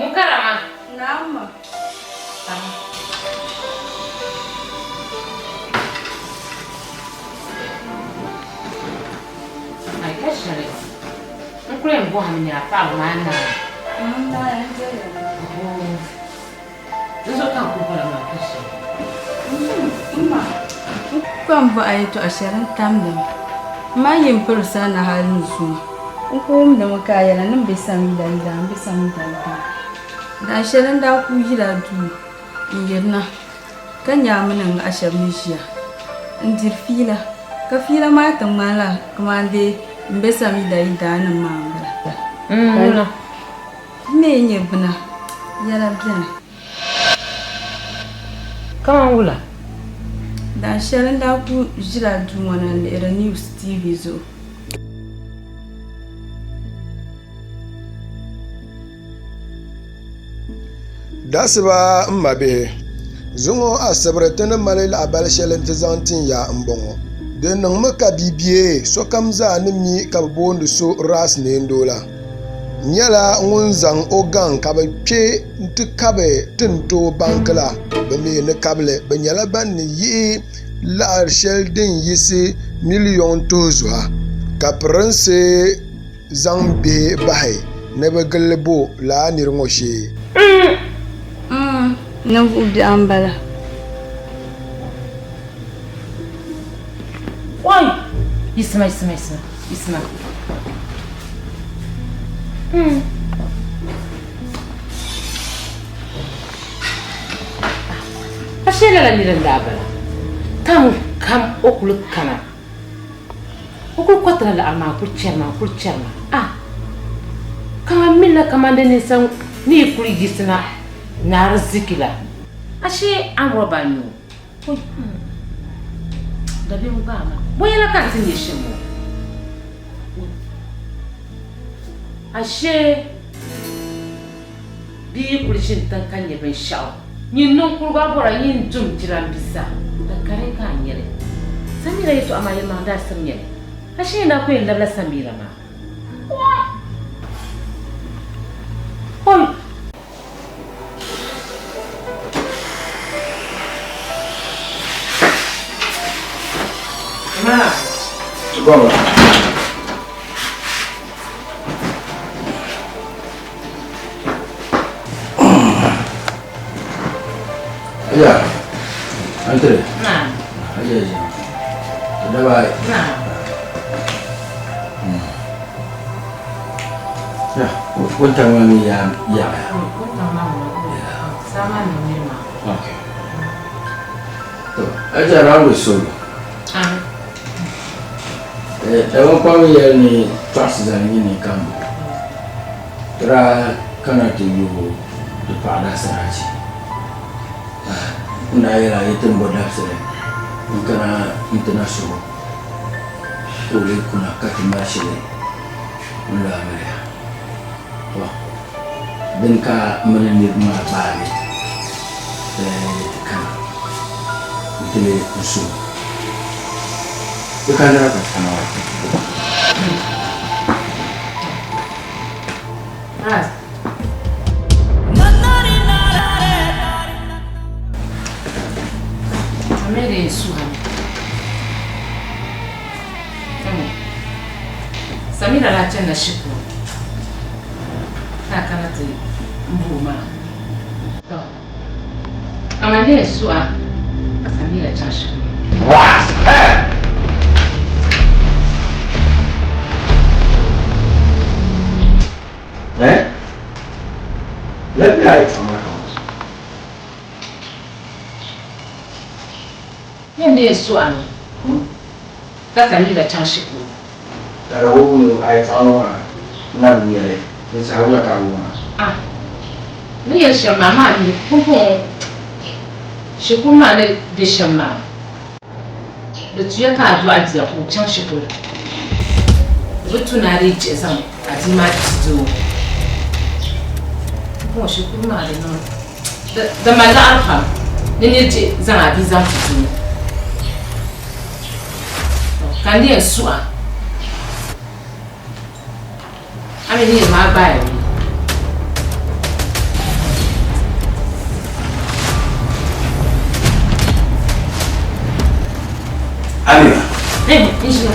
Mukarama! Naam ma. Ai ka shɛli n kuli yɛn bɔhimi ni a paɣaba maa naai. N naai n doli ya. Di zuɣu ka n kuli bɔra maa ka shɛli. M ma, n kpam bɔh a yɛtɔɣ shɛli n tamdimi. M ma yi m-piri sanna hal ni zuŋɔ. N ku wumdimi ka a yɛla ni m be Samida yidaa, m be Samida yidaa. Dahin shɛli n daa kul yila duu n-yirina ka nya a mini n ŋahi shɛba ni ʒiya n-diri fiila, ka fiila maa ti ŋmanila kamandee m be Samida yidaanima maa m-bala. Ŋuna. Di mi yi nyɛ bina, yɛla beni. Kaman wula? Dahin shɛli n daa kul ʒila duu ŋɔ ni n-lihiri news TV zuɣu. Dasiba m mabihi, zuŋɔ asibiri ti ni mali lahabali shɛli nti zaŋ tin ya m-bɔŋɔ. Di niŋmi ka bia bee sokam zaa ni mi ka bɛ booni so Ras Neendoo la nyɛla ŋun zaŋ o gaŋ ka bɛ kpe nti kabi ti ni tooi banki la. Bɛ mi ni kabili bɛ nyɛla ban ni yihi laɣiri shɛli din yiɣisi miliyɔŋ tuhi zuha ka pirinsi zaŋ bihi bahi ni bɛ gili bo lala nir ŋɔ shee. Ninvuɣ biɛɣu m-bala. Oi! Yiɣisima, yiɣisima, yiɣisima, yiɣisima. Ashee lala nira n-daa bala. Tam kam o kuli kana, o kuli kɔtila laɣiri maa n-kuli chɛri ma, n-kuli chɛri ma. Ah! Kaman mini la kaman di ninsal ni yi kuli yiɣisina ni ariziki la. Ashee amrɔba n-nyɛ o. Oi! Dabiɛm gbaai ma. Bɔ yɛla ka n ti nya shɛm ŋɔ? Ashee bia yi kuli ʒini tiŋ ka nya binshɛɣu, nyin niŋkurugu a bɔra nyin dum jirambisa din kariŋ ka a nya li. Samira yɛtɔɣa maa yɛlimaŋli daa siri nya li. Ashee n daa ku yɛn labila Samira maa. Oi! Ma. Bɔŋɔ. Ya. Antere. Naam. Aje aje. Daba. Naam. Ya, wuntaŋ maa mi yaa yaɣiya. Wuntaŋ maa ŋuna saa maa niŋ miri maa. Okay. To, aje round solo. Ah. Eh, dama kpam yɛli ni tɔɣisi zani nyɛ ni kambu. Tira kana ti yooi di paɣa daasarachi. N daa yɛla yi ti ni bo dabisili n kana n-ti na suhu ka o lee kuna ka ti mali shili n-lo amiliya. Tɔ! Dini ka m mini niriba maa gbaagi ti kana nti lee n suhu. Di kanira ka ti kana maa. Samira daa chanila shikuru ka a kana ti m-bo o maa. Tɔ! Amaa n yɛn suh a ka Samira chaŋ shikuru. Eh? Let me hide from my house. Yɛn ni yɛn suh a mi ka Samira chaŋ shikuru. Ka di wuhi ni a yɛtɔɣa ŋɔ maa na bi nya li, din saha wula ka a wuhi maa? A ni yɛli shɛm maa, amaa mi pumpɔŋɔ shikuru maa ni be shɛm maa, di tuya ka a dɔɣi bia ka o chaŋ shikuru. Di bi tu ni a dii jihi zaŋ a bia maa ti doo. Pumpɔŋɔ shikuru maa di niŋ di mali laɣiri pam ni nir jihi zaŋ a bia zaŋ ti doo. Ka n di yɛn suh a, a mi ni yɛli ma a gbaai o mi. Amina. Eh, n ʒiya.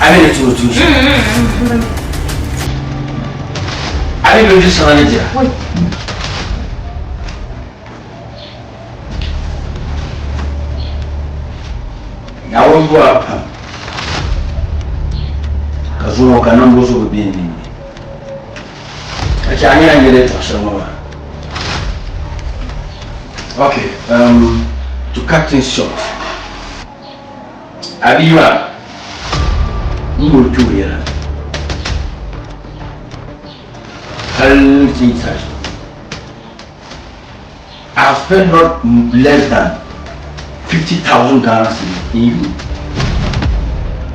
Amina ti o tuushi. Amina o di shɛŋa ni dira. Naawuni bɔra pam ka zuŋɔ ka nambo so bi be n ninni ka chɛ a nyɛla n yɛli yɛtɔɣ shɛli ŋɔ maa. Okay, to cut things short, a bia maa m boli kpe o yɛla hali ti yi saha shɛli. I have spent not less than 50,000 Ghana cedis in you.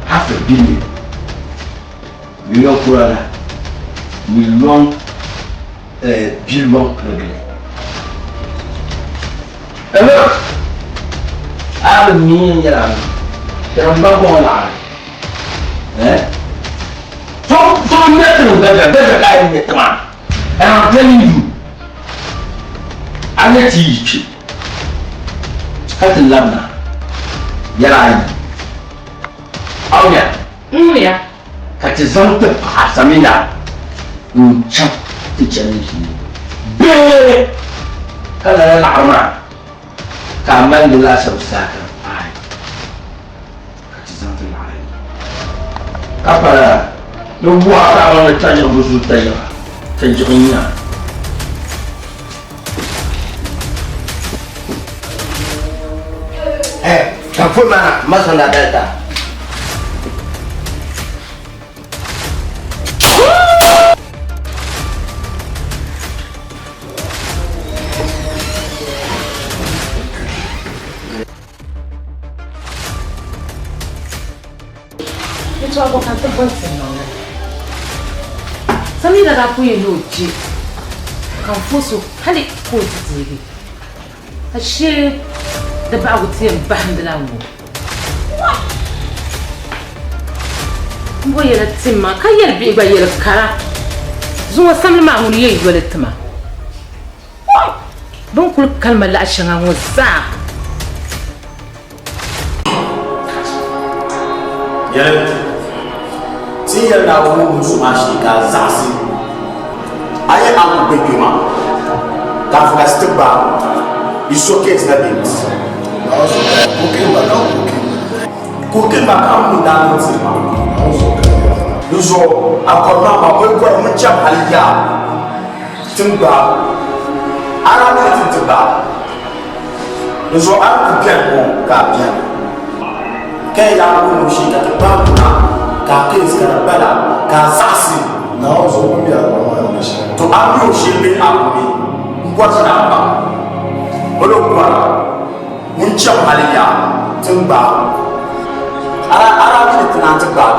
Half a billion. Million kura la. Million, billion pirigili. Hello. A bi mi n yɛla mi. Tɛri n ba gɔŋ laɣiri. Eh? So, so n nyɛ tiŋ gaja, gaja ka a yi nyɛ tiŋa. And I'm telling you, a ni ti yi kpi ka ti labina yɛla ayi. A wumya? N wumya. Ka ti zaŋ ti paɣa Samina n-chaŋ ti chani ʒii bee ka lala laɣiri maa ka a mali li laasabu sahakam paai ka ti zaŋ ti laɣiri li. Ka pa lala, ni wuhi a ka a baŋ ni tajiɣi bi zuui tayiɣa, tajiɣi n-nyɛ a. Pɔi maa ha, ma sɔŋ daa dalita. Yɛtɔɣa bɔ ka n ti boli ti niŋli? Samira daa pun yɛn ni o je ka n fo so hali ka o ti deegi. Ashee di bahigu ti yɛn bahindila ŋ-ŋɔ. M bo yɛla tim ma ka yɛli bihi gba yɛli kara. Zuŋɔ samli maa ŋuni yɛn yoli ti ma. Bɛ ni kuli kali ma laɣ shɛŋa ŋɔ zaa. Yɛli, Ti ni yɛli Naawuni wuhi so maa shee ka a zaɣisi a yi a ku be kpe maa, ka a focus ti gbaag o, it's okay ti na be nti. Kookeen maa ka a ni daa niŋ tiri maa. Di zuɣu a kɔri maa maa o yi kɔri ŋun cham hali yaa ti ni gbaag o. A daa niŋ ti ni ti gbaag o. Di zuɣu a ni ku beni ŋɔ ka a beni. Ka yi daa bɔri o shee ka ti gbaag o na ka a case ka di bala ka a zaɣisi. Naawuni zuɣu ŋun be a kɔŋ maa ni mi shɛm. To a mi o shee bee a bi mi? M bɔri ni a baŋ. O ni bɔra ŋun cham hali yaa ti ni gbaag o. A daa mi ni ti naan ti gbaag o.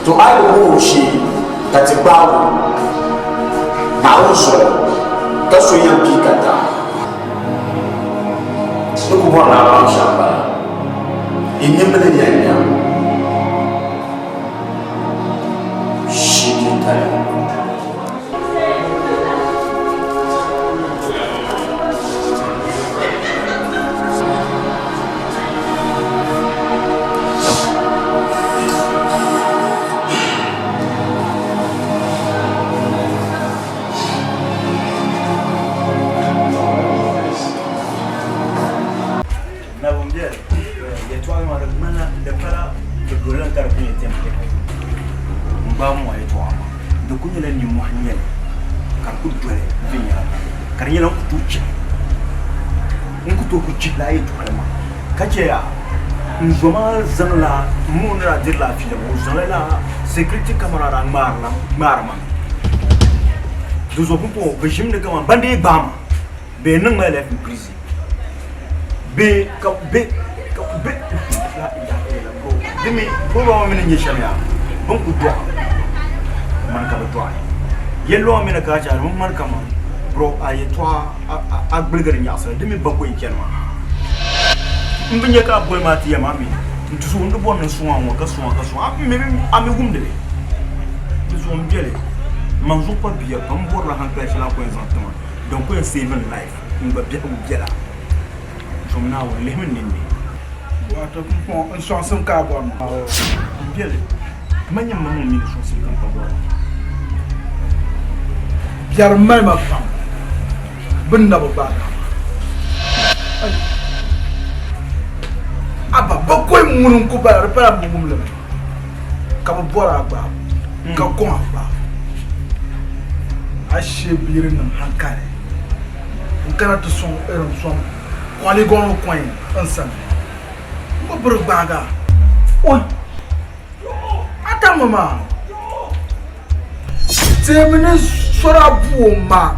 To a yi bi bɔri o shee ka ti gbaag o Naawuni zuɣu ka so yɛn pii ka ti a. Ni ku bɔri ni a baŋ shɛm m-bala. Yi nimbili yɛn nya shee tali. Naawuni biɛli yɛltɔɣa maa di ŋmanila di pala di dolila ka di ku nyɛ tɛm kpɛma n gbaai ŋɔ yɛltɔɣa maa di ku nyɛla nimmɔhi n nyɛli ka di ku doli viɛnyɛla ka di nyɛla n ku tooi chihi n ku tooi ku chihi lala yɛltɔɣali maa ka chɛ ya n zo maa zaŋla n mi o ni daa dirila fiila maa o zaŋla lala security camera daa ŋmaari ma di zuɣu pumpɔŋɔ bɛ ʒimi ni kaman ban dii gbaai ma bee niŋ ma life in prison bee ka bɛ ka bɛ la ilaha illallah di mi program ŋɔ mi ni nyɛ shɛm yaa bɛ ni ku dɔɣi mani ka bɛ dɔɣi yɛlli ŋɔ mi ni ka a chɛ di bi ŋmani kaman bro a yɛltɔɣa a gbuligiri nyaɣisira di mi bakɔi n-chani maa m bi nya ka a boli ma ti yɛli ma a mi n tuso n di bɔri ni n sɔŋ a ŋɔ ka sɔŋ a ka sɔŋ a a mi wumdi li di zuɣu m beli man zuɣu pa bia pam m bɔrila hankali shɛli a ni ku yɛn zaŋ ti ma din ku yɛn save n life n gba biɛhigu biɛla zom Naawuni lihimi n ninni. Wato pumpɔŋɔ n sɔŋsim ka a bɔri ma. M biɛli, ma nyɛ m ma ŋun mi ni sɔŋsim kam ka bɔri ma. Biɛri mali ma pam, bɛ ni na bi gbaagi a maa. Aba, bakɔi ŋuni n-ku bala, di pala m bi wum li mi, ka bɛ bɔri a gbaabu, ka kɔŋ a gbaabu. A shee biiri niŋ hankali n-kana ti sɔŋ Irim sɔŋ kɔligɔni kɔin n sani. M bi biri gbaag a. Oi! A tammi maa. Teemi ni sɔra bu o ma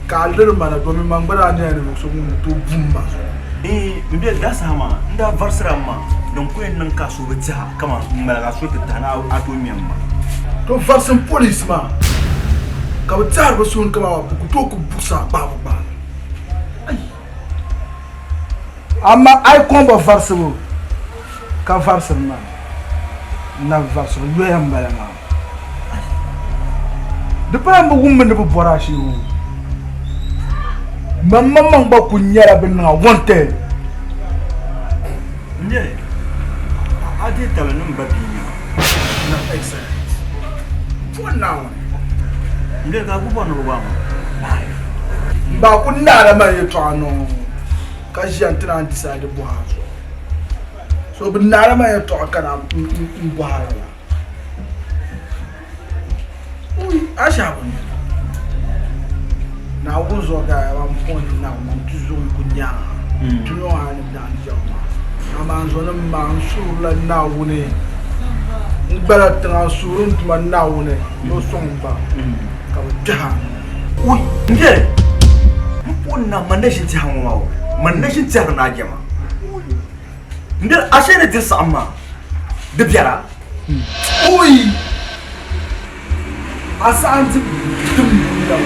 ka a liri ma na domin man gba daa nyɛla ninvuɣ so ŋun ni tooi bu m ma zuɣu. N be daa saha maa n daa varisira m ma din ku yɛn niŋ ka a suhu bi tiɛha kaman m ŋmaligi a suhu ti tahi ni a tooi ŋme m ma. To varisim police maa ka bɛ tɛhiri bɛ suhu ni kaman bɛ ku tooi ku buɣisi a gbaabu gbaai. Ai! Amaa a yi kɔŋ ba varisibu ka varisiri maa, n na bi varisiri yoya m-bala maa. Di pala m bi wummi ni bɛ bɔri a shee o. Man maŋmaŋ gba kul nyɛla bɛ niŋ a wanted. N-nyɛ a deei tabili ni m ba bia nya. Na excellent. Puhi Naawuni. N-nyɛ ka a ku bɔri ni bɛ gbaai ma live. M ba ku naala man yɛtɔɣa noo ka ʒiya n-ti naan decide bɔhi a zuɣu. So bɛ naala man yɛtɔɣa ka naan m bɔhi a yɛla. Ui, a shɛhi bi nya. Naawuni zuɣu ka a pɔŋ ni Naawuni man ti zuɣu ku nyaŋ a. Ti niŋ a ni daŋ jɛma maa. Amaa n zɔnim maa, n suhirila Naawuni. N gbala tiŋa n suhiri n Duuma Naawuni ni o sɔŋ ba ka bɛ kpɛhi a. Ui, n biɛli, m puhi na man na ʒini tɛha ŋɔ maa o, man na ʒini tɛhiri ni a jɛma. N biɛli, a shee ni diri saɣim maa, di biɛra? Ui! A saɣim ti dim buya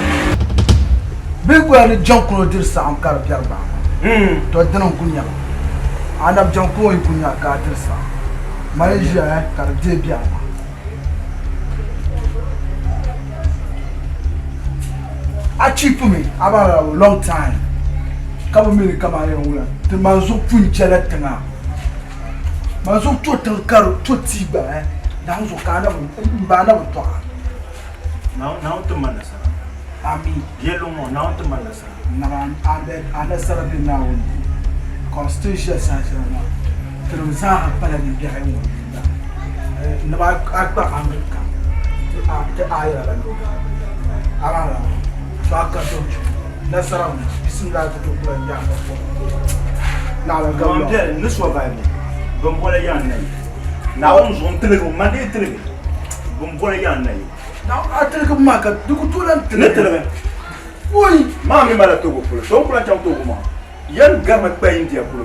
bee goya ni jaŋkuno diri saɣim ka di biɛri baɣa maa to dini n-ku nyɛba. Anabi jaŋkuno yi ku nya ka a diri saɣim mali ʒiya ka di deei biɛri maa. A chipu mi a baŋ la long time ka bi mi ni kamani yɛn wula ti man zuɣu pun chɛla tiŋa. Man zuɣu to tiŋ ka di to tia gba eh, Naawuni zuɣu ka a na bi, m ba a na bi tɔɣa. Naawuni ti ma nasara. Ameen. Yɛlli ŋɔ, Naawuni ti ma nasara. Naba a nasara be Naawuni ni. Cos ti ni ʒiya saha shɛli maa, tinim zaaha pala ninbiɛhi ŋɔ yuunda. Naba a kpa America ti ayira la ni a baŋ la so a ka so nasara ŋɔ bisimilahi ti tooi kula nyaɣi ka pɔri naɣila gabila. Man biɛli ni survive bin bɔla yaa n nayi Naawuni zuɣu n tiligi man dii tiligi bin bɔla yaa n nayi. A tiligi maa ka di ku tooi lan tiligi. Ni tiligi. Oi! Maa mi mala Togo polo so n ku lan chaŋ Togo maa yɛn garimi kpa India polo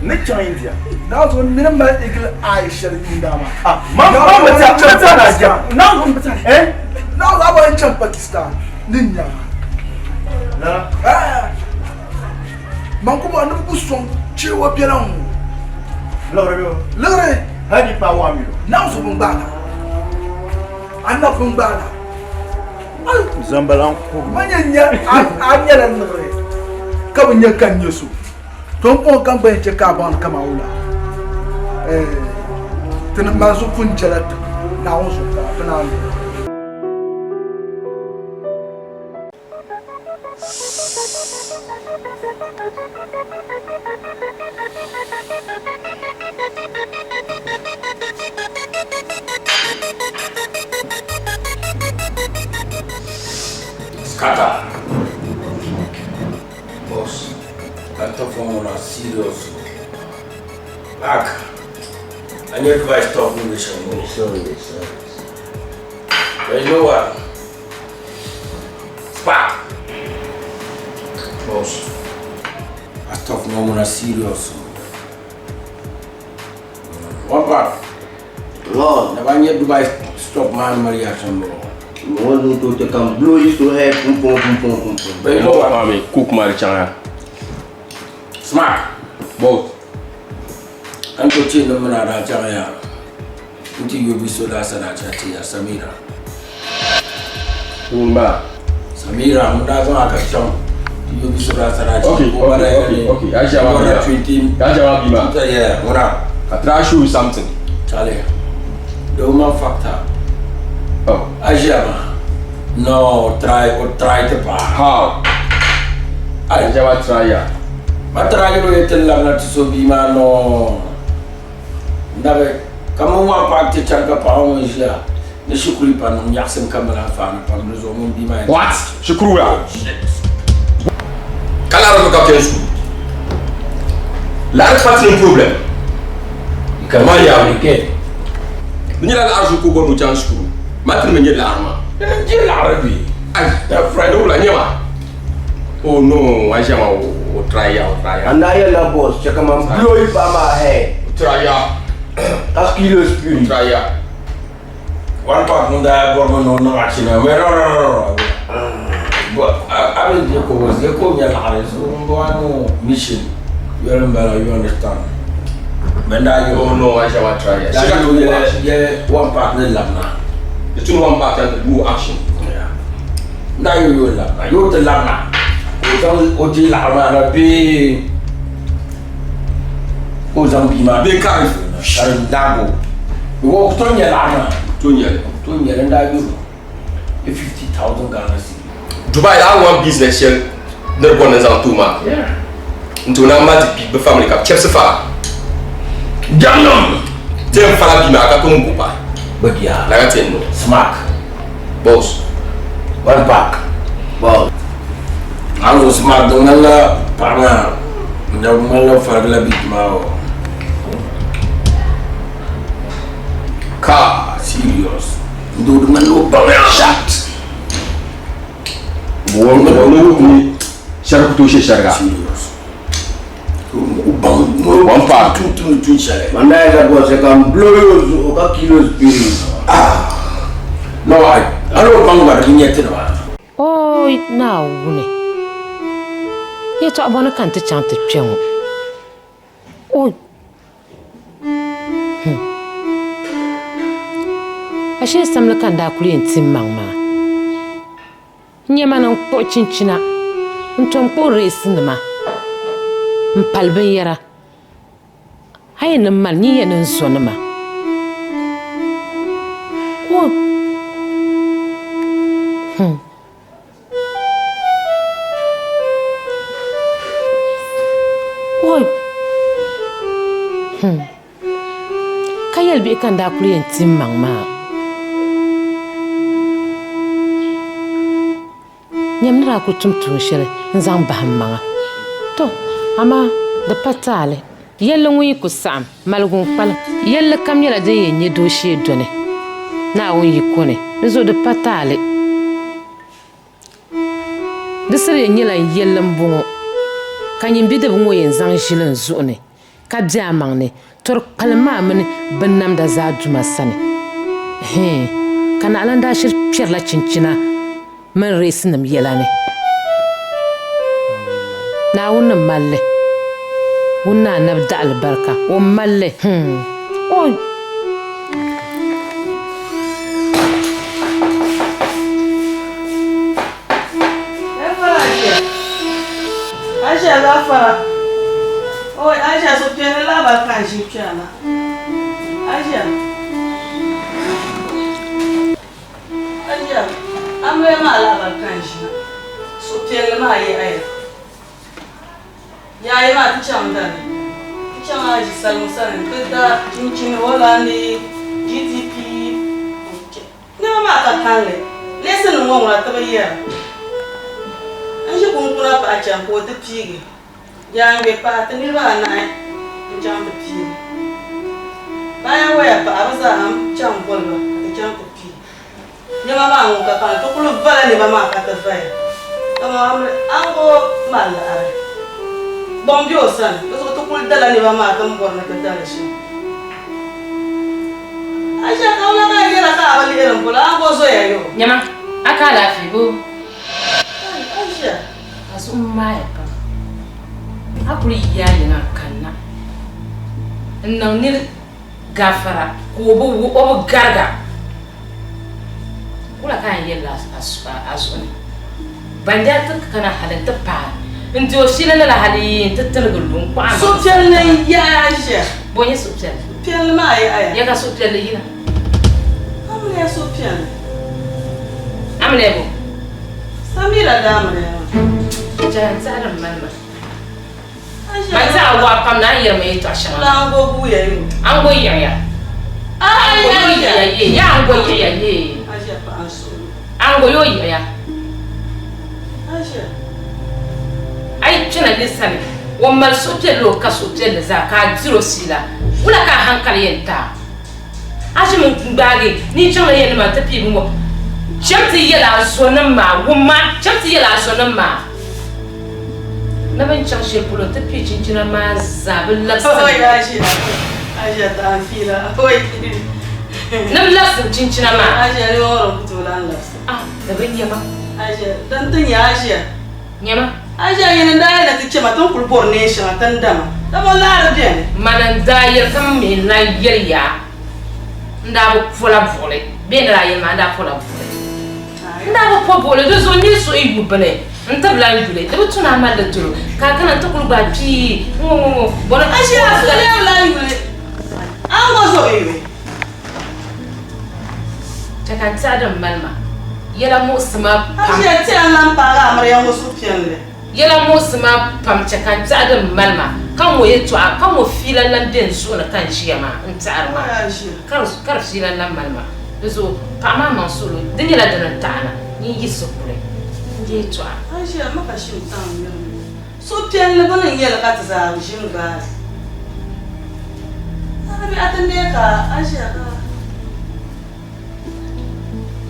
ni chaŋ India. Naawuni zuɣu mini mali eagle eye shɛli yuunda maa. Ah, ma ma ma ti ma ti na jam. Naawuni zuɣu eh? Naawuni zuɣu a bɔri n chaŋ Pakistan ni n nyaŋ a. Lala. Eh. Man ku bɔri ni bi ku sɔŋ cheewa biɛla ŋɔ. Liɣiri bɛ o. Liɣiri. Hali di paai 1 million. Naawuni zuɣu bin gbaai na. Anabi bin gbaai na. Zambalan ku. Ma nyɛ nyɛ a nyɛla liɣiri ka bi nyɛ ka n nyɛ so to n kɔŋ ka n gba yɛn chɛ ka a baŋ ni kaman wula ti ni mali zuɣu pun jɛla tiŋ Naawuni zuɣu ka ti naan lu. Scatter. Boss, that tough one was serious. Back. I need advice talk with you. Sorry, sorry. But you know what? Spark. Boss, I talk no more serious. One part. Lord. Never knew Dubai stop man Maria Shambo. Mo to te kan blow you to head pum pum pum pum pum pum. But you know what? Mami, cook mari changa. Smart. Both. An to chi no mana da changa ya. Nti yobi so da sa da cha ti ya Samira. Umba. Samira, mun da zan aka chang. Ti yobi so da sa da cha. Okay. Aisha wa bi. 20. Aisha wa bi ma. Yeah, what up? I try show you something. Charlie. The woman factor. Oh. Aisha ma. No, try or try to pa. How? Aisha wa try ya. Ma try lo yetel la na so bi ma no. Ndabe kama wa pa ti chanka pa o jia. Ni shukuri pa no nyaxem kamera fa na pa no zo mun bi ma. What? Shukuru ya. Kala ro ka kensu. La parti problem. Kama ya ke. Ni la arju ko bonu chan shukuru. Ma tin me la arma. Ji la arabi. Ay, da Friday wala nyama. Oh no, Aisha ma o try ya, o try ya. And I la boss, check man blow you by my head. O try ya. That's kilo spirit. O try ya. One part no da bor no no achina. Me no no no. But I mean the ko was the ko nya la so go no mission. You remember you understand. Benda you Oh no, Aisha wa try ya. That you yeah one part ne lamna. The two one part and do action. Yeah. Na you you lamna. You te lamna. O zang o di lamna na bi o zang bi ma. Be careful. Karin dago. Wo to nya lamna. To nya. To nya nda you. 50,000 Ghana cedi. Dubai la one business shell ne bon nzang to ma. Yeah. Nto na ma di big family ka chefs fa. Jamnam. Tem fala bi ma ka to ngupa. But yeah. La ka ten no. Smack. Boss. One pack. Boss. A ni zuɣusi maa di ŋmanila paɣa maa n daa ŋmanila farigila bia maa o. Ka serious n doo di ŋmanila o baŋya. Shut. Ni shɛri ku tooi she shɛriga. Serious. O baŋ One pack. tum tum tun shɛli. Man daa yɛla bɔsi ka n blow yo zuɣu ka kilo spirit. Ah. No, I I don't baŋ gba di bi nyɛ tinima. Ooi Naawuni! Yɛtɔɣ bɔni ka n ti chaŋ ti kpe ŋɔ? Ooi! Hmm. Ashee samli ka n daa kul yɛn ti m maŋ maa. N nya ma ni n kpuɣi chinchina, n-tom kpuɣi reesinima, m-pali binyɛra. A yi ni mali nyin yɛn ni n zɔnima. O hmm. O hmm. Ka yɛli bihi ka n daa kuli yɛn ti m maŋ maa. Nyam ni daa kuli tum tuun shɛli n-zaŋ bahi m maŋa. Tɔ! Amaa di pa taali. Yɛlli ŋun yi ku saɣim, maligu n-kpalim. Yɛlli kam nyɛla din yɛn nyɛ dooshee dɔni Naawuni yiko ni, di zuɣu di pa taali. Di siri yɛn nyɛla n yɛlli m-bɔŋɔ, ka nyin bidibiga ŋɔ yɛn zaŋ ʒili n zuɣu ni, ka be a maŋ ni tɔri kpalim maa mini binnamda zaa Duuma sani. Hii, ka naɣilan daa shiri kpɛrila chinchina mini reesinim yɛla ni. Naawuni ni mali li, ŋun ni anabi dah alibarika, o mali li. Hmm. Oi! Aisha gafara. Oi, Aisha so piɛlli lahabali ka n ʒi kpɛna na. Aisha. Aisha, amiliya maa lahabali ka n ʒi na. Suhupiɛlli maa yi aya. Yaayi maa ti chaŋ dali. Ti chaŋ a ʒi saliŋ sani nti da chinchini Holandi GTP. Nɛma maa ka kalinli. Leesinima ŋɔ ŋuna ti bi yɛra. N ʒi kunkuna paɣa chani ka o ti piigi. Jaangbɛ paɣa ti niriba anahi n-chaŋ ti piigi. Bayan waya paɣa bɛ zaa n-chaŋ boli ba ka ti chaŋ ti piigi. Nɛma maa ŋun ka kalinli ti kuli vala nɛma maa ka ti vaya. Kaman Ango mali laɣiri gbaŋ be o sani, di zuɣu ti kuli dala nɛma maa ti ni bɔri ni ti dali shɛm. Aisha ka wula ka a yɛra ka a bi lihiri m polo, a ni bo zoya yo? Nyama, a ka alaafee boo? Kai, Aisha. A zuɣu maaya pam. A kuli yi a yiŋa n-kanna n-niŋ nir gaafara ka o bi o bi gariga. Wula ka a yɛn yɛli a zuɣu ni? Banjaa ti kana hali nti paai n-di o fiila lala hali nti tiligi lu n-kpaɣi a maŋ. Suhupiɛlli n-yaɣi a ʒiya. Bɔ n-nyɛ suhupiɛlli? Suhupiɛlli maa yaɣiya. Ya ka suhupiɛlli yina? Amiliya suhupiɛlli. Amiliya bɔ? Samira daa amiliya maa. Chɛli n-tɛhi din mali ma. Man zaa waɣa pam na a ni yɛri ma yɛltɔɣa shɛŋa maa. Ango guuya yo. Ango yiɣiya. Ango yo yiɣiya yee. Ya ango yiɣiya yee. Ango yo yiɣiya. A yi kpɛna nir sani, o mali suhupiɛlli o ka suhupiɛlli zaa ka a diri o siila, wula ka a haŋkali yɛn ti a? A ʒimi n-gbaagi ni yi chaŋla yɛn ni maa nti pii bɛ ŋɔ. Cham ti yɛl a zɔnim maa, wumma, cham ti yɛl a zɔnim maa ni bɛ ni chaŋ shɛli polo nti pii chinchina maa zaa bɛ ni bɛ labisi chinchina maa. Ah, di bi nyɛma. Nyɛma. Mani n-daa yɛli ka m mi n-lan yɛli ya, n daa bi pola buɣili bee n ni daa yɛli maa n daa pola buɣili. N daa bi po buɣili, di zuɣu n ni suhi yu bini n-ti bi lan yuli. Di bi tu ni a mali li dolo ka a kana nti kuli gbaai pii ŋ-ŋɔ-ŋɔ-ŋɔ bɔni. Chɛ ka n tɛha din mali ma yɛla muɣisi ma pam. Yɛla muɣisi ma pam chɛ ka n tɛha din mali ma, ka ŋɔ yɛtɔɣa, ka ŋɔ fiila lan be n zuɣu ni ka n ʒiya maa n-tɛhiri maa, ka di fiila lan mali ma. Di zuɣu paɣ maa maŋ suhuri, di nyɛla dini n-taɣi na, nyin yiɣisi kuli n-deei tɔɣa. ʒiya ma ka shim taŋ miri mi. Suhupiɛlli bini n-nyɛ li ka ti zaa ʒini gbaai. A di biɛɣu ti neei ka a ʒiya ka.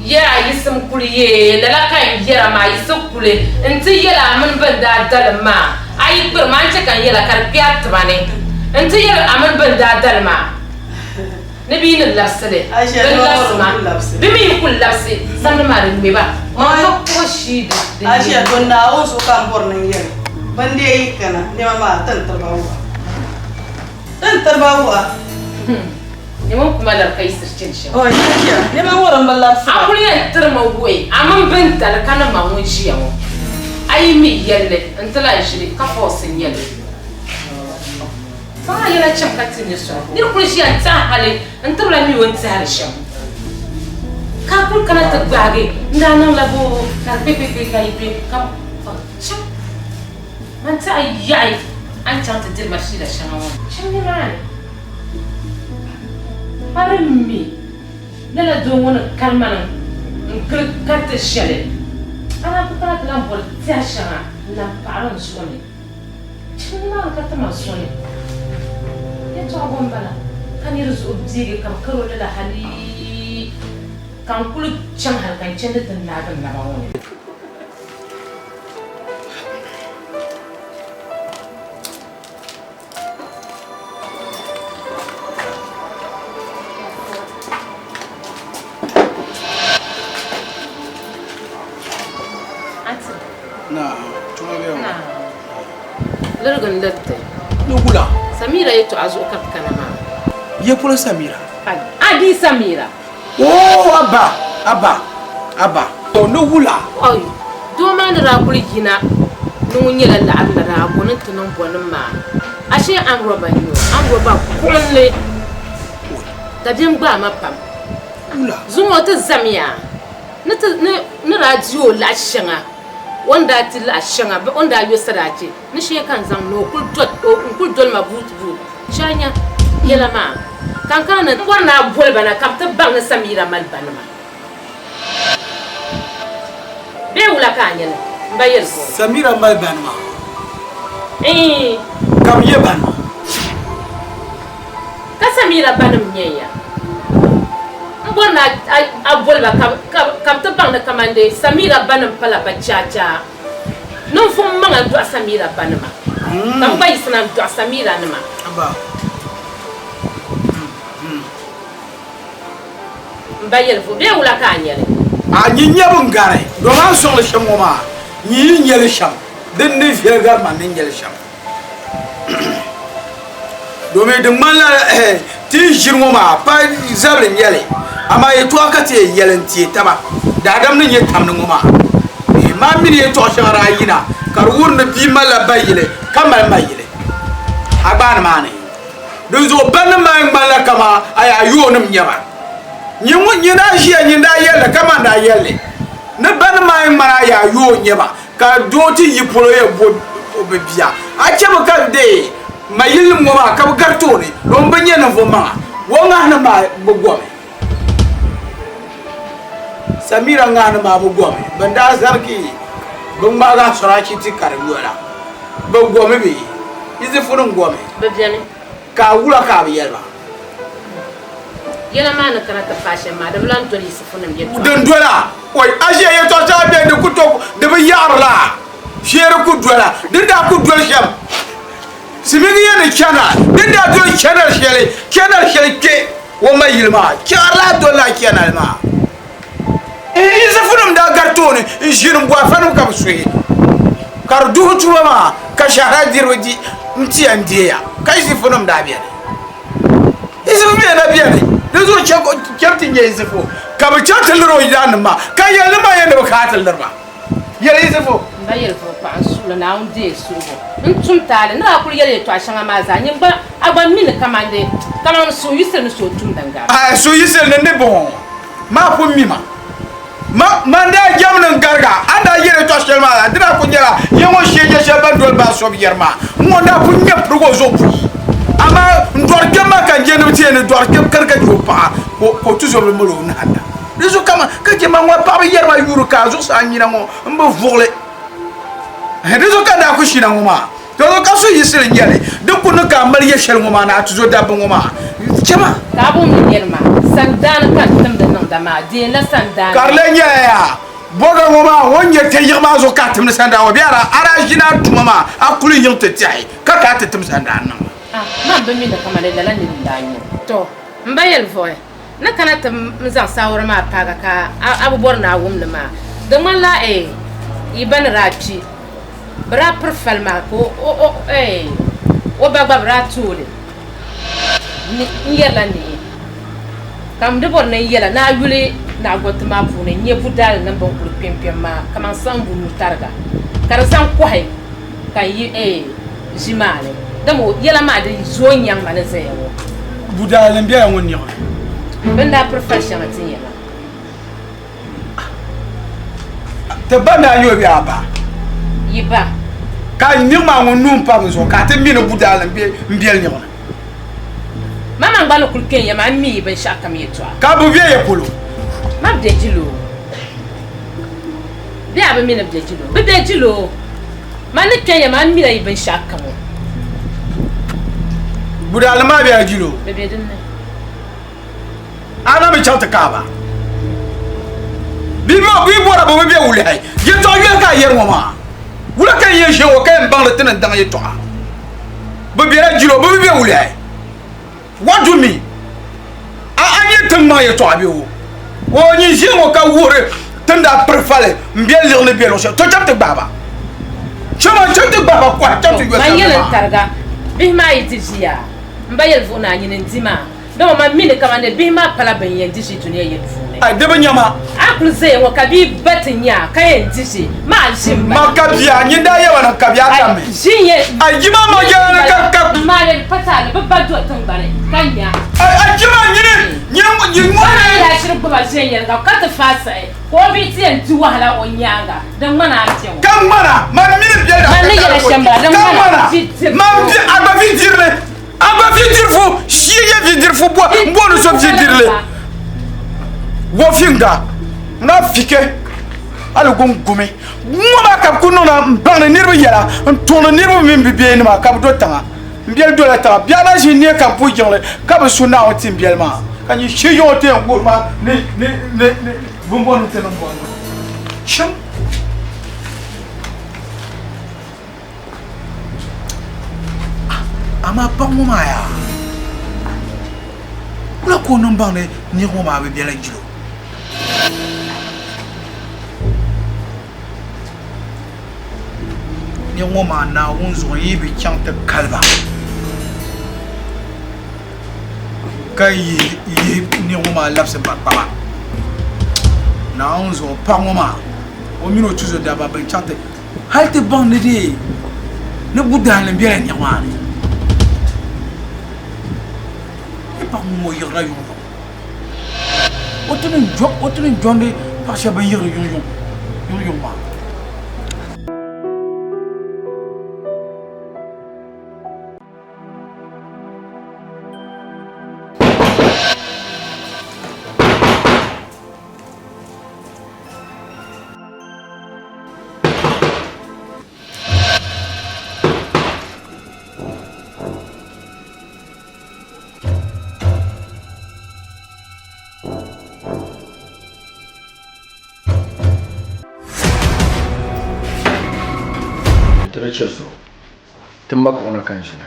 Yɛra yisim kuli yee, lala ka n yɛra maa yisi kuli nti yɛl a mini bɛn daa dalim maa, a yi kpiri ma, a ni chɛ ka n yɛla ka di kpe a tiba ni nti yɛl a mini bɛn daa dalim a ni bɛ yi ni labisi li, bɛ ni labisi ma, bɛ mi yi ku labisi, samli maa di ŋme ba, man ka kuɣ shii din A ʒiya to Naawuni zuɣu ka m bɔri ni n yɛli, bɛn dee yi kana, nɛma maa ti ni tiri ba wuha. Ti ni tiri ba wuha. Nɛma kuma labi ka yiɣisiri chani shɛm. Oi, a ʒiya, nɛma ŋɔ din bi labisi ba. A kuli yɛn tiri mi wuhi a mini bɛn dali ka ni ma ŋun ʒiya ŋɔ, a yi mi yɛlli n-ti lahi ʒili ka fɔɔsi n-nyɛ li. Zaŋ a yɛla chaŋ ka ti nya soli. Nir kul ʒiya n-tɛhi hali n-tibila mi o ni tɛhiri shɛm. Ka a kul kana ti gbaagi n daa niŋla boo ka di kpekpekpe ka yi kpe ka chaŋ. Man tɛha yaɣi a ni chaŋ ti diri ma fiila shɛŋa ŋɔ ni. Chaŋ nimaani. A di mi lala doo ŋɔ ni kani ma ni n-gili kariti shɛli, a naan ku kana ti lan bɔri tɛha shɛŋa n-lan paɣiri n zuɣu ni. Chaŋ nimaani ka ti ma soli. Yɛtɔɣa bɔ m-bala ka nir zuɣu deegi ka bɛ kar o lala hali ka n kul chaŋ hal ka n chandi ti naagi n naba ŋɔ ni. Lirigi n liriti. Ni wula? Samira yɛtɔɣa zuɣu ka ti kana maa. Ya polo Samira? A bia Samira. Oo Abba, Abba, Abba. To ni wula? Oi, doo maa ni daa kuli yina ni ŋun nyɛla laɣiri la daa bɔ ni nti niŋ bɔnim maa. Ashee amrɔba n-nyɛ o, amrɔba kuɣinli. Dabiɛm gbaai ma pam. Zuŋɔ ti zamiya ni ti ni daa di o laɣ shɛŋa, o ni daa ti laɣ shɛŋa, o ni daa yo sadaachi ni shee ka n zaŋ ni o kuli doli ma buut buut. Chɛ a nya yɛla maa ka n kana ni m bɔri ni a boli ba na ka bɛ ti baŋ ni Samira mali banima. Bee wula ka a nya li? M ba yɛli ka o. Samira mali banima? Iin. Ka bɛ nyɛ banima? Ka Samira banim nyɛ ya? M bɔri ni a boli ba ka bɛ ti baŋ ni kamandee Samira banim pala ba chaachaa. Ninvuɣ maŋa n-dɔɣi Samira banima, ka m gba yiɣisina n-dɔɣi Samira nima. M ba yɛli bee wula ka a nya li? A nyin nya bɛ ni gari dɔma a ni sɔŋ li shɛm ŋɔ maa, nyin yi nya li shɛm, din ni viɛli gari man ni nya li shɛm. Domin di ŋmanila ti yi ʒiri ŋɔ maa pa zabili n-nyɛ li, amaa yɛtɔɣa ka ti yɛn yɛli n-teei taba daadam ni nyɛ tamdi ŋɔ maa. Maa mini yɛtɔɣ shɛŋa daa yina ka di wuhiri ni bia malila ba yili ka mali ma yili a gbaani maa ni. Dinzuɣu bannim maa yɛn ŋmanila kaman a yaa yoonim n-nyɛ ba. Nyin ŋun nyin daa ʒiya nyin daa yɛli li kaman daa yɛli li ni bannim maa yɛn ŋmani a yaa yoo n-nyɛ ba. Ka doo ti yi polo yɛn bo o bi bia, a chɛ mi ka deei mayilinim ŋɔ maa ka bɛ gari tooni domin bɛ nyɛ ninvuɣ maŋa. O ŋahinim maa bi gomi. Samira ŋahinim maa bi gomi. Bɛn daa zarigi bɛ ŋmaagi asɔraachi ti ka di yola. Bɛ gomi bee? Yizifunim gomi. Bɛ beni. Ka a wula ka a bi yɛli ba? Yɛla maa ni kana ti paai shɛm maa, di bi lan doli Yisifunim yɛtɔɣa. Din dola, oi, a ʒiya yɛtɔɣ shɛŋa beni di ku tooi, di bi yaɣiri la, shee di ku dola, di ni daa ku doli shɛm. Simigi yɛn ni chana, di ni daa doli channel shɛli, channel shɛli kpe o ma yili maa, chɛɣiri lahi doli lala channel maa. Yisifunim daa gari tooni n-ʒini m-bɔhi fanim ka bɛ suhi, ka di duhi tuma maa, ka shɛhira diriba di nti yɛn deeya, ka Yisifunim daa beni. Yisifu mi na beni, dinzuɣu chɛ ti nya Yisifu, ka bɛ chaŋ ti liri o yidaannim maa, ka yɛli ni man yɛn ni bɛ kana ti liri ba. Yɛli Yisifu. M ba yɛli paɣa n suhuri Naawuni deei suhigu n tum taali ni daa kuli yɛli yɛtɔɣa shɛŋa maa zaa nyin gba a gba mi ni kamande kaman suhuyisili ni so tum din gari. Aai suhuyisili ni ni bɔŋɔ maa pun mi ma. Ma man daa jɛm ni n gariga a ni daa yɛli yɛtɔɣa shɛli maa zaa di daa kuli nyɛla ya ŋɔ shee nyɛ shɛli ban doli baa sob yɛri maa n ŋɔ daa pun nya pirigi o zuɣu buyi amaa n dɔri kpɛm maa ka n je ni bɛ ti yɛn ni dɔri kpɛm kani ka je o paɣa ka o tuzobili mali o nahinda. Di zuɣu kaman ka je ma ŋɔ paɣaba yɛri ma yuuri ka a zuɣusaa nyina ŋɔ m bi vuɣili. Di zuɣu ka n daa ku shina ŋɔ maa. Di zuɣu ka so yiɣisili n-nyɛ li, di ku niŋ ka a mali yɛ shɛli ŋɔ maa ni a tuzo dabba ŋɔ maa. Chɛ ma. Ka a bo mi yɛli ma, Sandaani ka n timdi niŋda maa, deenla sandaani. Ka di lee nyɛla yaa, bɔga ŋɔ maa, o ni nyɛ tɛyiɣi maa zuɣu ka a timdi sandaani ŋɔ bee a daa ʒini a tuma maa a kuli yiŋ ti tɛhi ka ka a ti tim sandaani niŋ ma? Ah, man bi mi ni kamani lala nini n-daa nyɛ o. Tɔ! M ba yɛlivuɣi, n ni kana ti m zaŋ saawara maa paagi a ka a bi bɔri ni a wum li maa, di ŋmanila eh, yi ba ni daa kpi, bɛ daa piri fali maa ka o eh, o ba gba bɛ daa ti o li. N yɛrila niɣi, ka m di bɔri ni n yɛla ni a yuli naɣigɔti maa puuni n-nyɛ budaalinim bɛn kuli kpɛmkpɛm maa kaman saɣimbu nuu tariga, ka di zaŋ kɔhi ka n yi eh, ʒi maa ni, dama o yɛla maa di zooi nyaŋ ma ni zaya ŋɔ. Budaali m-bela ŋɔ niɣi. Bɛ ni daa piri fali shɛŋa ti ya maa. Ti ba mi a nyɛ o bee a ba? Yi ba. Ka niɣi maa ŋun nuu m-pa bɛ zuɣu ka a ti mi ni budaali m-be niɣi ni. Mama gba ni kuli kpe n ya maa, m mi yi binshɛɣukam yɛtɔɣa. Ka bɛ be ya polo? Ma be jiloo. Bee a bi mi ni bɛ jiloo? Bɛ be jiloo. Ma ni kpe ya maa, m mila yi binshɛɣukam o. Budaali maa bela jiloo? Bɛ be din ni. A na mi chaŋ ti kaai ba? Bɛ yi bɔra bɛ bi be wulihi. Yɛtɔɣ yoli ka a yɛri ŋɔ maa. Wula ka n yɛn ʒe ŋɔ ka yɛn baŋ li ti ni daŋ yɛtɔɣa? Bɛ bela jiloo, bɛ bi be wulihi. What do you mean? A a nyɛ tiŋmaŋ yɛtɔɣa bee o? O nyin ʒiya ŋɔ ka wuhiri ti ni daa piri fali m-be liɣi ni be luɣ shɛli, to chaŋ ti gbahi ba. Chama chaŋ ti gbahi ba kɔhi chaŋ ti yoli Man yɛli sani n maa. tariga, bihi maa yi di ʒiya, m ba yɛlivuɣu ni a nyini n-di maa. Dama man mi ni kaman di bihi maa pala bɛn yɛn di ʒi dunia yili puuni. Ai, di bi nya ma. A kul zaya ŋɔ ka bia ba ti nya a ka yɛn di ʒi maa ʒi m-bala. Man ka bia, nyin daa yɛba ni n ka bia a ka mi. Ʒi n-yɛn. Ai, jima ma yɛla ni ka ka. Maa di pa taali, bɛ ba do tiŋgbani ka nya. Ai, ai jima nyini, nyini ŋɔ nyini ŋɔ. Ba maa yi daa shiri gbubi a viɛnyɛliŋga ka ti faai siɣi, ka o bihi ti yɛn di wahala o nyaaŋa, di ŋmani a kpe ŋɔ. Ka ŋmana, man mini bɛ daa Man ni ka yɛla taali shɛm bala, di ka ŋmana ŋmana, ʒi dibu. man bi a gba vi dirili. A gba vidirifu shii yɛ vidirifu bɔ n bɔ ni so vidirili wofinga na fike hali gungumi ŋɔ maa ka bi ku niŋda n baŋdi niriba yɛla n tuɣiri niriba mini bi bihi nima ka bi do tiŋa n biɛli dola tiŋa biɛɣu na ʒi n neei ka n puhi jiŋli ka bi su Naawuni ti n biɛli maa ka nyin shii yiŋɔ ti yɛn wuhiri ma ni ni ni ni bin bɔni ti niŋ bɔni chim. Amaa paɣ ŋɔ maa yaa, wula ka o niŋ baŋ ni nir ŋɔ maa bi bela jilo? Nir ŋɔ maa Naawuni zuɣu yi bi chaŋ ti kali ba, ka yihi nir ŋɔ maa labisi ba kpaba, Naawuni zuɣu paɣ ŋɔ maa o mini o tuzo dabba bɛn chaŋ ti Hal ti baŋ ni di ni budaannim bela niɣi maa ni. Yi paɣ ŋɔ ŋɔ yiɣirila yuŋyuŋ. O ti ni jɔndi paɣ shɛba bɛn yiɣiri yuŋyuŋ maa. Ti di chɛ so ti ma kuɣu ni ka n ʒina.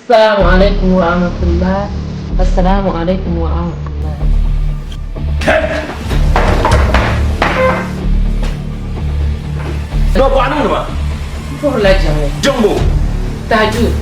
Assalamu alaikum wa rahmatullah. Assalamu alaikum wa rahmatullah. No, bɔɣa niŋdi ma. N puhirila jiŋli. Jiŋbo. Tahajud.